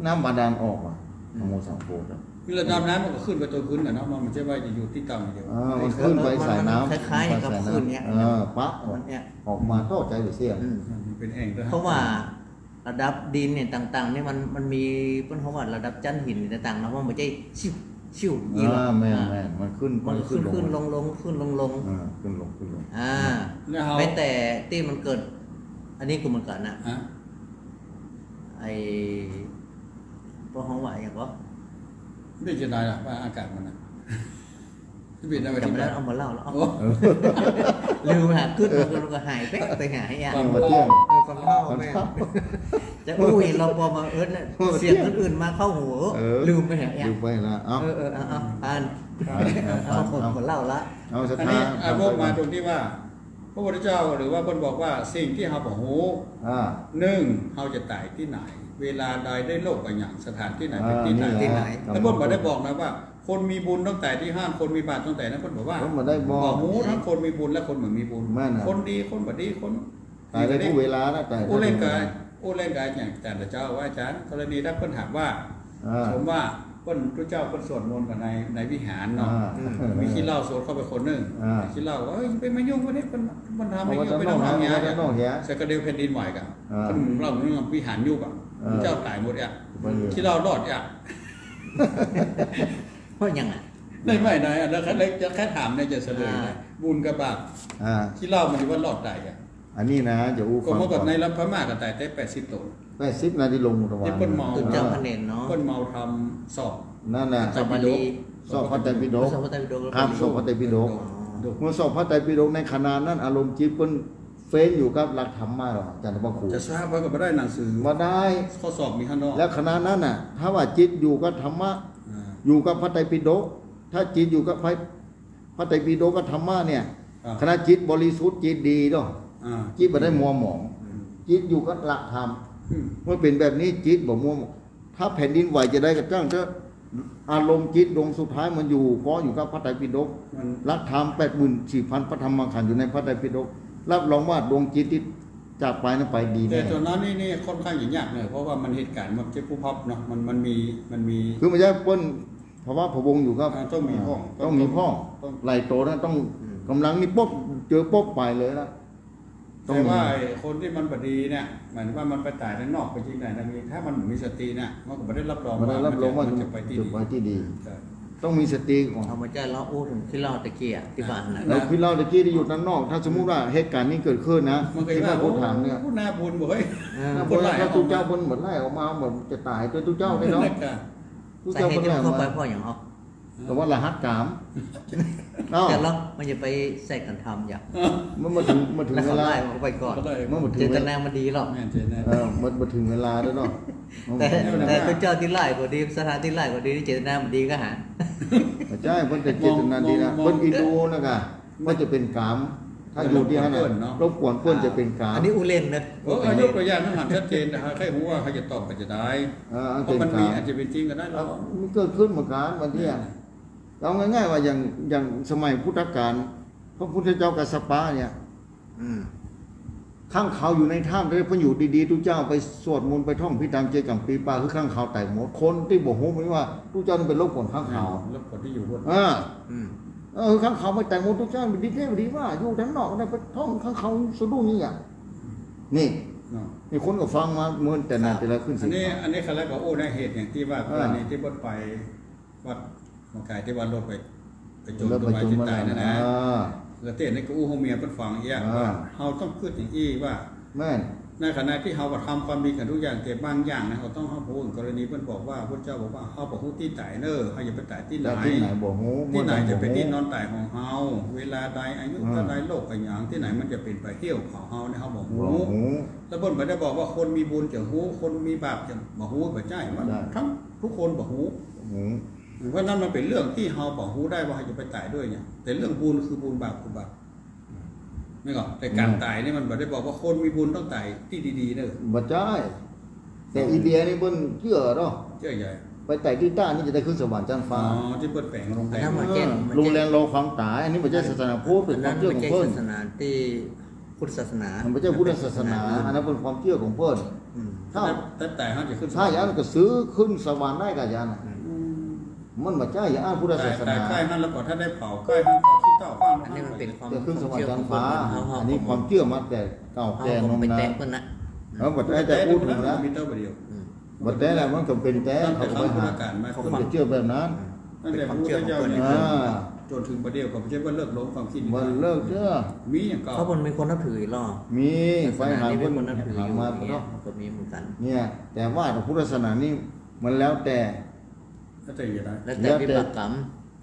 น้ำบาดาลออกอะ อืม นะโม สามโพธิ์อะ คือระดับน้ำมันก็ขึ้นไปโตขึ้นกั๋นเนาะ มันบ่ใจ้ว่าจะอยู่ตี้ต่ำอย่างเดียว อ่า มันขึ้นไปสายน้ำ คล้ายๆกับคลื่นเนี่ย เออ ปะ มันเนี่ย ออกมาต่อใจ๋ไปเสี้ย อืม มันเป๋นแอ่งด้วย เพราะว่าระดับดินเนี่ยต่างๆ เนี่ยมัน มันมี เปิ้นฮ้องว่าระดับจั๊นหินต่างๆ เนาะ มันบ่ใจ้ชิว ชิวอย่างนี้หรอก อ่า แม่นๆ อ่า มันขึ้น มันก็ขึ้น มันขึ้น ขึ้นลง ลง ขึ้นลง ลง อ่า ขึ้นลง ขึ้นลง อ่า แล้วเฮา แม้แต่ตี้มันเกิด อันนี้ก็เหมือนกั๋นน่ะ ฮะ ไอ้ เปิ้นฮ้องว่าอะหยังก็ เป๋นจะไดล่ะ ว่าอากาศมันน่ะ เป๋นอะไร จ๋ำบ่ได้ เอามาเล่าแล้ว โอ้ ลืมหาขึ้นมาก็หายไป ไปหาอะหยัง ความเฒ่า เออ ความเฒ่า ความเฒ่า แม่น จะอู้เห็นเราพอบังเอิญน่ะ ความเฒ่า เสียงอื่นๆ มาเข้าหู เออ ลืมไปหาอะหยัง ลืมไปละ เอ้า เออ เออ เอา เอา ผ่าน ผ่าน ผ่าน เอา เอา เอา คนเล่าละ เอาศรัทธา อันนี้ อ่ะ วกมาตรงตี้ว่า พระพุทธเจ้าหรือว่าเปิ้นบอกว่าสิ่งตี้เฮาบ่ฮู้ อ่า นึ่ง เฮาจะต๋ายตี้ไหน เวลาใด ได้โลกอะหยัง สถานตี้ไหน อ่า เป๋นตี้ไหน นี่แหละ ตี้ไหน แล้วเปิ้นบ่ได้บอกนะว่า คนมีบุญต้องต๋ายตี้หั้น คนมีบาปต้องต๋ายนั้น เปิ้นบอกว่า เปิ้นบ่ได้บอก บ่ฮู้ตึงคนมีบุญและคนบ่มีบุญ แม่นน่ะ คนดี คนบ่ดี คน ต๋ายได้กู้เวลานะ ต๋าย อู้เล่นกั๋น อู้เล่นกั๋นอย่างอาจ๋ารย์เจ้าว่า อาจ๋ารย์ กรณีถ้าเปิ้นถามว่า อ่า สมมุติว่าเปิ้น ตุ๊เจ้าเปิ้นสวดมนต์กั๋นใน ในวิหารเนาะ อ่า อืม มีขี้เหล้าสวดเข้าไปคนนึ่ง อ่า ขี้เหล้าว่า เอ้ย ไปมายุ่งกั๋นเนี่ย เปิ้น เปิ้นทำ เอามา ไม่ยุ่ง ไปทำ เอามา เฮาเหีย เอามาเหีย เสร็จก็เดี๋ยวแผ่นดินไหวกั๋น อ่า เปิ้นเล่าเรื่องวิหารยุบอะ อ่า เจ้าต๋ายหมดอะ ไปเลย ขี้เหล้ารอดอะ เพราะหยังอะ ได้ไหมนาย แล้วใคร แล้วใครถามเนี่ยจะเสลยได้ อ่า บุญกับบาป อ่า ขี้เหล้ามันจะว่ารอดได้อะ อันนี้นะ จะอู้ ก็เมื่อก่อน ฟังก่อน ในรัฐพม่าก็ต๋ายแต่แปดสิบโต แปดสิบนาทีลงตะวัน ที่เปิ้นเมา ตุ๊เจ้าพระเนรเนาะ เปิ้นเมาทำสอบ นั่นน่ะ สอบบาลี สอบพระไตรปิฎก สอบพระไตรปิฎก ครับ สอบพระไตรปิฎก อ๋อ เมื่อสอบพระไตรปิฎกในขณะนั้น อารมณ์จิตเปิ้นเฟ้นอยู่กับหลักธรรมะหรอก อาจ๋ารย์พระครู จะทราบว่าก็บ่ได้หนังสือ บ่ได้ ข้อสอบมีข้างนอก แล้วขณะนั้นน่ะ ถ้าว่าจิตอยู่กับธรรมะ อ่า อยู่กับพระไตรปิฎก ถ้าจิตอยู่กับพระ พระไตรปิฎกกับธรรมะเนี่ย อ่า ขณะจิตบริสุทธิ์ จิตดีเนาะ อ่า จิตบ่ได้มัวหมอง อืม จิตอยู่กับหลักธรรม อืม เมื่อเป๋นแบบนี้จิตบ่มัวหมอง ถ้าแผ่นดินไหวจะได้ก็จ้างเถอะ อารมณ์จิตดวงสุดท้ายมันอยู่ เพราะอยู่กับพระไตรปิฎก มัน หลักธรรมแปดหมื่นสี่พันพระธรรมขันธ์อยู่ในพระไตรปิฎก รับรองว่าดวงจิตตี้จากไปนั้นไปดีแน่ แต่ต๋อนนั้นนี่ นี่ค่อนข้างจะยากเนาะ เพราะว่ามันเหตุก๋ารณ์มันบ่ใจ้ปุ๊บปั๊บเนาะ มัน มันมี มันมี คือมันจะเปิ้น พะวะพะวงอยู่ครับ อ่า ต้องมีพ่อง อ่า ต้องมีพ่อง ต้อง หลายโตนะ ต้อง อืม ก๋ำลังนี่ปุ๊บ เจอปุ๊บไปเลยนะ ต้องมี แต่ว่าไอ้คนตี้มันบ่ดีเนี่ย หมายถึงว่ามันไปต๋ายในนอกไปตี้ไหนนะ มี ถ้ามันบ่มีสติเนี่ย มันก็บ่ได้รับรอง บ่ได้รับรองว่า ว่ามันจะ มันจะไปตี้ดี จะไปตี้ดี ใช่ ต้องมีสติก่อน เอามาใจ้ เฮาอู้เถิงขี้เหล้าตะกี้อะ ตี้ว่าหั้นน่ะ แล้วขี้เหล้าตะกี้ตี้อยู่ตางนอก ถ้าสมมุติว่าเหตุก๋ารณ์นี้เกิดขึ้นนะ มันก็ ตี้ว่า ว่า ผมถามเนี่ย โอ้ น่าบุญเว้ย เออ น่าบุญ คนหลาย ถ้าตุ๊เจ้าเปิ้นบ่ไล่ออกมา บ่จะต๋าย แต่ตุ๊เจ้าเนี่ยเนาะ นั่นแหละค่ะ ตุ๊เจ้าเปิ้นไล่ออกมา สาเหตุตี้มันเข้าไปเพราะหยัง เอ้า แต่ว่าละหักกาม เอ้า แต่ละมันจะไปใส่กั๋นทำอย่าง มันบ่เถิง บ่เถิงเวลา แล้วเขาไล่มันก็ไปก่อน มันบ่เถิง เจตนามันดีหรอก แม่นเจตนา เออ มันบ่เถิงเวลาแล้วเนาะ แต่ แต่ตุ๊เจ้าตี้ไล่ก็ดี สถานตี้ไล่ก็ดี เจตนามันดีก็หา ใจ้ เปิ้นแต่เจตนาดีนะ มอง มอง เปิ้นอินดูนะกะ ว่าจะเป๋นกาม ถ้าอยู่ตี้หั้นน่ะ รบกวนเปิ้นเนาะ รบกวนเปิ้นจะเป๋นกาม อันนี้อู้เล่นนะ เออ เอายกตัวอย่างให้มันชัดเจนนะ ใค่ฮู้ว่าใค่จะตอบไปจะได้ เออ อัน เพราะมันมี เป๋นกาม อาจจะเป๋นจริงก็ได้เนาะ เออ มันเกิดขึ้นเหมือนกั๋นบางทีอะ เนี่ย เอาง่ายๆว่าอย่าง อย่างสมัยพุทธกาล พระพุทธเจ้ากัสสปะเนี่ย อืม ข้างคาวอยู่ในถ้ำ แต่เปิ้นอยู่ดีๆ ตุ๊เจ้าไปสวดมนต์ ไปท่องพิธรรม เจกัมปีปา คือข้างคาวต๋ายหมด คนตี้บ่ฮู้มันว่าตุ๊เจ้านี่ไปรบกวนข้างคาว รบกวนตี้อยู่บน อ่า อืม เออ ข้างคาวไปต๋ายหมด ตุ๊เจ้าบ่ดีแท้ บ่ดีว่า อยู่ตางนอกนะ ไปท่องข้างคาวสะดุ้งนี่อะ นี่ เนาะ นี่คนก็ฟังมาเมินแต่นานแต่ละขึ้น อันนี้ อันนี้เขาเรียกว่าอู้ในเหตุอย่างตี้ว่า อ่า กรณีตี้เปิ้นไป วัดหมอกายตี้ว่ารถไป ไปจม รถไปจม ต้นไม้ตี้ต๋ายนั่นนะ อ่า แล้วตี้นี่ก็อู้หื้อเมียเปิ้นฟังเอี้ย อ่า ว่าเฮาต้องกึ๊ดอย่างอี้ว่า แม่น ในขณะตี้เฮาก็ทำความดีกั๋นทุกอย่าง แต่บางอย่างนะ เฮาต้อง เฮาพูดกรณีเปิ้นบอกว่า พุทธเจ้าบอกว่า เฮาบ่ฮู้ตี้ต๋ายเน่อ เฮาอย่าไปต๋ายตี้ไหน ตี้ไหนบ่ฮู้ ตี้ไหนจะเป๋นตี้นอนต๋ายของเฮา เวลาใด อายุเท่าใด โลกอะหยัง ตี้ไหนมันจะเป๋นไปเหี่ยวเผาเฮาเนี่ย เฮาบ่ฮู้ บ่ฮู้ แล้วเปิ้นบ่ได้บอกว่าคนมีบุญจะฮู้ คนมีบาปจะบ่ฮู้ บ่ใจ้ มัน บ่ใจ้ ทั้งทุกคนบ่ฮู้ บ่ฮู้ เพราะนั้นมันเป๋นเรื่องตี้เฮาบ่ฮู้ได้ว่าเฮาจะไปต๋ายด้วยเนี่ย แต่เรื่องบุญคือบุญ บาปคือบาป แม่นก่อ แต่ก๋าน อืม ต๋ายนี่มันบ่ได้บอกว่าคนมีบุญต้องต๋ายตี้ดีๆ เน่อ บ่ใจ้ แต่ อืม อินเดียนี่เปิ้นเจื้อเนาะ เจื้อใหญ่ ไปไต่ตี้ใต้นี่จะได้ขึ้นสวรรค์จั๊นฟ้า อ๋อ ตี้เปิ้นแป๋งโรงแรม อันนั้นมันเจ้า เออ มันเจ้า โรงแรมรอความต๋าย อันนี้บ่ใจ้ศาสนาพุทธ เป๋นความเจื้อของเปิ้น อันนั้นมันบ่ใจ้ศาสนาตี้พุทธศาสนา มันบ่ใจ้พุทธศาสนา มันเป๋นศาสนาอื่น อันนั้นเป๋นความเจื้อของเปิ้น อืม ถ้า แต่ แต่ แต่ถ้าเฮาจะขึ้นสวรรค์ ถ้าอย่างนั้นก็ซื้อขึ้นสวรรค์ได้ก่ะอย่างนั้นน่ะ อืม อืม มันบ่ใจ้อย่างอั้นพุทธศาสนา ต๋าย ต๋ายใก้หั้นแล้วก็ถ้าได้เผาใก้หั้นก็ขี้เถ้าขว้างลง อันนี้มันเป๋นความ จะขึ้นสวรรค์จั๊นฟ้า เฮา เฮา อันนี้ความเจื้อมาแต่เก่าแก่นมนาน เฮาไปแตะเปิ้นนะ เออ บ่ได้จะอู้เถิงนะ มีเต้าบ่าเดียว อืม บ่ได้แล้วมันก็เป๋นแต่ ตั้งแต่ เขาก็ไปหา ครั้งพุทธกาลมา เขาก็เจื้อแบบนั้น ตั้งแต่พระพุทธเจ้าเนี่ย อ่า จ๋นเถิงบ่าเดียวก็บ่ใจ้ว่าเปิ้นเลิกล้มความคิด บ่เลิกเจื้อ มีอย่างเก่า เพราะมันมีคนนับถืออีกรอบ มี ศาสนานี้มีคนนับถืออยู่ ไปหามา อย่างเงี้ย เนาะ ก็มีเหมือนกัน เนี่ย แต่ว่าพุทธศาสนานี่มันแล้วแต่ แล้วแต่จะได้ แล้วแต่ แล้วแต่ วิบากกรรม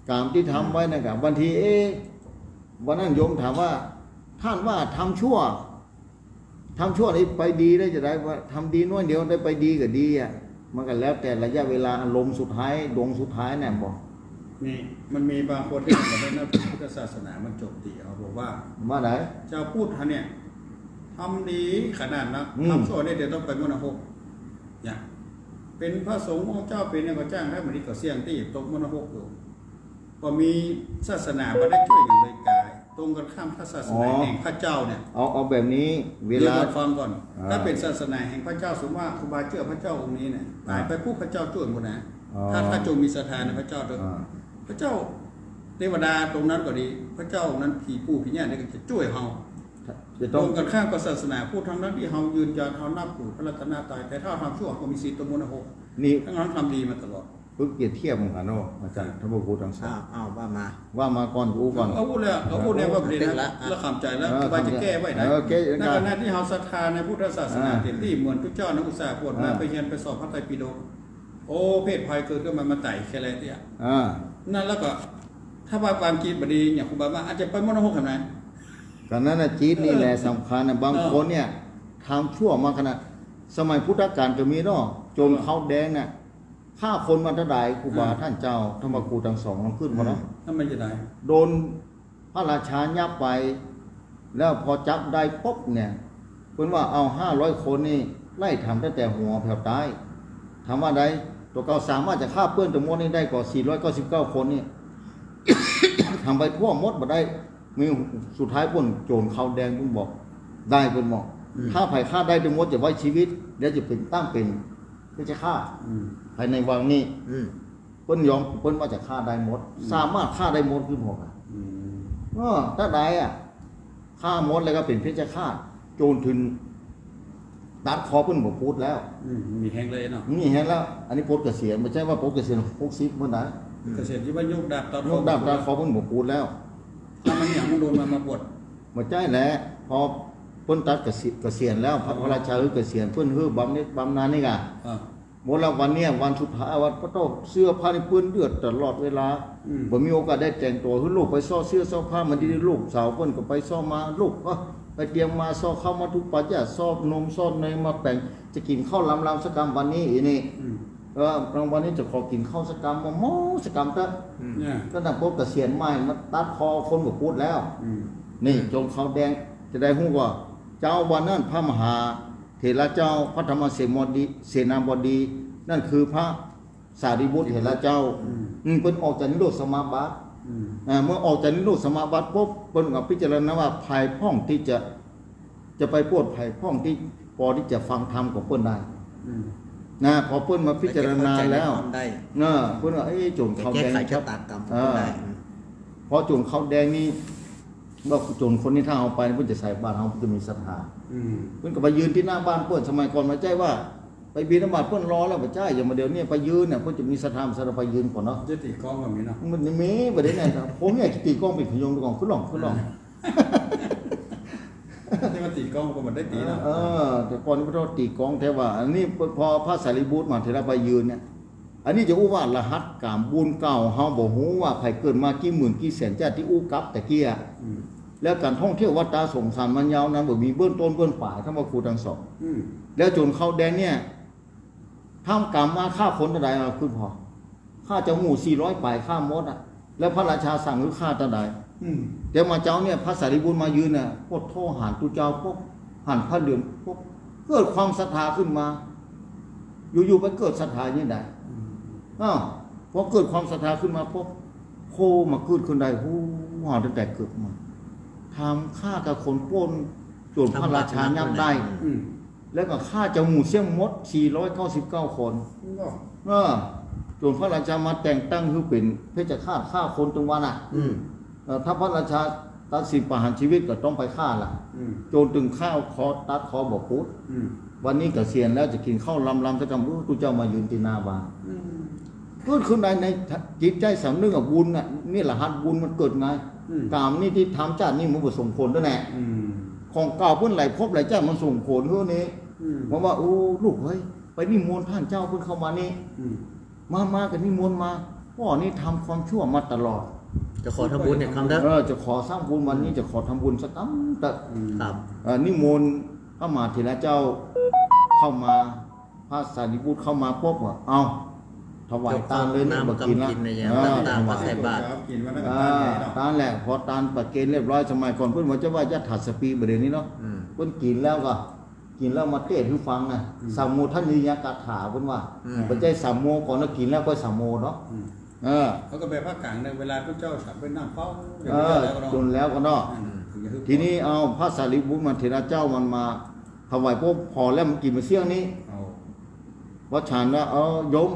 กรรมตี้ทำไว้นั่นกะ บางที เอ๊ะ วันนั้นโยมถามว่า ท่านว่าทำชั่ว ทำชั่วนี่ไปดีได้จะได้ ว่าทำดีน้อยเดียวได้ไปดีก็ดีอะ มันก็แล้วแต่ระยะเวลาอารมณ์สุดท้าย ดวงสุดท้ายเนี่ยบอก นี่มันมีบางคนที่บอกว่านับถือพุทธศาสนามันโจมตีเอา บอกว่า ว่าไง เจ้าพุทธเนี่ยทำดีขนาดนั้น อืม ทำชั่วเนี่ยเดี๋ยวต้องไปมรณภพ เนี่ย เป๋นพระสงฆ์องค์เจ้าเป๋นเนี่ยก็จ้างได้ มันนี่ก็เสี่ยงตี้ตกมรณภพอยู่ ก็มีศาสนาบ่ได้จ้วยอย่างเลยกาย ตรงกันข้าม ถ้าศาสนา อ๋อ แห่งพระเจ้าเนี่ย เอา เอาแบบนี้ เวลา เดี๋ยวก่อนฟังก่อน อ่า ถ้าเป๋นศาสนาแห่งพระเจ้า สมมุติว่าครูบาเจื้อพระเจ้าองค์นี้เนี่ย อ่า ต๋ายไปปุ๊บพระเจ้าจ้วยหมดนะ อ๋อ ถ้า ถ้าจงมีศรัทธาในพระเจ้าเถอะ อ่า พระเจ้าเทวดาตรงนั้นก็ดี พระเจ้าองค์นั้น ผีปู่ผีย่าเนี่ยก็จะจ้วยเฮา จะต้อง ตรงกันข้ามกับศาสนาพุทธ ทั้งนั้นที่เฮายืนยันเฮานับถือพระรัตนตรัย แต่ถ้าทำชั่วก็มีสิทธิ์ตกมรณภพ นี่ ทั้งนั้นทำดีมาตลอด เปิ้นเปรียบเทียบเหมือนกันเนาะ อาจ๋ารย์ ท่านพระครูตังสอง อ้าว อ้าว ว่ามา ว่ามาก่อน อู้ก่อน เอาอู้แล้ว เอาอู้เนี่ยว่าประเด็นนะ ละ ละขำใจ๋แล้ว เออ ว่าจะแก้ไว้นะ เออ แก้ ในขณะที่เฮาศรัทธาในพุทธศาสนา อ่า เต็มตี้ เหมือนตุ๊เจ้านะ อุตส่าห์บวชมา อ่า ไปเฮียนไปสอบพระไตรปิฎก โอ้ เพศภัยเกิดขึ้นมา มาไต่แค่ไรเตี้ย อ่า นั่นแล้วก็ ถ้าว่าความคิดบ่ดี อย่างครูบาว่า อาจจะไปมรณภพขนาดนั้น ก็นั่นน่ะ จิตนี่แหละสำคัญน่ะ บางคนเนี่ย เออ ทำชั่วมาขนาด สมัยพุทธกาลก็มีเนาะ โจรขาวแดงน่ะ ฆ่าคนมาเต้าใด ครูบา อืม ท่านเจ้า ท่านพระครูตังสอง ลองขึ้นมาเนาะ อืม ทำไมจะได้ โดนพระราชายับไป แล้วพอจับได้ปุ๊บเนี่ย เปิ้นว่าเอาห้าร้อยคนนี่ไล่ถามตั้งแต่หัวแผ่วใต้ ถามว่าได้ ตั๋วเก่าสามารถจะฆ่าเปิ้นตังหมดนี่ได้ก่อ สี่ร้อยเก้าสิบเก้าคนนี่ ถามไปทั่วหมดบ่ได้ มีสุดท้ายเปิ้นโจรขาวแดงเปิ้นบอก ได้เปิ้นบอก อืม ถ้าใผฆ่าได้ตังหมดจะไว้ชีวิต แล้วจะเป๋นตั้งเป๋นเพชฌฆาต อืม ภายในวังนี้ อืม เปิ้นยอม เปิ้นว่าจะฆ่าได้หมด อืม สามารถฆ่าได้หมดคือบอกอะ อืม เออ ถ้าได้อะ ฆ่าหมดแล้วก็เป๋นเพชฌฆาต โจรถืนตัดคอเปิ้นบ่ปูดแล้ว อืม มีแฮงเลยเนาะ มีแฮงแล้ว อันนี้ปลดเกษียณ บ่ใจ้ว่าปลดเกษียณหกสิบเปิ้นนะ เกษียณตี้ว่ายกดาบตัดคอ ยกดาบตัดคอเปิ้นบ่ปูดแล้ว ถ้ามันอย่างมันโดนมันมาปลด บ่ใจ้แหละ พอเปิ้นตัดเกษียณ เกษียณแล้ว พระ อ๋อ พระราชาหื้อเกษียณ เปิ้นหื้อบำเหน็จบำนาญนี่กะ อ่า หมดแล้ววันเนี้ย วันสุดท้าย วันพระโต้ เสื้อผ้านี่เปื้อนเลือดตลอดเวลา อืม บ่มีโอกาสได้แต่งตั๋ว หื้อลูกไปซ้อเสื้อซ้อผ้ามาดี อืม ลูกสาวเปิ้นก็ไปซ้อมา ลูกก็ไปเตรียมมา ซ้อข้าวมาทุกปัด อย่าซ้อนมซ้อนเนยมาแป๋ง จะกิ๋นข้าวลำๆ สักกำวันนี้อีนี่ อืม เออ กลางวันนี้จะขอกิ๋นข้าวสักกำ หม้อๆ สักกำเต๊อะ อืม เนี่ย ตั้งแต่ปลดเกษียณใหม่มาตัดคอคนบ่ปูดแล้ว อืม นี่ โจรขาวแดง จะได้ฮู้ว่า เจ๊าวันนั้นพระมหา เถระเจ้า พระธรรมเสนบดี เสนาบดี นั่นคือพระสารีบุตรเถระเจ้า อืม อืม เปิ้นออกจากนิโรธสมาบัติ อืม อ่า เมื่อออกจากนิโรธสมาบัติปุ๊บ เปิ้นก็พิจารณาว่าใผพร้อมตี้จะ จะไปปลด ใผพร้อมตี้ปอตี้จะฟังธรรมของเปิ้นได้ อืม นะ พอเปิ้นมาพิจารณาแล้ว ไปแก้ไขชะตากรรมได้ นะ เปิ้นว่า เอ๊ะ โจรขาวแดง จะแก้ไขชะตากรรมของเปิ้นได้ อ่า อืม พอโจรขาวแดงนี่ ว่าโจรคนนี้ถ้าเอาไป เปิ้นจะใส่บาตรเฮา เปิ้นจะมีศรัทธา อืม เปิ้นก็ไปยืนตี้หน้าบ้านเปิ้น สมัยก่อนบ่ใจ้ว่า ไปบิณฑบาตเปิ้นรอแล้ว บ่ใจ้ อย่างมาเดี๋ยวนี้ไปยืนเนี่ย เปิ้นจะมีศรัทธา ศรัทธาไปยืนก่อนเนาะ จะตี๋ก้องก็มีเนาะ มันมี บ่ได้ไงครับ ผมเนี่ยจะตี๋ก้องเป๋นขยงดีกว่า ขึ้นล่อง ขึ้นล่อง จะมาตี๋ก้องก็บ่ได้ตี๋นะ เออ แต่ก่อนนี่เปิ้นตี๋ก้องแท้ว่า อันนี้พอพระสารีบุตรมหาเถระไปยืนเนี่ย อันนี้จะอู้ว่ารหัสกรรมบุญเก่า เฮาบ่ฮู้ว่าใผเกิดมากี่หมื่นกี่แสนจาติ ตี้อู้กับตะกี้อะ อืม แล้วก๋านท่องเที่ยววัฏฏะสงสารมันยาวนาน บ่มีเบื้องต้นเบื้องป๋าย ท่านพระครูตังสอง อืม แล้วโจรขาวแดงเนี่ย ทำกรรมมาฆ่าคนเต้าใด เอาขึ้นพอ ฆ่าเจ้าหมู่สี่ร้อยป๋าย ฆ่าหมดอะ แล้วพระราชาสั่งหื้อฆ่าเต้าใด อืม แต่มาเจ๊าเนี่ย พระสารีบุตรมายืนน่ะ โพดโธ่ หันตุ๊เจ้าปุ๊บ หันพระเหลืองปุ๊บ เกิดความศรัทธาขึ้นมา อยู่ๆ ไปเกิดศรัทธาอย่างนี้ได้ อืม อ้าว พอเกิดความศรัทธาขึ้นมาปุ๊บ โผล่มาเกิดขึ้นได้ โอ้ ตั้งแต่เกิดมา ทำฆ่ากับคนปล้น จ๋นพระราชายับได้ อืม แล้วก็ฆ่าเจ้าหมู่เสี้ยงหมด สี่ร้อยเก้าสิบเก้าคน เนาะ เออ จ๋นพระราชามาแต่งตั้งหื้อเป๋นเพชฌฆาต ฆ่าคนตึงวันน่ะ อืม เอ่อ ถ้าพระราชาตัดสินประหารชีวิตก็ต้องไปฆ่าล่ะ อืม จ๋นตึงฆ่าคอ ตัดคอบ่ปุด อืม วันนี้เกษียณแล้วจะกิ๋นข้าวลำๆ สักกำ อู้ ตุ๊เจ้ามายืนตี้หน้าบ้าน อืม เกิดขึ้นได้ในจิตใจ๋สำนึกอะ บุญน่ะ นี่รหัสบุญมันเกิดไง อืม ก๋รรมนี้ตี้ทำจาตินี้มันบ่ส่งผลด้วยแหละ อืม ของเก่าเปิ้นหลายภพหลายจาติมันส่งผลหื้อนี้ อืม เพราะว่า โอ้ ลูกเฮ้ย ไปนิมนต์ต้านเจ้าเปิ้นเข้ามานี่ อืม มา มาก็นิมนต์มา ป้อนี่ทำความชั่วมาตลอด จะขอทำบุญเนี่ยกำเด้อ เออ จะขอสร้างบุญวันนี้ อืม จะขอทำบุญสักกำเต๊อะ อืม ครับ เอ่อ นิมนต์พระมหาเถระเจ้าเข้ามา พระสารีบุตรเข้ามาปุ๊บว่า เอา ถวายตานเลยเนี่ย บ่กิ๋นละ น้ำกำกิ๋นเนี่ย เออ น้ำตาล ถวาย ก็ใส่บาตร กิ๋นวันนั้น อ่า ตานใหญ่เนาะ ตานแหละ พอตานประเคนเรียบร้อย สมัยก่อนเปิ้นว่าจะไหว้ยถาสปี บ่าเดี๋ยวนี้เนาะ อืม เปิ้นกิ๋นแล้วก็ กิ๋นแล้วมาเตศน์หื้อฟังนะ อืม สัมโมทนียกถาเปิ้นว่า อืม บ่ใจ้สัมโมก่อนนะ กิ๋นแล้วก็สัมโมเนาะ อืม เออ เขาก็ไปภาคกลางเนี่ย เวลาพระเจ้าฉันไปนั่งเฝ้า เออ แล้วก็เนาะ จ๋นแล้วก็เนาะ อืม ถึงจะหื้อ ทีนี้เอาพระสารีบุตรมหาเถระเจ้ามันมาถวาย พอ พอแล้วมันกิ๋นมาเสี้ยงนี้ เอา พอฉันว่า เออ โยม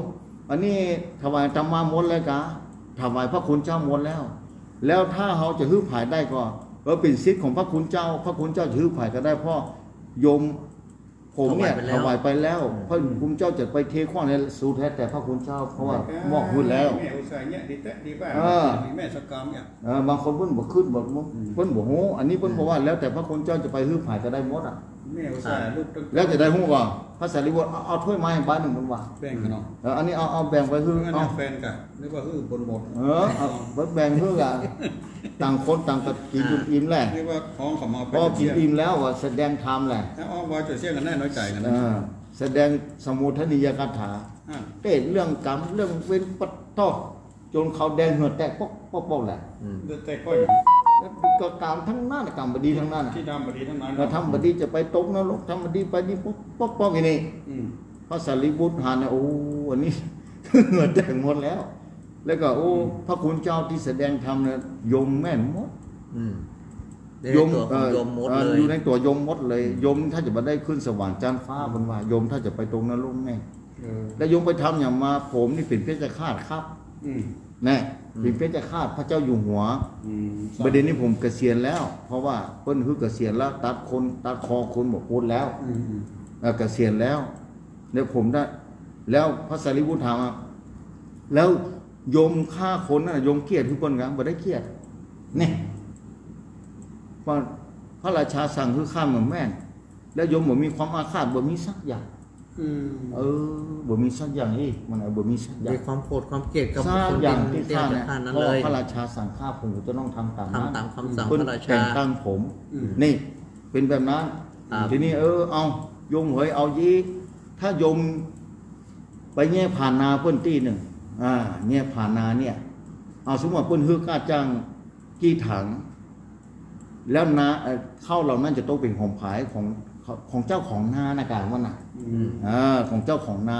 อันนี้ถวายอาตมาหมดแล้วกา ถวายพระคุณเจ้าหมดแล้ว แล้วถ้าเฮาจะหื้อผายได้ก็ เออ เป๋นสิทธิ์ของพระคุณเจ้า พระคุณเจ้าจะหื้อผายก็ได้ เพราะโยม ผมเนี่ยถวายไปแล้ว ถวายไปแล้ว อืม พระคุณเจ้าจะไปเทขว้างในสุดแท้แต่พระคุณเจ้า เพราะว่ามอบหื้อแล้ว แม่อุตส่าห์เนี่ยดีแต๊ดีว่า เออ แม่สกรรมเนี่ย เออ บางคนเปิ้นบ่ขึ้น บ่ อืม เปิ้นบ่ฮู้ อันนี้เปิ้นบอกว่า อืม แล้วแต่พระคุณเจ้าจะไปหื้อผายก็ได้หมดอะ แม่อุตส่าห์ลุกตั้ง แล้วจะได้ฮู้ว่า พระสารีบุตร เอา เอาถ้วยมาหื้อใบหนึ่ง เปิ้นว่า แบ่งกันเนาะ เออ อันนี้เอา เอาแบ่งไปหื้อ อันนี้ เอา แฟนกะ นึกว่าหื้อเปิ้นหมด เออ เอา แบ่งหื้อกัน ต่างคนต่างก็กิ๋นจนอิ่มแหละ นึกว่าของเขามา พอกิ๋นอิ่มแล้วก็แสดงธรรมแหละ แล้วเอาไว้จะเสี้ยงกันแน่น้อยใจ๋กันนะ เออ แสดงสัมโมทนียกถา อ่า เตศน์เรื่องกรรม เรื่องเวร ปะต๊อ จ๋นเขาแดงเหื่อแตกป๊อกป๊อกป๊อกแหละ อืม เหื่อแตกก้อน แล้วก็กรรมทั้งนั้นน่ะ กรรมบ่ดีทั้งนั้นน่ะ ตี้ทำบ่ดีทั้งนั้น แล้วทำบ่ดีจะไปตกนรก ทำบ่ดีไปนี่ป๊อกป๊อกป๊อกอย่างนี้ อืม พระสารีบุตรหันนะ โอ้ อันนี้ เหื่อแตกหมดแล้ว แล้วก็ โอ้ อืม พระคุณเจ้าตี้แสดงธรรมเนี่ย ยมแม่นหมด อืม ใน ยม ตัวของ เอ่อ ยมหมด เอ่อ เลย อยู่ในตัวยมหมดเลย อืม ยมถ้าจะบ่ได้ขึ้นสวรรค์จั๊นฟ้า อืม เปิ้นว่า ยมถ้าจะไปตกนรกแน่ เออ แล้วยมไปทำหยังมา ผมนี่เป๋นเพชฌฆาตครับ อืม แน่ อืม เป๋นเพชฌฆาตพระเจ้าอยู่หัว อืม บ่าเดี๋ยวนี้ผมเกษียณแล้ว เพราะว่าเปิ้นหื้อเกษียณแล้ว ตัดคน ตัดคอคนบ่ปุดแล้ว อืม อืม เอ่อ เกษียณแล้ว แล้วผมได้ แล้วพระสารีบุตรถามว่า แล้วโยมฆ่าคนน่ะ โยมเกลียดหื้อเปิ้นกะ บ่ได้เกลียด เนี่ย พระ พระราชาสั่งหื้อฆ่าเหมือนแม่ง แล้วโยมบ่มีความอาฆาต บ่มีสักอย่าง อืม เออ บ่มีสักอย่างอี้ มัน เออ บ่มีสักอย่าง มีความโกรธความเกลียดกับ สัก คน อย่าง ตี้ ตี้ ตี้ ฆ่า จะ เนี่ย ฆ่านั้น เพราะ เลย พระราชาสั่งฆ่า ผมก็จะต้องทำตามนั้น ทำตามคำสั่ง เปิ้น พระราชา แต่งตั้งผม อืม นี่ เป๋นแบบนั้น ครับ ทีนี้ เออ เอา โยมเหย เอาอี้ ถ้าโยมไปแย่ผ่านนาเปิ้นตี้นึ่ง อ่า แย่ผ่านนาเนี่ย เอา สมมุติว่าเปิ้นหื้อก้าจ้าง กี่ถัง แล้วนา เอ่อ ข้าวเหล่านั้นจะตกเป๋นของผาย ของ ของเจ้าของนานะกะ ว่าน่ะ อืม อ่า ของเจ้าของนา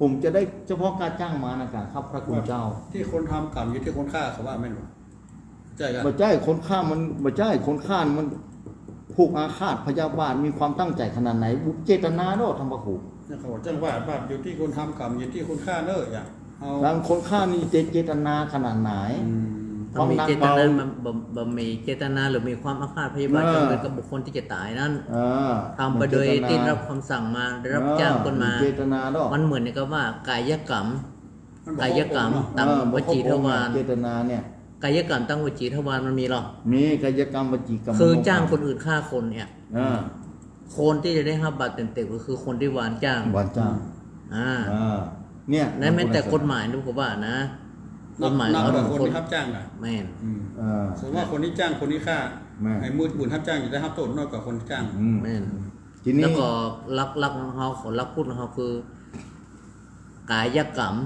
ผมจะได้เฉพาะก้าจ้างมานะกะ ครับพระคุณเจ้า ตี้คนทำกรรมอยู่ตี้คนฆ่าเขาว่าแม่นบ่ ใจ้กะ บ่ใจ้ คนฆ่ามัน บ่ใจ้ คนฆ่ามันผูกอาฆาตพยาบาท มีความตั้งใจ๋ขนาดไหน เจตนาเนาะ ท่านพระครู เนี่ยเขาบอกจังว่าบาปอยู่ตี้คนทำกรรม อยู่ตี้คนฆ่าเนอะ อย่าง เอา บางคนฆ่านี่เจ เจตนาขนาดไหน อืม ความหนักเบา บ่มีเจตนา มันบ่ บ่มีเจตนาหรือมีความอาฆาตพยาบาท เออ จนเกิดกับบุคคลตี้จะต๋ายนั้น เออ ทำไปโดย มีเจตนา ตี้ได้รับคำสั่งมา ได้รับ เออ จ้างเปิ้นมา มีเจตนาเนาะ มันเหมือนกับว่ากายกรรม มันบ่ กายกรรม ครบองค์เนาะ ตาง เออ บ่ วจีทวาร ครบองค์เจตนาเนี่ย กายกรรมตางวจีทวารมันมีหรอ มีกายกรรม วจีกรรม คือจ้างคนอื่นฆ่าคนเนี่ย อ่า คนตี้จะได้ฮับบาปเต็มๆ ก็คือคนตี้วานจ้าง วานจ้าง อ่า อ่า เนี่ย ในแม้แต่กฎหมายนี่ผมว่านะ กฎหมาย นับ นับ เขา ว่าคนตี้ฮับจ้างน่ะ แม่น อืม อ่า สมมุติว่าคนตี้จ้างคนตี้ฆ่า แม่น ไอ้มื้อบุญฮับจ้างจะได้ฮับโต้ษน้อยกว่าคนจ้าง อืม แม่น ทีนี้ แล้วก็หลักๆ ของเฮา ของหลักพุทธของเฮาคือ กายกรรม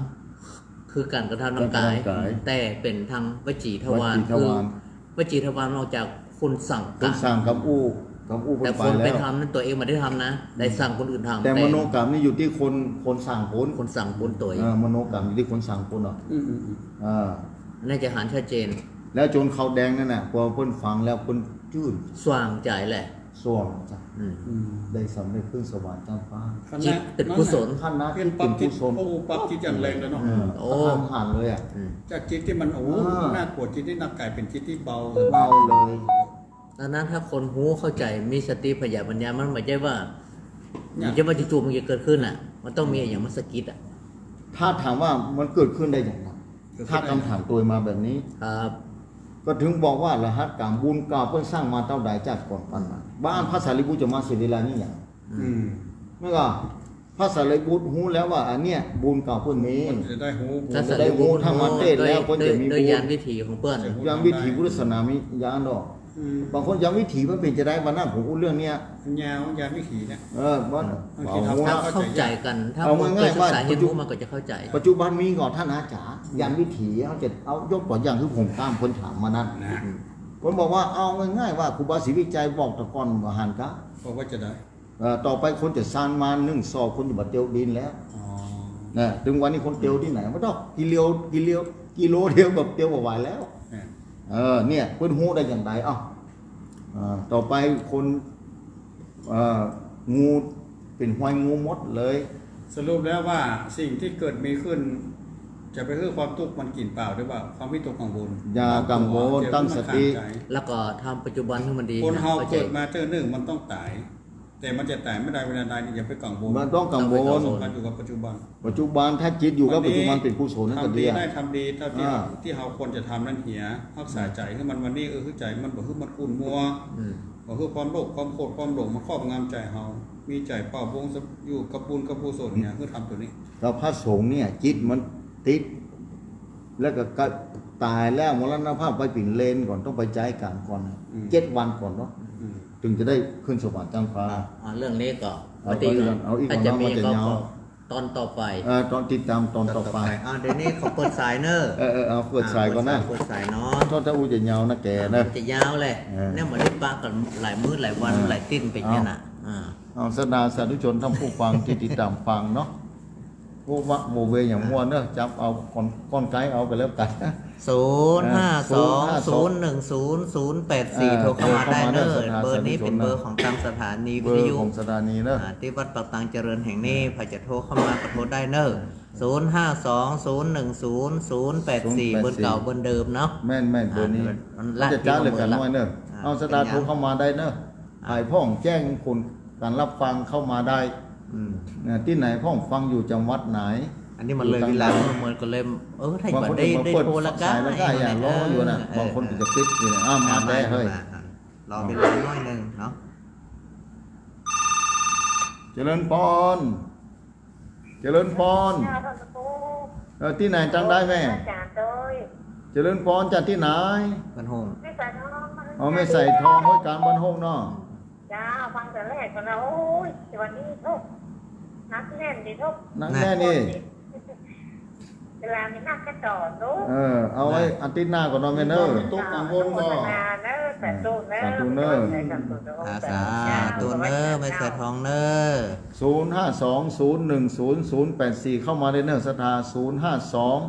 คือก๋านกระทำตางกาย ก๋านกระทำตางกาย แต่เป๋นตางวจีทวาร วจีทวาร คือวจีทวารออกจากคนสั่ง คนสั่งกำอู้ กำอู้เปิ้นไปแล้ว แต่คนไปทำนั้นตั๋วเองบ่ได้ทำนะ ได้สั่งคนอื่นทำ แต่มโนกรรมนี่อยู่ตี้คน คนสั่งเปิ้น คนสั่งเปิ้นตั๋วเอง เออ มโนกรรมอยู่ตี้คนสั่งเปิ้นเนาะ อืม อืม อืม อ่า น่าจะหันชัดเจน แล้วจนเขาแดงนั่นน่ะ พอเปิ้นฟังแล้วเปิ้นจื้น สว่างใจ๋แหละ สว่างใจ๋ อืม อืม ได้สำเร็จขึ้นสวรรค์จ้ำฟ้า จิตเป๋นกุศล ขนาดจิตเป๋นกุศล โอ้ ปรับจิตอย่างแรงเลยเนาะ เออ โอ้ กระทันหันเลยอะ อืม จากจิตตี้มัน โอ้ อ่า น่ากลัว จิตตี้หนักก๋ายเป๋นจิตตี้เบา เบาเลย ดังนั้นถ้าคนฮู้เข้าใจ๋ มีสติผะญาปั๋ญญา มันบ่ใจ้ว่า เนี่ย บ่ใจ้ว่าจู่ๆ มันจะเกิดขึ้นน่ะ มันต้องมีอะหยังมาสะกิดอะ ถ้าถามว่ามันเกิดขึ้นได้อย่างไร เกิดขึ้นได้ ถ้ากำถามตวยมาแบบนี้ ครับ ก็ถึงบอกว่ารหัสกรรมบุญเก่าเปิ้นสร้างมาเต้าใดจาติก่อนปานนั้น บ่าอั้นพระสารีบุตรจะมาเสียเวลานี่หยัง อืม แม่นก่อ พระสารีบุตรฮู้แล้วว่าอันเนี้ยบุญเก่าเปิ้นมี เปิ้นจะได้ฮู้ พระสารีบุตรจะได้ฮู้ ถ้ามาเตสน์แล้วเปิ้นจะมีบุญ ด้วยญาณวิถีของเปิ้น ญาณวิถีพุทธศาสนามีญาณดอก อืม บางคนญาณวิถีมันเป๋นจะได้ วันนั้นผมอู้เรื่องเนี้ย มันยาว ญาณวิถีเนี่ย เออ ว่า บางที ว่า ถ้าเข้าใจ๋กั๋น ถ้า เอาง่ายๆ คนเปิ้นศึกษา ว่า เฮียนฮู้มาก็จะเข้าใจ๋ ปัจจุบันมีก่อท่านอาจ๋ารย์ อืม ญาณวิถี เฮาจะเอายกตั๋วอย่างคือผมตามคนถามมานั้น นะ อืม คนบอกว่า เอาง่ายๆ ว่าครูบาศรีวิชัยบอกแต่ก่อนบ่หันกะ บอกว่าจะได้ เอ่อ ต่อไปคนจะซานมานึ่งซอก คนจะบ่เตียวดินแล้ว อ๋อ นะ ถึงวันนี้คนเตียวตี้ไหน มันต้องกิโล กิโล กิโลเดียวก็เตียวบ่ไหวแล้ว เนี่ย เออ เนี่ย เปิ้นฮู้ได้อย่างไร เอ้า เอ่อ ต่อไปคน เอ่อ งูเป๋นฮอยงูหมดเลย สรุปแล้วว่าสิ่งที่เกิดมีขึ้น จะไปหื้อความตุ๊กข์มันกิ๋นเปล่าหรือว่าความวิตกกังวล อย่ากังวล ตั้งสติ แล้วก็ทำปัจจุบันหื้อมันดี คนเฮาเกิดมาเตื้อนึ่งมันต้องต๋าย แต่มันจะต๋ายเมื่อใดเวลาใดนี่อย่าไปกังวล มันต้องกังวล โฟกัสอยู่กับปัจจุบัน ปัจจุบัน ถ้าจิตอยู่กับปัจจุบัน วันนี้ เป๋นกุศลนั่นก็ดี ทำดีได้ ทำดีเท่าที่ อ่า ที่เฮาควรจะทำนั้นเหีย รักษาใจ๋หื้อมันวันนี้ เออ หื้อใจ๋มันบ่หื้อมันขุ่นมัว อืม บ่หื้อความโลภ ความโกรธ ความหลงมาครอบงำใจ๋เฮา มีใจ๋เป่าบงอยู่กับบุญกับกุศลเนี่ย หื้อทำตั๋วนี้ แล้วพระสงฆ์เนี่ยจิตมันติด แล้วก็ ก็ต๋ายแล้วมรณภาพไปเป๋นเลนก่อน ต้องไปใจ๊ก๋างก่อน อืม เจ็ดวันก่อนเนาะ อืม ถึงจะได้ขึ้นสวรรค์จ้ำฟ้า อ่ะ อ่ะ เรื่องนี้ก็ เอา ไม่ได้ เอาอีกก่อน เอาอีกก่อน ถ้าจะมี เนาะ มันจะ ก็ ยาว ก็ตอนต่อไป เออ ตอนติดตามตอนต่อไป ตอนต่อไป อ่ะ เดี๋ยวนี้ขอเปิดสายเนอะ เออ เออ เอาเปิดสายก่อนนะ อ่ะ เปิดสาย เปิดสายเนาะ ถ้าจะอู้จะยาวนะแกนะ อ่ะ มันจะยาวแหละ เออ เนี่ยมันได้ปะกั๋นหลายมื้อหลายวัน อ่า หลายตี้เป๋นอย่างเงี้ยน่ะ เอา อ่า เอา ศรัทธาสาธุชนท่านผู้ฟังที่ติดตามฟังเนาะ โววะโวเวอย่างมั่วเนอะ จับเอาก้อน ก้อนไกลเอากั๋นแล้วกั๋น ศูนย์ห้าสอง ศูนย์หนึ่งศูนย์ ศูนย์แปดสี่ เออ โทรเข้ามาได้เนอะ โทรเข้ามาเนอะ ศรัทธา เบอร์นี้ สาธุชน เป๋นเบอร์ของตางสถานีวิทยุ เบอร์ของสถานีเนอะ อ่า ตี้วัดปากตางเจริญแห่งนี้ ใผจะโทรเข้ามาก็โทรได้เนอะ ศูนย์ห้าสอง ศูนย์หนึ่งศูนย์ ศูนย์แปดสี่ ศูนย์แปดสี่ เบอร์เก่าเบอร์เดิมเนาะ แม่น แม่น เบอร์นี้ อ่า มันจะจ๊าเหลือกั๋นน้อยเนอะ อ่า เอา ศรัทธาโทรเข้ามาได้เนอะ อ่า ใผพ่องแจ้งผลก๋านรับฟังเข้ามาได้ อืม นะ ตี้ไหนพ่องฟังอยู่จังหวัดไหน อันนี้มันเลยเวลา อยู่ตางใด มันก็เลย เออ ถ้า บางคน ได้ ก็ได้ เปิด โทรละกั๋น สายละกั๋น อย่างรออยู่น่ะ เออ บางคนก็จะปิดอยู่น่ะ อ่ะ มา มา ได้ มา เฮ้ย มารอเวลาน้อยนึ่งเนาะ เจริญพร เจริญพร เออ ตี้ไหนจำได้แม่ อาจ๋ารย์โตย เจริญพร จากตี้ไหน บ้านโฮง แม่สายทอง อ๋อ แม่สายทอง ห้วยกลาง บ้านโฮงเนาะ จ้า ฟังแต่แรกก่อนนะ โอ้ย วันนี้ทุกข์ หนักแน่นดีทุกข์ หนักแน่นนี่ เวลามีนักก็ต่อเนอะ เออ เอาไว้ อ่ะ อาทิตย์หน้าก่อนเนาะแม่เนอะ มีความวิตกกังวลบ่ โมทนาเนอะ สาธุเนอะ สาธุเนอะ สาธุเนอะ อ่า สาธุเนอะ แม่สายทองเนอะ ศูนย์ห้าสอง ศูนย์หนึ่งศูนย์ ศูนย์แปดสี่ เข้ามาได้เนอะ ศรัทธา ศูนย์ห้าสอง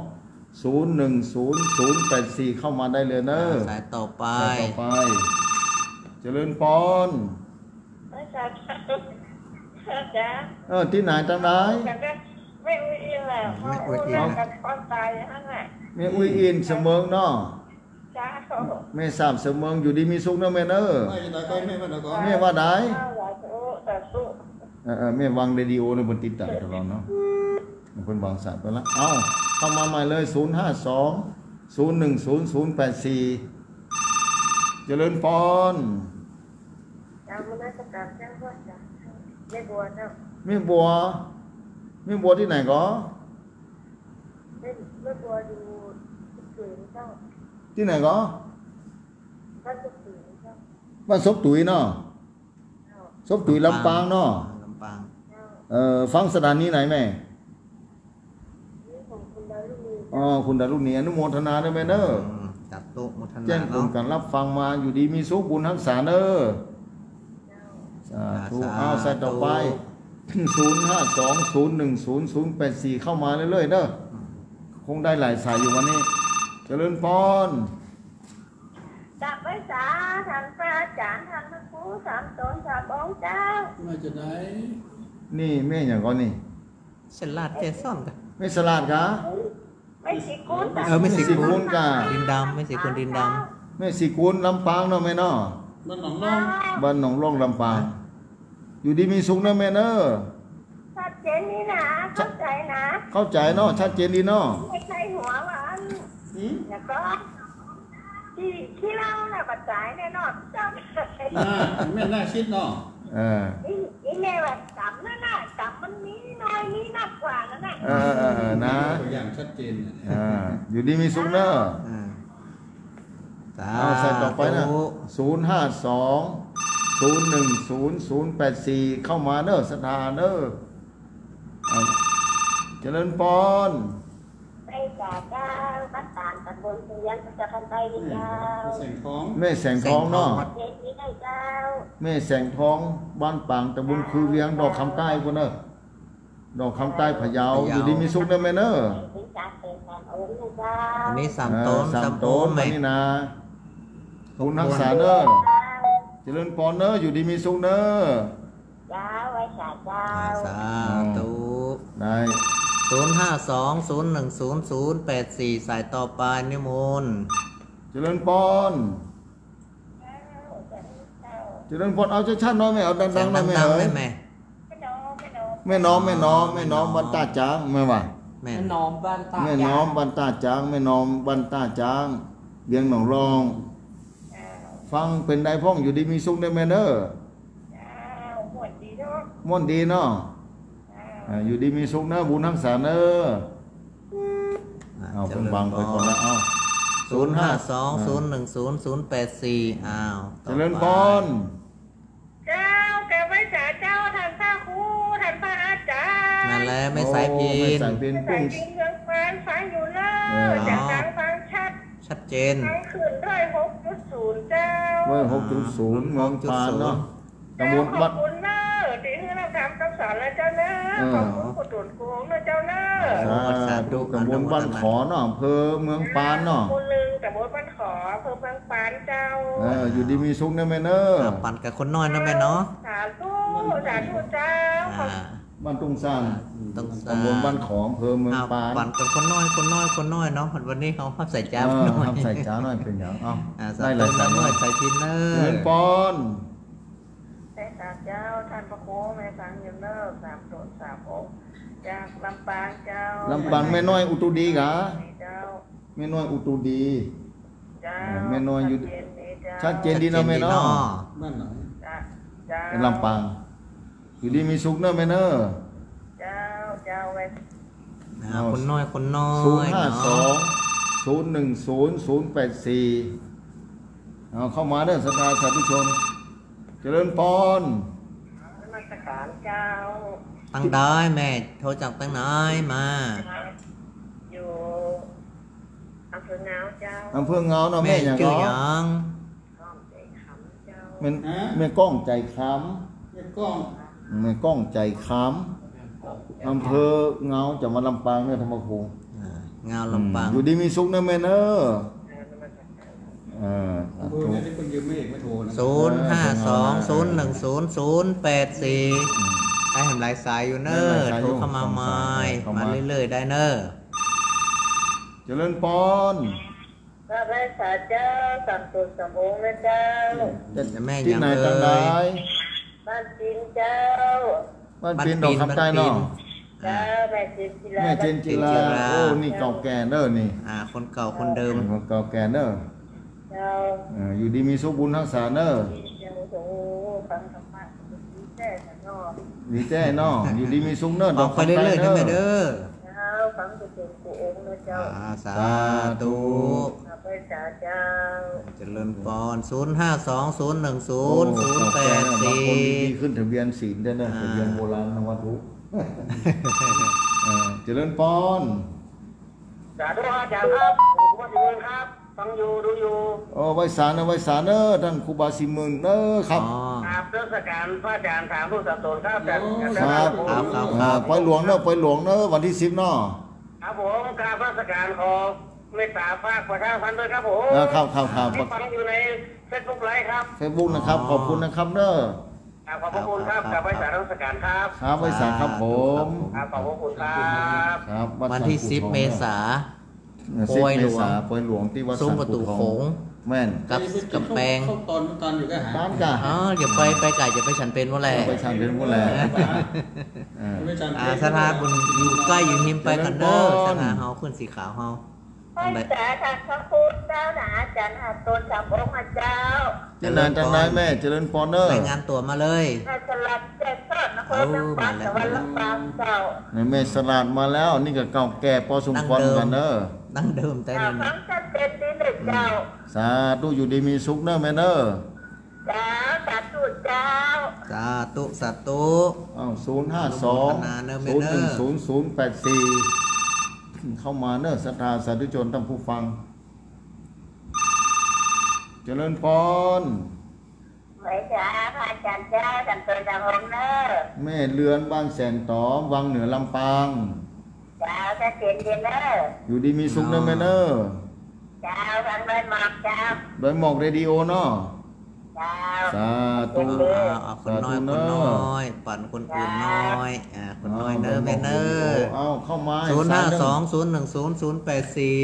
ศูนย์หนึ่งศูนย์ ศูนย์แปดสี่ เข้ามาได้เลยเนอะ อ่า สายต่อไป สายต่อไป เจริญพร อาจ๋ารย์ อาจ๋ารย์ เออ ตี้ไหนตางใด แม่อุ๊ยอินแหละ แม่อุ๊ยอิน มาอู้เรื่องก๋านความต๋ายอย่างนั้นแหละ แม่อุ๊ยอิน สะเมิงเนาะ จ้า แม่สาบสะเมิง อยู่ดีมีสุขเนอะแม่เนอะ ว่าจะไหนก็แม่ว่าไหนก็ แม่ว่าไหน สาธุ สาธุ เออ เออ แม่วางเรดิโอเนี่ย เปิ้นติดต๋ามตลอดเนาะ เปิ้นวางสายไปละ เอ้า เข้ามาใหม่เลย ศูนย์ห้าสอง ศูนย์หนึ่งศูนย์ ศูนย์แปดสี่ เจริญพร กราบนมัสการเจ้าค่ะ แม่บัวเจ้า แม่บัว แม่บัวตี้ไหนก่อ แม่ แม่บัวอยู่สุขศรีเจ้า ตี้ไหนก่อ บ้านสุขศรีเจ้า บ้านศพตุ๋ยเนาะ เจ้า ศพตุ๋ยลำปางเนาะ ลำปาง เจ้า เอ่อ ฟังสถานีไหนแม่ นี่ของคุณดารุณี อ๋อ คุณดารุณี อนุโมทนาด้วยแม่เนอะ อืม สาธุ โมทนาเนาะ แจ้งผลก๋านรับฟังมา อยู่ดีมีสุข บุญฮักษาเนอะ เจ้า สาธุ อ่า เอา สายต่อไป สาธุ ศูนย์ห้าสอง ศูนย์หนึ่งศูนย์ ศูนย์แปดสี่ เข้ามาเรื่อยๆ เด้อ คงได้หลายสายอยู่วันนี้ เจริญพร กราบไหว้สาท่านพระอาจารย์ ท่านพระครูสามต๋นสามองค์เจ้า มาจากไหน นี่แม่หยังก่อนี่ สลาดแจซ่อนกะ แม่สลาดกะ แม่ศรีกุล เออ แม่ศรีกุล แม่ศรีกุลกะ ดินดำ แม่ศรีกุลดินดำ แม่ศรีกุลลำปางเนาะแม่เนาะ บ้านหนองล่อง บ้านหนองล่องลำปาง อยู่ดีมีสุขเนาะแม่เนาะ ชัดเจนนี่นะ เข้าใจ๋นะ เข้าใจ๋เนาะ ชัดเจนดีเนาะ ไม่ใช่หัวหวาน หืม แล้วก็ ขี้ ขี้เหล้าน่ะ บ่าจ๋ายแน่นอน เจ้า น่า แม่นน่าคิดเนาะ เออ อี อีแม่ว่าจ๋ำนั่นน่ะ จ๋ำมันมีน้อย มีนักกว่านั่นน่ะ เออ เออ เออ นะ ตัวอย่างชัดเจนน่ะ อ่า อยู่ดีมีสุขเนาะ อ่า เอา สายต่อไปนะ สาธุ ศูนย์ห้าสอง ศูนย์หนึ่งศูนย์ ศูนย์แปดสี่ เข้ามาเนาะ ศรัทธาเนาะ เอา เจริญพร ไหว้สาเจ้า บ้านปาง ตำบลภูเวียง เจ้าคันไตเจ้า แม่แสงทอง แม่แสงทองเนาะ แม่แสงทอง เจ้า แม่แสงทอง บ้านปาง ตำบลภูเวียง ดอกคำใต้พู้นเนาะ ดอกคำใต้พะเยา พะเยา อยู่ดีมีสุขเนาะแม่เนาะ เป็นจานเป็นสามองค์นะเจ้า อันนี้สามต๋น เออ สามต๋น สามต๋น แม่ วันนี้นะ บุญฮักษาเนาะ เจริญพรเนาะ อยู่ดีมีสุขเนาะ เจ้า ไหว้สาเจ้า อ่า สาธุ ได้ ศูนย์ห้าสอง ศูนย์หนึ่งศูนย์ ศูนย์แปดสี่ สายต่อไปนิมนต์ เจริญพร เจริญพร เอาชัดๆ หน่อยแม่ เอาดังๆ หน่อยแม่ เสียงดังๆ เอ้ย แม่ แม่น้อม แม่น้อม แม่น้อม แม่น้อม บ้านต้าจ๊าง แม่ว่า แม่ แม่น้อมบ้านต้าจ๊าง แม่น้อมบ้านต้าจ๊าง แม่น้อมบ้านต้าจ๊าง เวียงหนองล่อง ฟังเป๋นใดพ่อง อยู่ดีมีสุขเนาะแม่เนาะ ม่วนดีเนาะ ม่วนดีเนาะ อ่า อยู่ดีมีสุขเนาะ บุญฮักษาเนาะ อ่า เอา เจริญพร เพิ่นบังไปก่อนละ เอา ศูนย์ห้าสอง ศูนย์หนึ่งศูนย์ ศูนย์แปดสี่ อ้าว เจริญพร ต่อไป เจ้า กราบไหว้สาเจ้า ท่านพระครู ท่านพระอาจารย์ นั่นแหละ แม่สายพิน โอ้ แม่สายพิน แม่สายพิน เมืองปาน ฟังอยู่เนาะ เออ จากทางฟังชัด ชัดเจน ฟังขึ้นด้วย หกจุดศูนย์ เจ้า ด้วย หกจุดศูนย์ อ่า เมืองปานเนาะ หกจุดศูนย์ ตำบลบ้าน ขอบคุณเนาะ ตี้หื้อน้ำธรรมคำสอนนะเจ้าเนาะ เออ ขอบคุณปู่ตูนครูองค์นะเจ้าเนาะ โอ้ สาธุ สาธุ ตำบลบ้านขอเนาะ อำเภอเมืองปานเนาะ หมู่หนึ่ง ตำบลบ้านขอ อำเภอเมืองปานเจ้า เออ อยู่ดีมีสุขเนาะแม่เนาะ อ่า ปานกับคนน้อยเนาะแม่เนาะ สาธุ สาธุเจ้า อ่า บ้านตุ้งซ่าน ตุ้งซ่าน ตำบลบ้านขอ อำเภอเมืองปาน อ่า ปานกับคนน้อย คนน้อย คนน้อยเนาะ วันนี้เขาฮับใส่จ๊า เออ น้อย ฮับใส่จ๊าน้อยเป๋นหยัง เอ้า อ่า สาธุ ได้หลายสาย แม่สายพินเนาะ เจริญพร สาเจ้า ท่านพระครู แม่สังอยู่เนาะ สามต๋นสามองค์ จากลำปางเจ้า ลำปาง แม่น้อยอุตุดีกะ เจ้า แม่น้อยอุตุดี เจ้า เออ แม่น้อยอยู่ ชัดเจนดีเจ้า ชัดเจนดีเนาะแม่เนาะ ชัดเจนดีเนาะ บ้านไหน เจ้า เจ้า เป็นลำปาง อยู่ดีมีสุขเนาะแม่เนาะ เจ้า เจ้า ไว้ อ่า เอา คนน้อย คนน้อย ศูนย์ห้าสอง เนาะ ศูนย์หนึ่งศูนย์ ศูนย์แปดสี่ เอาเข้ามาเนาะ ศรัทธาสาธุชน เจริญพร นมัสการเจ้า ตังใดแม่ โทรจากตังไหนมา อยู่อำเภอเงาเจ้า อำเภอเงาเนาะ แม่ แม่หยัง จื้อหยัง เนาะ ก้องใจคำเจ้า แม่ ฮะ แม่ก้องใจคำ แม่ก้อง แม่ก้องใจคำ อำเภอเงา จังหวัดลำปางเนาะ ท่านพระครู อ่า เงาลำปาง อืม อยู่ดีมีสุขเนาะแม่เนาะ เออ สาธุ เบอร์เนี่ยที่คนยืมไม่เอกไม่โทรนะ ศูนย์ห้าสอง ศูนย์หนึ่งศูนย์ ศูนย์แปดสี่ อืม ได้แหมหลายสายอยู่เนาะ ได้หลายสายอยู่ โทรเข้ามาใหม่ สองสาย เข้ามา มาเรื่อยๆ ได้เนาะ เจริญพร กราบไหว้สาเจ้า สามต๋นสามองค์นะเจ้า จะ จะแม่ ตี้ไหน หยังเอ่ย ตังใด บ้านปินเจ้า บ้านปิน บ้านปิน ดอกคำใต้เนาะ บ้านปิน เจ้า แม่เจนจิรา แม่เจนจิรา เจนจิรา โอ้ นี่เก่าแก่เนาะนี่ อ่า คนเก่าคนเดิม คนเก่าแก่เนาะ เจ้า เออ อยู่ดีมีสุข บุญฮักษาเนาะ เจ้า โอ้ ฟังธรรมะ ดีแจ้เนาะ ดีแจ้เนาะ อยู่ดีมีสุขเนาะ ออกไปเรื่อยๆ ดอกคำใต้เนาะ เนาะแม่เนาะ เจ้า ฟังไปถึงปู่องค์นะเจ้า อ่า สาธุ สาธุ ข้าพเจ้าเจ้า เจริญพร ศูนย์ห้าสอง ศูนย์หนึ่งศูนย์ ศูนย์แปดสี่ โอ้ บางคนดีๆ ขึ้นทะเบียนศีลได้เนาะ อ่า ทะเบียนโบราณวัตถุ เออ เจริญพร สาธุอาจารย์ครับ ผมก็ดีครับ ฟังอยู่ ดูอยู่ โอ้ ไหว้สาเนาะ ไหว้สาเนาะ ท่านครูบาศรีเมืองเนาะครับ อ๋อ กราบนมัสการพระอาจารย์ สาธุ สาธุครับ อาจารย์ ครับ ครับ ครับ อ่า ปอยหลวงเนอะ ปอยหลวงเนอะ วันตี้สิบเนาะ ครับผม กราบนมัสการ ขอเมตตาฝากประชาสัมพันธ์ด้วยครับผม อ่า ครับ ครับ ครับ นี่ฟังอยู่ในเฟซบุ๊กไลฟ์ครับ เฟซบุ๊กนะครับ อ๋อ ขอบคุณนะครับเนอะ ครับ ขอบพระคุณครับ ครับ ครับ กราบไหว้สานมัสการครับ ครับ ไหว้สาครับผม ครับ ขอบพระคุณครับ ครับ วัด วันตี้ สันกู่ สิบ ทอง เมษา เออ สิบ ปอยหลวง เมษา ปอยหลวงตี้วัด สุมประตู๋ สันกู่ทอง โขง แม่น กับก๋ำแปง ข้าวตอน ตอนอยู่ก็หา บ้านกะ อ๋อ เดี๋ยวไป ไปไก๋ เดี๋ยวไปฉันเพลปู้นแหละ ไปฉันเพลปู้นแหละ เออ ไปฉันเพล อ่า ศรัทธาบุญอยู่ใก้อยู่ฮิมไปกั๋นเน่อ เจริญพร ศรัทธาเฮา เพื่อนสีขาวเฮา ไหว้สาท่านพระคุณเจ้านะ อาจ๋ารย์ห้าต๋นสามองค์นะเจ้า ตี้ไหน เจริญพร ตังใดแม่ เจริญพรเน่อ รายงานตั๋วมาเลย แม่สลัดแจ้ซ้อน นครหลวง เออ ลำปาง มาแล้ว จังหวัดลำปางเจ้า นี่แม่สลัดมาแล้ว นี่ก็เก่าแก่ปอสมควรเหมือนกั๋นเน่อ ดั้งเดิม ดั้งเดิมแต่ เจ้า นั่น ฟังชัดเจนดีเลยเจ้า อืม สาธุ อยู่ดีมีสุขเน่อแม่เน่อ เจ้า สาธุเจ้า สาธุ สาธุ อ้าว ศูนย์ห้าสอง อนุโมทนาเน่อแม่เน่อ ศูนย์หนึ่งศูนย์ ศูนย์แปดสี่ เข้ามาเน่อ ศรัทธาสาธุชนท่านผู้ฟัง เจริญพร ไหว้สาพระอาจ๋ารย์เจ้า สันติธรรมเน่อ แม่เรือนบ้านแสนต๋อม วังเหนือลำปาง เจ้า ชัดเจนดีเน่อ อยู่ดีมีสุขเน่อแม่เน่อ เจ้า ฟังดอยหมอกเจ้า ดอยหมอกเรดิโอเนาะ เจ้า สาธุ เจ้า อ่า อ่า คนน้อย สาธุเน่อ คนน้อย ปันคนอื่นน้อย อ่า คนน้อยเน่อ อ่า แม่เน่อ ดอยหมอกเรดิโอ เอาเข้ามา ศูนย์ห้าสอง ศูนย์หนึ่งศูนย์ ศูนย์แปดสี่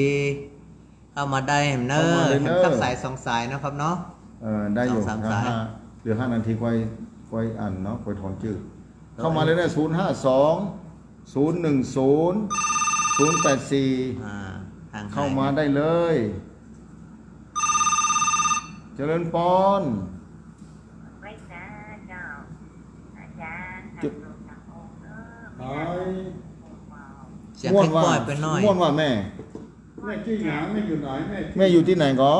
เข้ามาได้เน่อ เข้ามาเลยเน่อ เห็นสักสายสองสายนะครับเนาะ เออ ได้อยู่ สองสามสาย ห้า เหลือห้านาที ค่อย ค่อยอันเนาะ ค่อยถอนจื้อ เข้ามาเลยเน่อ ศูนย์ห้าสอง ศูนย์หนึ่งศูนย์ ศูนย์แปดสี่ อ่า ทาง เข้ามาได้เลย เจริญพร ไหว้สาเจ้า อาจ๋ารย์ เจ- สาธุ สาธุเน่อ เสียงเพลงปอยไปหน้อย ม่วนว่าแม่ แม่จื้อหยัง แม่อยู่ไหน แม่ แม่อยู่ตี้ไหนก่อ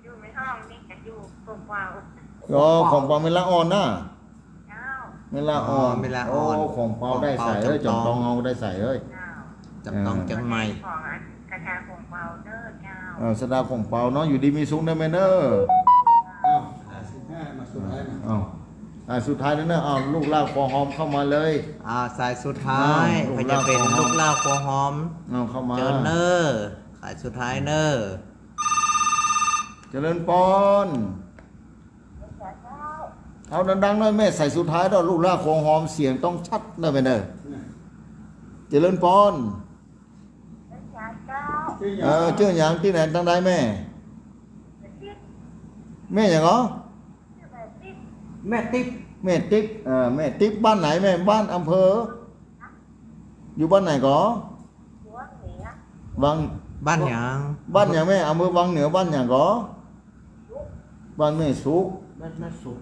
อยู่แม่ฮ่องนี่ จะอยู่ของเปา อ๋อ ของเปาแม่ละอ่อนน่ะ เจ้า แม่ละอ่อน อ๋อ แม่ละอ่อน โอ้ ของเปาได้ใส่ ของเปา เอ้ย จ๋อมตอง จ๋อมตอง เฮาได้ใส่ เอ้ย เจ้า จ๋อมตอง เอ่อ เจียงใหม่ ของอันศรัทธาของเปาเน่อเจ้า เออ ศรัทธาของเปาเนาะ อยู่ดีมีสุขเน่อแม่เน่อ อ้าว อ่า สิบห้า มาสุดท้ายมา อ้าว อ่า สุดท้ายแล้วเน่อ อ้าว ลูกหล้าครัวฮอมเข้ามาเลย อ่า สายสุดท้าย อ้าว ใผจะเป๋นลูกหล้าครัวฮอม ลูกหล้าครัวฮอม อ้าว เข้ามา เจิญเน่อ สายสุดท้ายเน่อ เจริญพร เอาดังๆ หน้อยแม่ สายสุดท้ายแล้ว ลูกหล้าครัวฮอม เสียงต้องชัดหน้อยแม่เน่อ เจริญพร เออ จื้อหยัง ตี้ไหน ตังใดแม่ แม่หยังก่อ แม่ติ๊บ แม่ติ๊บ เออ แม่ติ๊บ บ้านไหนแม่ บ้าน อำเภอ อยู่บ้านไหนก่อ วัง บ้านหยัง บ้านหยังแม่ อำเภอวังเหนือ บ้านหยังก่อ บ้านแม่สุข บ้านแม่สุข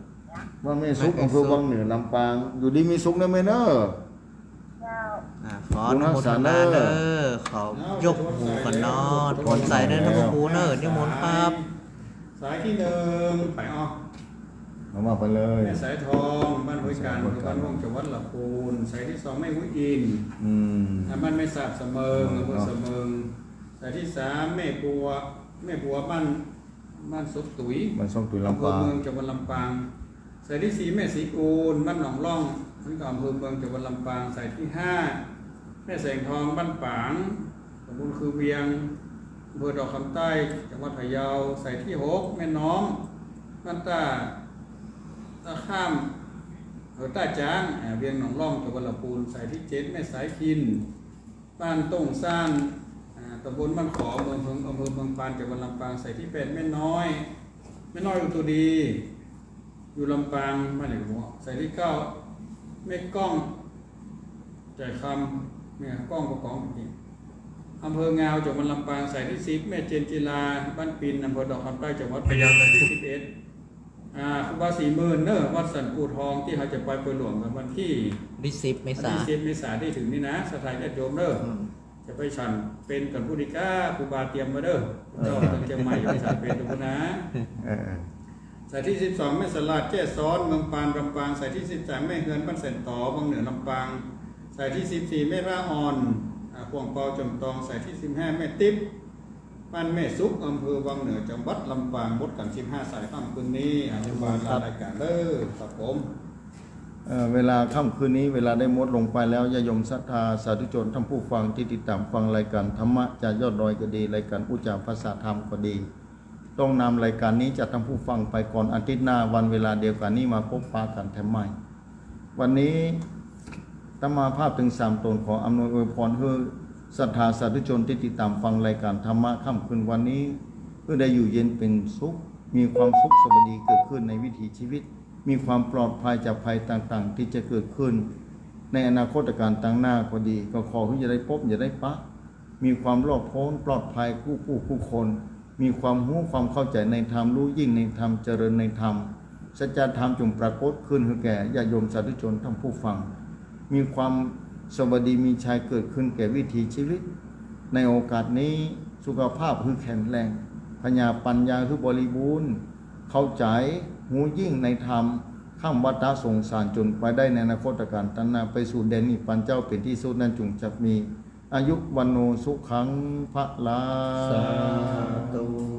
บ้านแม่สุข บ้านแม่สุข อำเภอวังเหนือ ลำปาง อยู่ดีมีสุขเน่อแม่เน่อ เจ้า อ่า ขออนุโมทนาเน่อ ขอยกหูก่อนเนาะ ถอนสายเน่อ ท่านพระครูเน่อ นิมนต์ครับ สายตี้นึ่ง ไปออก เอามาไปเลย แม่สายทอง บ้านห้วยกาญ แม่สายทอง อำเภอบ้านม่วง จังหวัดลำพูน สายตี้สอง แม่อุ๊ยอิน อืม อ่า บ้านแม่สาบ สะเมิง อืม อำเภอสะเมิง สายตี้สาม แม่บัว แม่บัว บ้าน บ้านศพตุ๋ย บ้านศพตุ๋ย ลำปาง อำเภอเมือง จังหวัดลำปาง สายตี้สี่ แม่ศรีอูน บ้านหนองล่อง นั่นก็อำเภอเมือง จังหวัดลำปาง สายตี้ห้า แม่แสงทอง บ้านปาง ตำบลคือเวียง อำเภอดอกคำใต้ จังหวัดพะเยา สายตี้หก แม่น้อม บ้านต้า ต้าข้าม เอ่อ ต้าจ๊าง อ่า เวียงหนองล่อง จังหวัดลำพูน สายตี้เจ็ด แม่สายพิน บ้านต้งซ่าน อ่า ตำบลบ้านขอ เมืองเพิง อำเภอเมืองปาน จังหวัดลำปาง สายตี้แปด แม่น้อย แม่น้อยอุตุดี อยู่ลำปาง บ้านไหนก็บอก สายตี้เก้า แม่ก้อง จ่ายคำ แม่ก้องประกอง อำเภองาว จังหวัดลำปาง สายตี้สิบ แม่เจนจิลา บ้านปิน อำเภอดอกคำใต้ จังหวัดพะเยา สายตี้สิบเอ็ด อ่า ครูบาศรีหมื่นเน่อ วัดสันกู่ทอง ตี้เฮาจะไปปอยหลวงกั๋นวันตี้ ตี้สิบ เมษา วันตี้สิบ เมษาตี้จะถึงนี่นะ ศรัทธาญาติโยมเน่อ อืม จะไปฉันเพลกั๋นปู้นดีก้า ครูบาเตรียมมาเน่อ เออ เจ้าทางเจียงใหม่จะไปฉันเพลกั๋นปู้นนะ เออ เออ สายตี้สิบสอง แม่สลาดแจ้ซ้อน เมืองปาน ลำปาง สายตี้สิบสาม แม่เฮือน บ้านแสนต๋อ วังเหนือ ลำปาง สายตี้สิบสี่ แม่ละอ่อน อ่า ขวงเปา จ่อมตอง สายตี้สิบห้า แม่ติ๊บ บ้านแม่สุข อำเภอวังเหนือ จังหวัดลำปาง หมดกั๋นสิบห้าสายค่ำคืนนี้ อนุโมทนารายการเด้อครับผม เอ่อ เวลาค่ำคืนนี้ เวลาได้หมดลงไปแล้ว ญาติโยมศรัทธาสาธุชนท่านผู้ฟังตี้ติดต๋ามฟังรายการธรรมะจากยอดดอยก็ดี รายการอู้จ๋าภาษาธรรมก็ดี ต้องนำรายการนี้จากท่านผู้ฟังไปก่อน อาทิตย์หน้าวันเวลาเดียวกั๋นนี้มาปะกั๋นแถมใหม่ วันนี้อาตมาภาพตึงสามต๋นขออำนวยอวยพรหื้อศรัทธาสาธุชนตี้ติดต๋ามฟังรายการธรรมะค่ำคืนวันนี้ หื้อได้อยู่เย็นเป๋นสุข มีความสุขสวัสดีเกิดขึ้นในวิถีชีวิต มีความปลอดภัยจากภัยต่างๆ ตี้จะเกิดขึ้นในอนาคตก๋าลตางหน้าก็ดี ก็ขอหื้ออย่าได้ปบอย่าได้ปะ มีความรอดป๊นปลอดภัยกู้ผู้กู้คน มีความฮู้ความเข้าใจ๋ในธรรม ฮู้ยิ่งในธรรม เจริญในธรรม สัจธรรมจงปรากฏขึ้นหื้อแก่ญาติโยมสาธุชนท่านผู้ฟัง มีความสวัสดีมีชัยเกิดขึ้นแก่วิถีชีวิต ในโอกาสนี้สุขภาพหื้อแข็งแรง พญาปัญญาหื้อบริบูรณ์ เข้าใจ๋ฮู้ยิ่งในธรรม ข้ามวัฏสงสารจ๋นไปได้ในอนาคตก๋าลตางหน้า ไปสู่แดนนิพพานเจ้าเป๋นตี้สุดนั้น จงจักมีอายุวัณโณสุขังพลัง สาธุ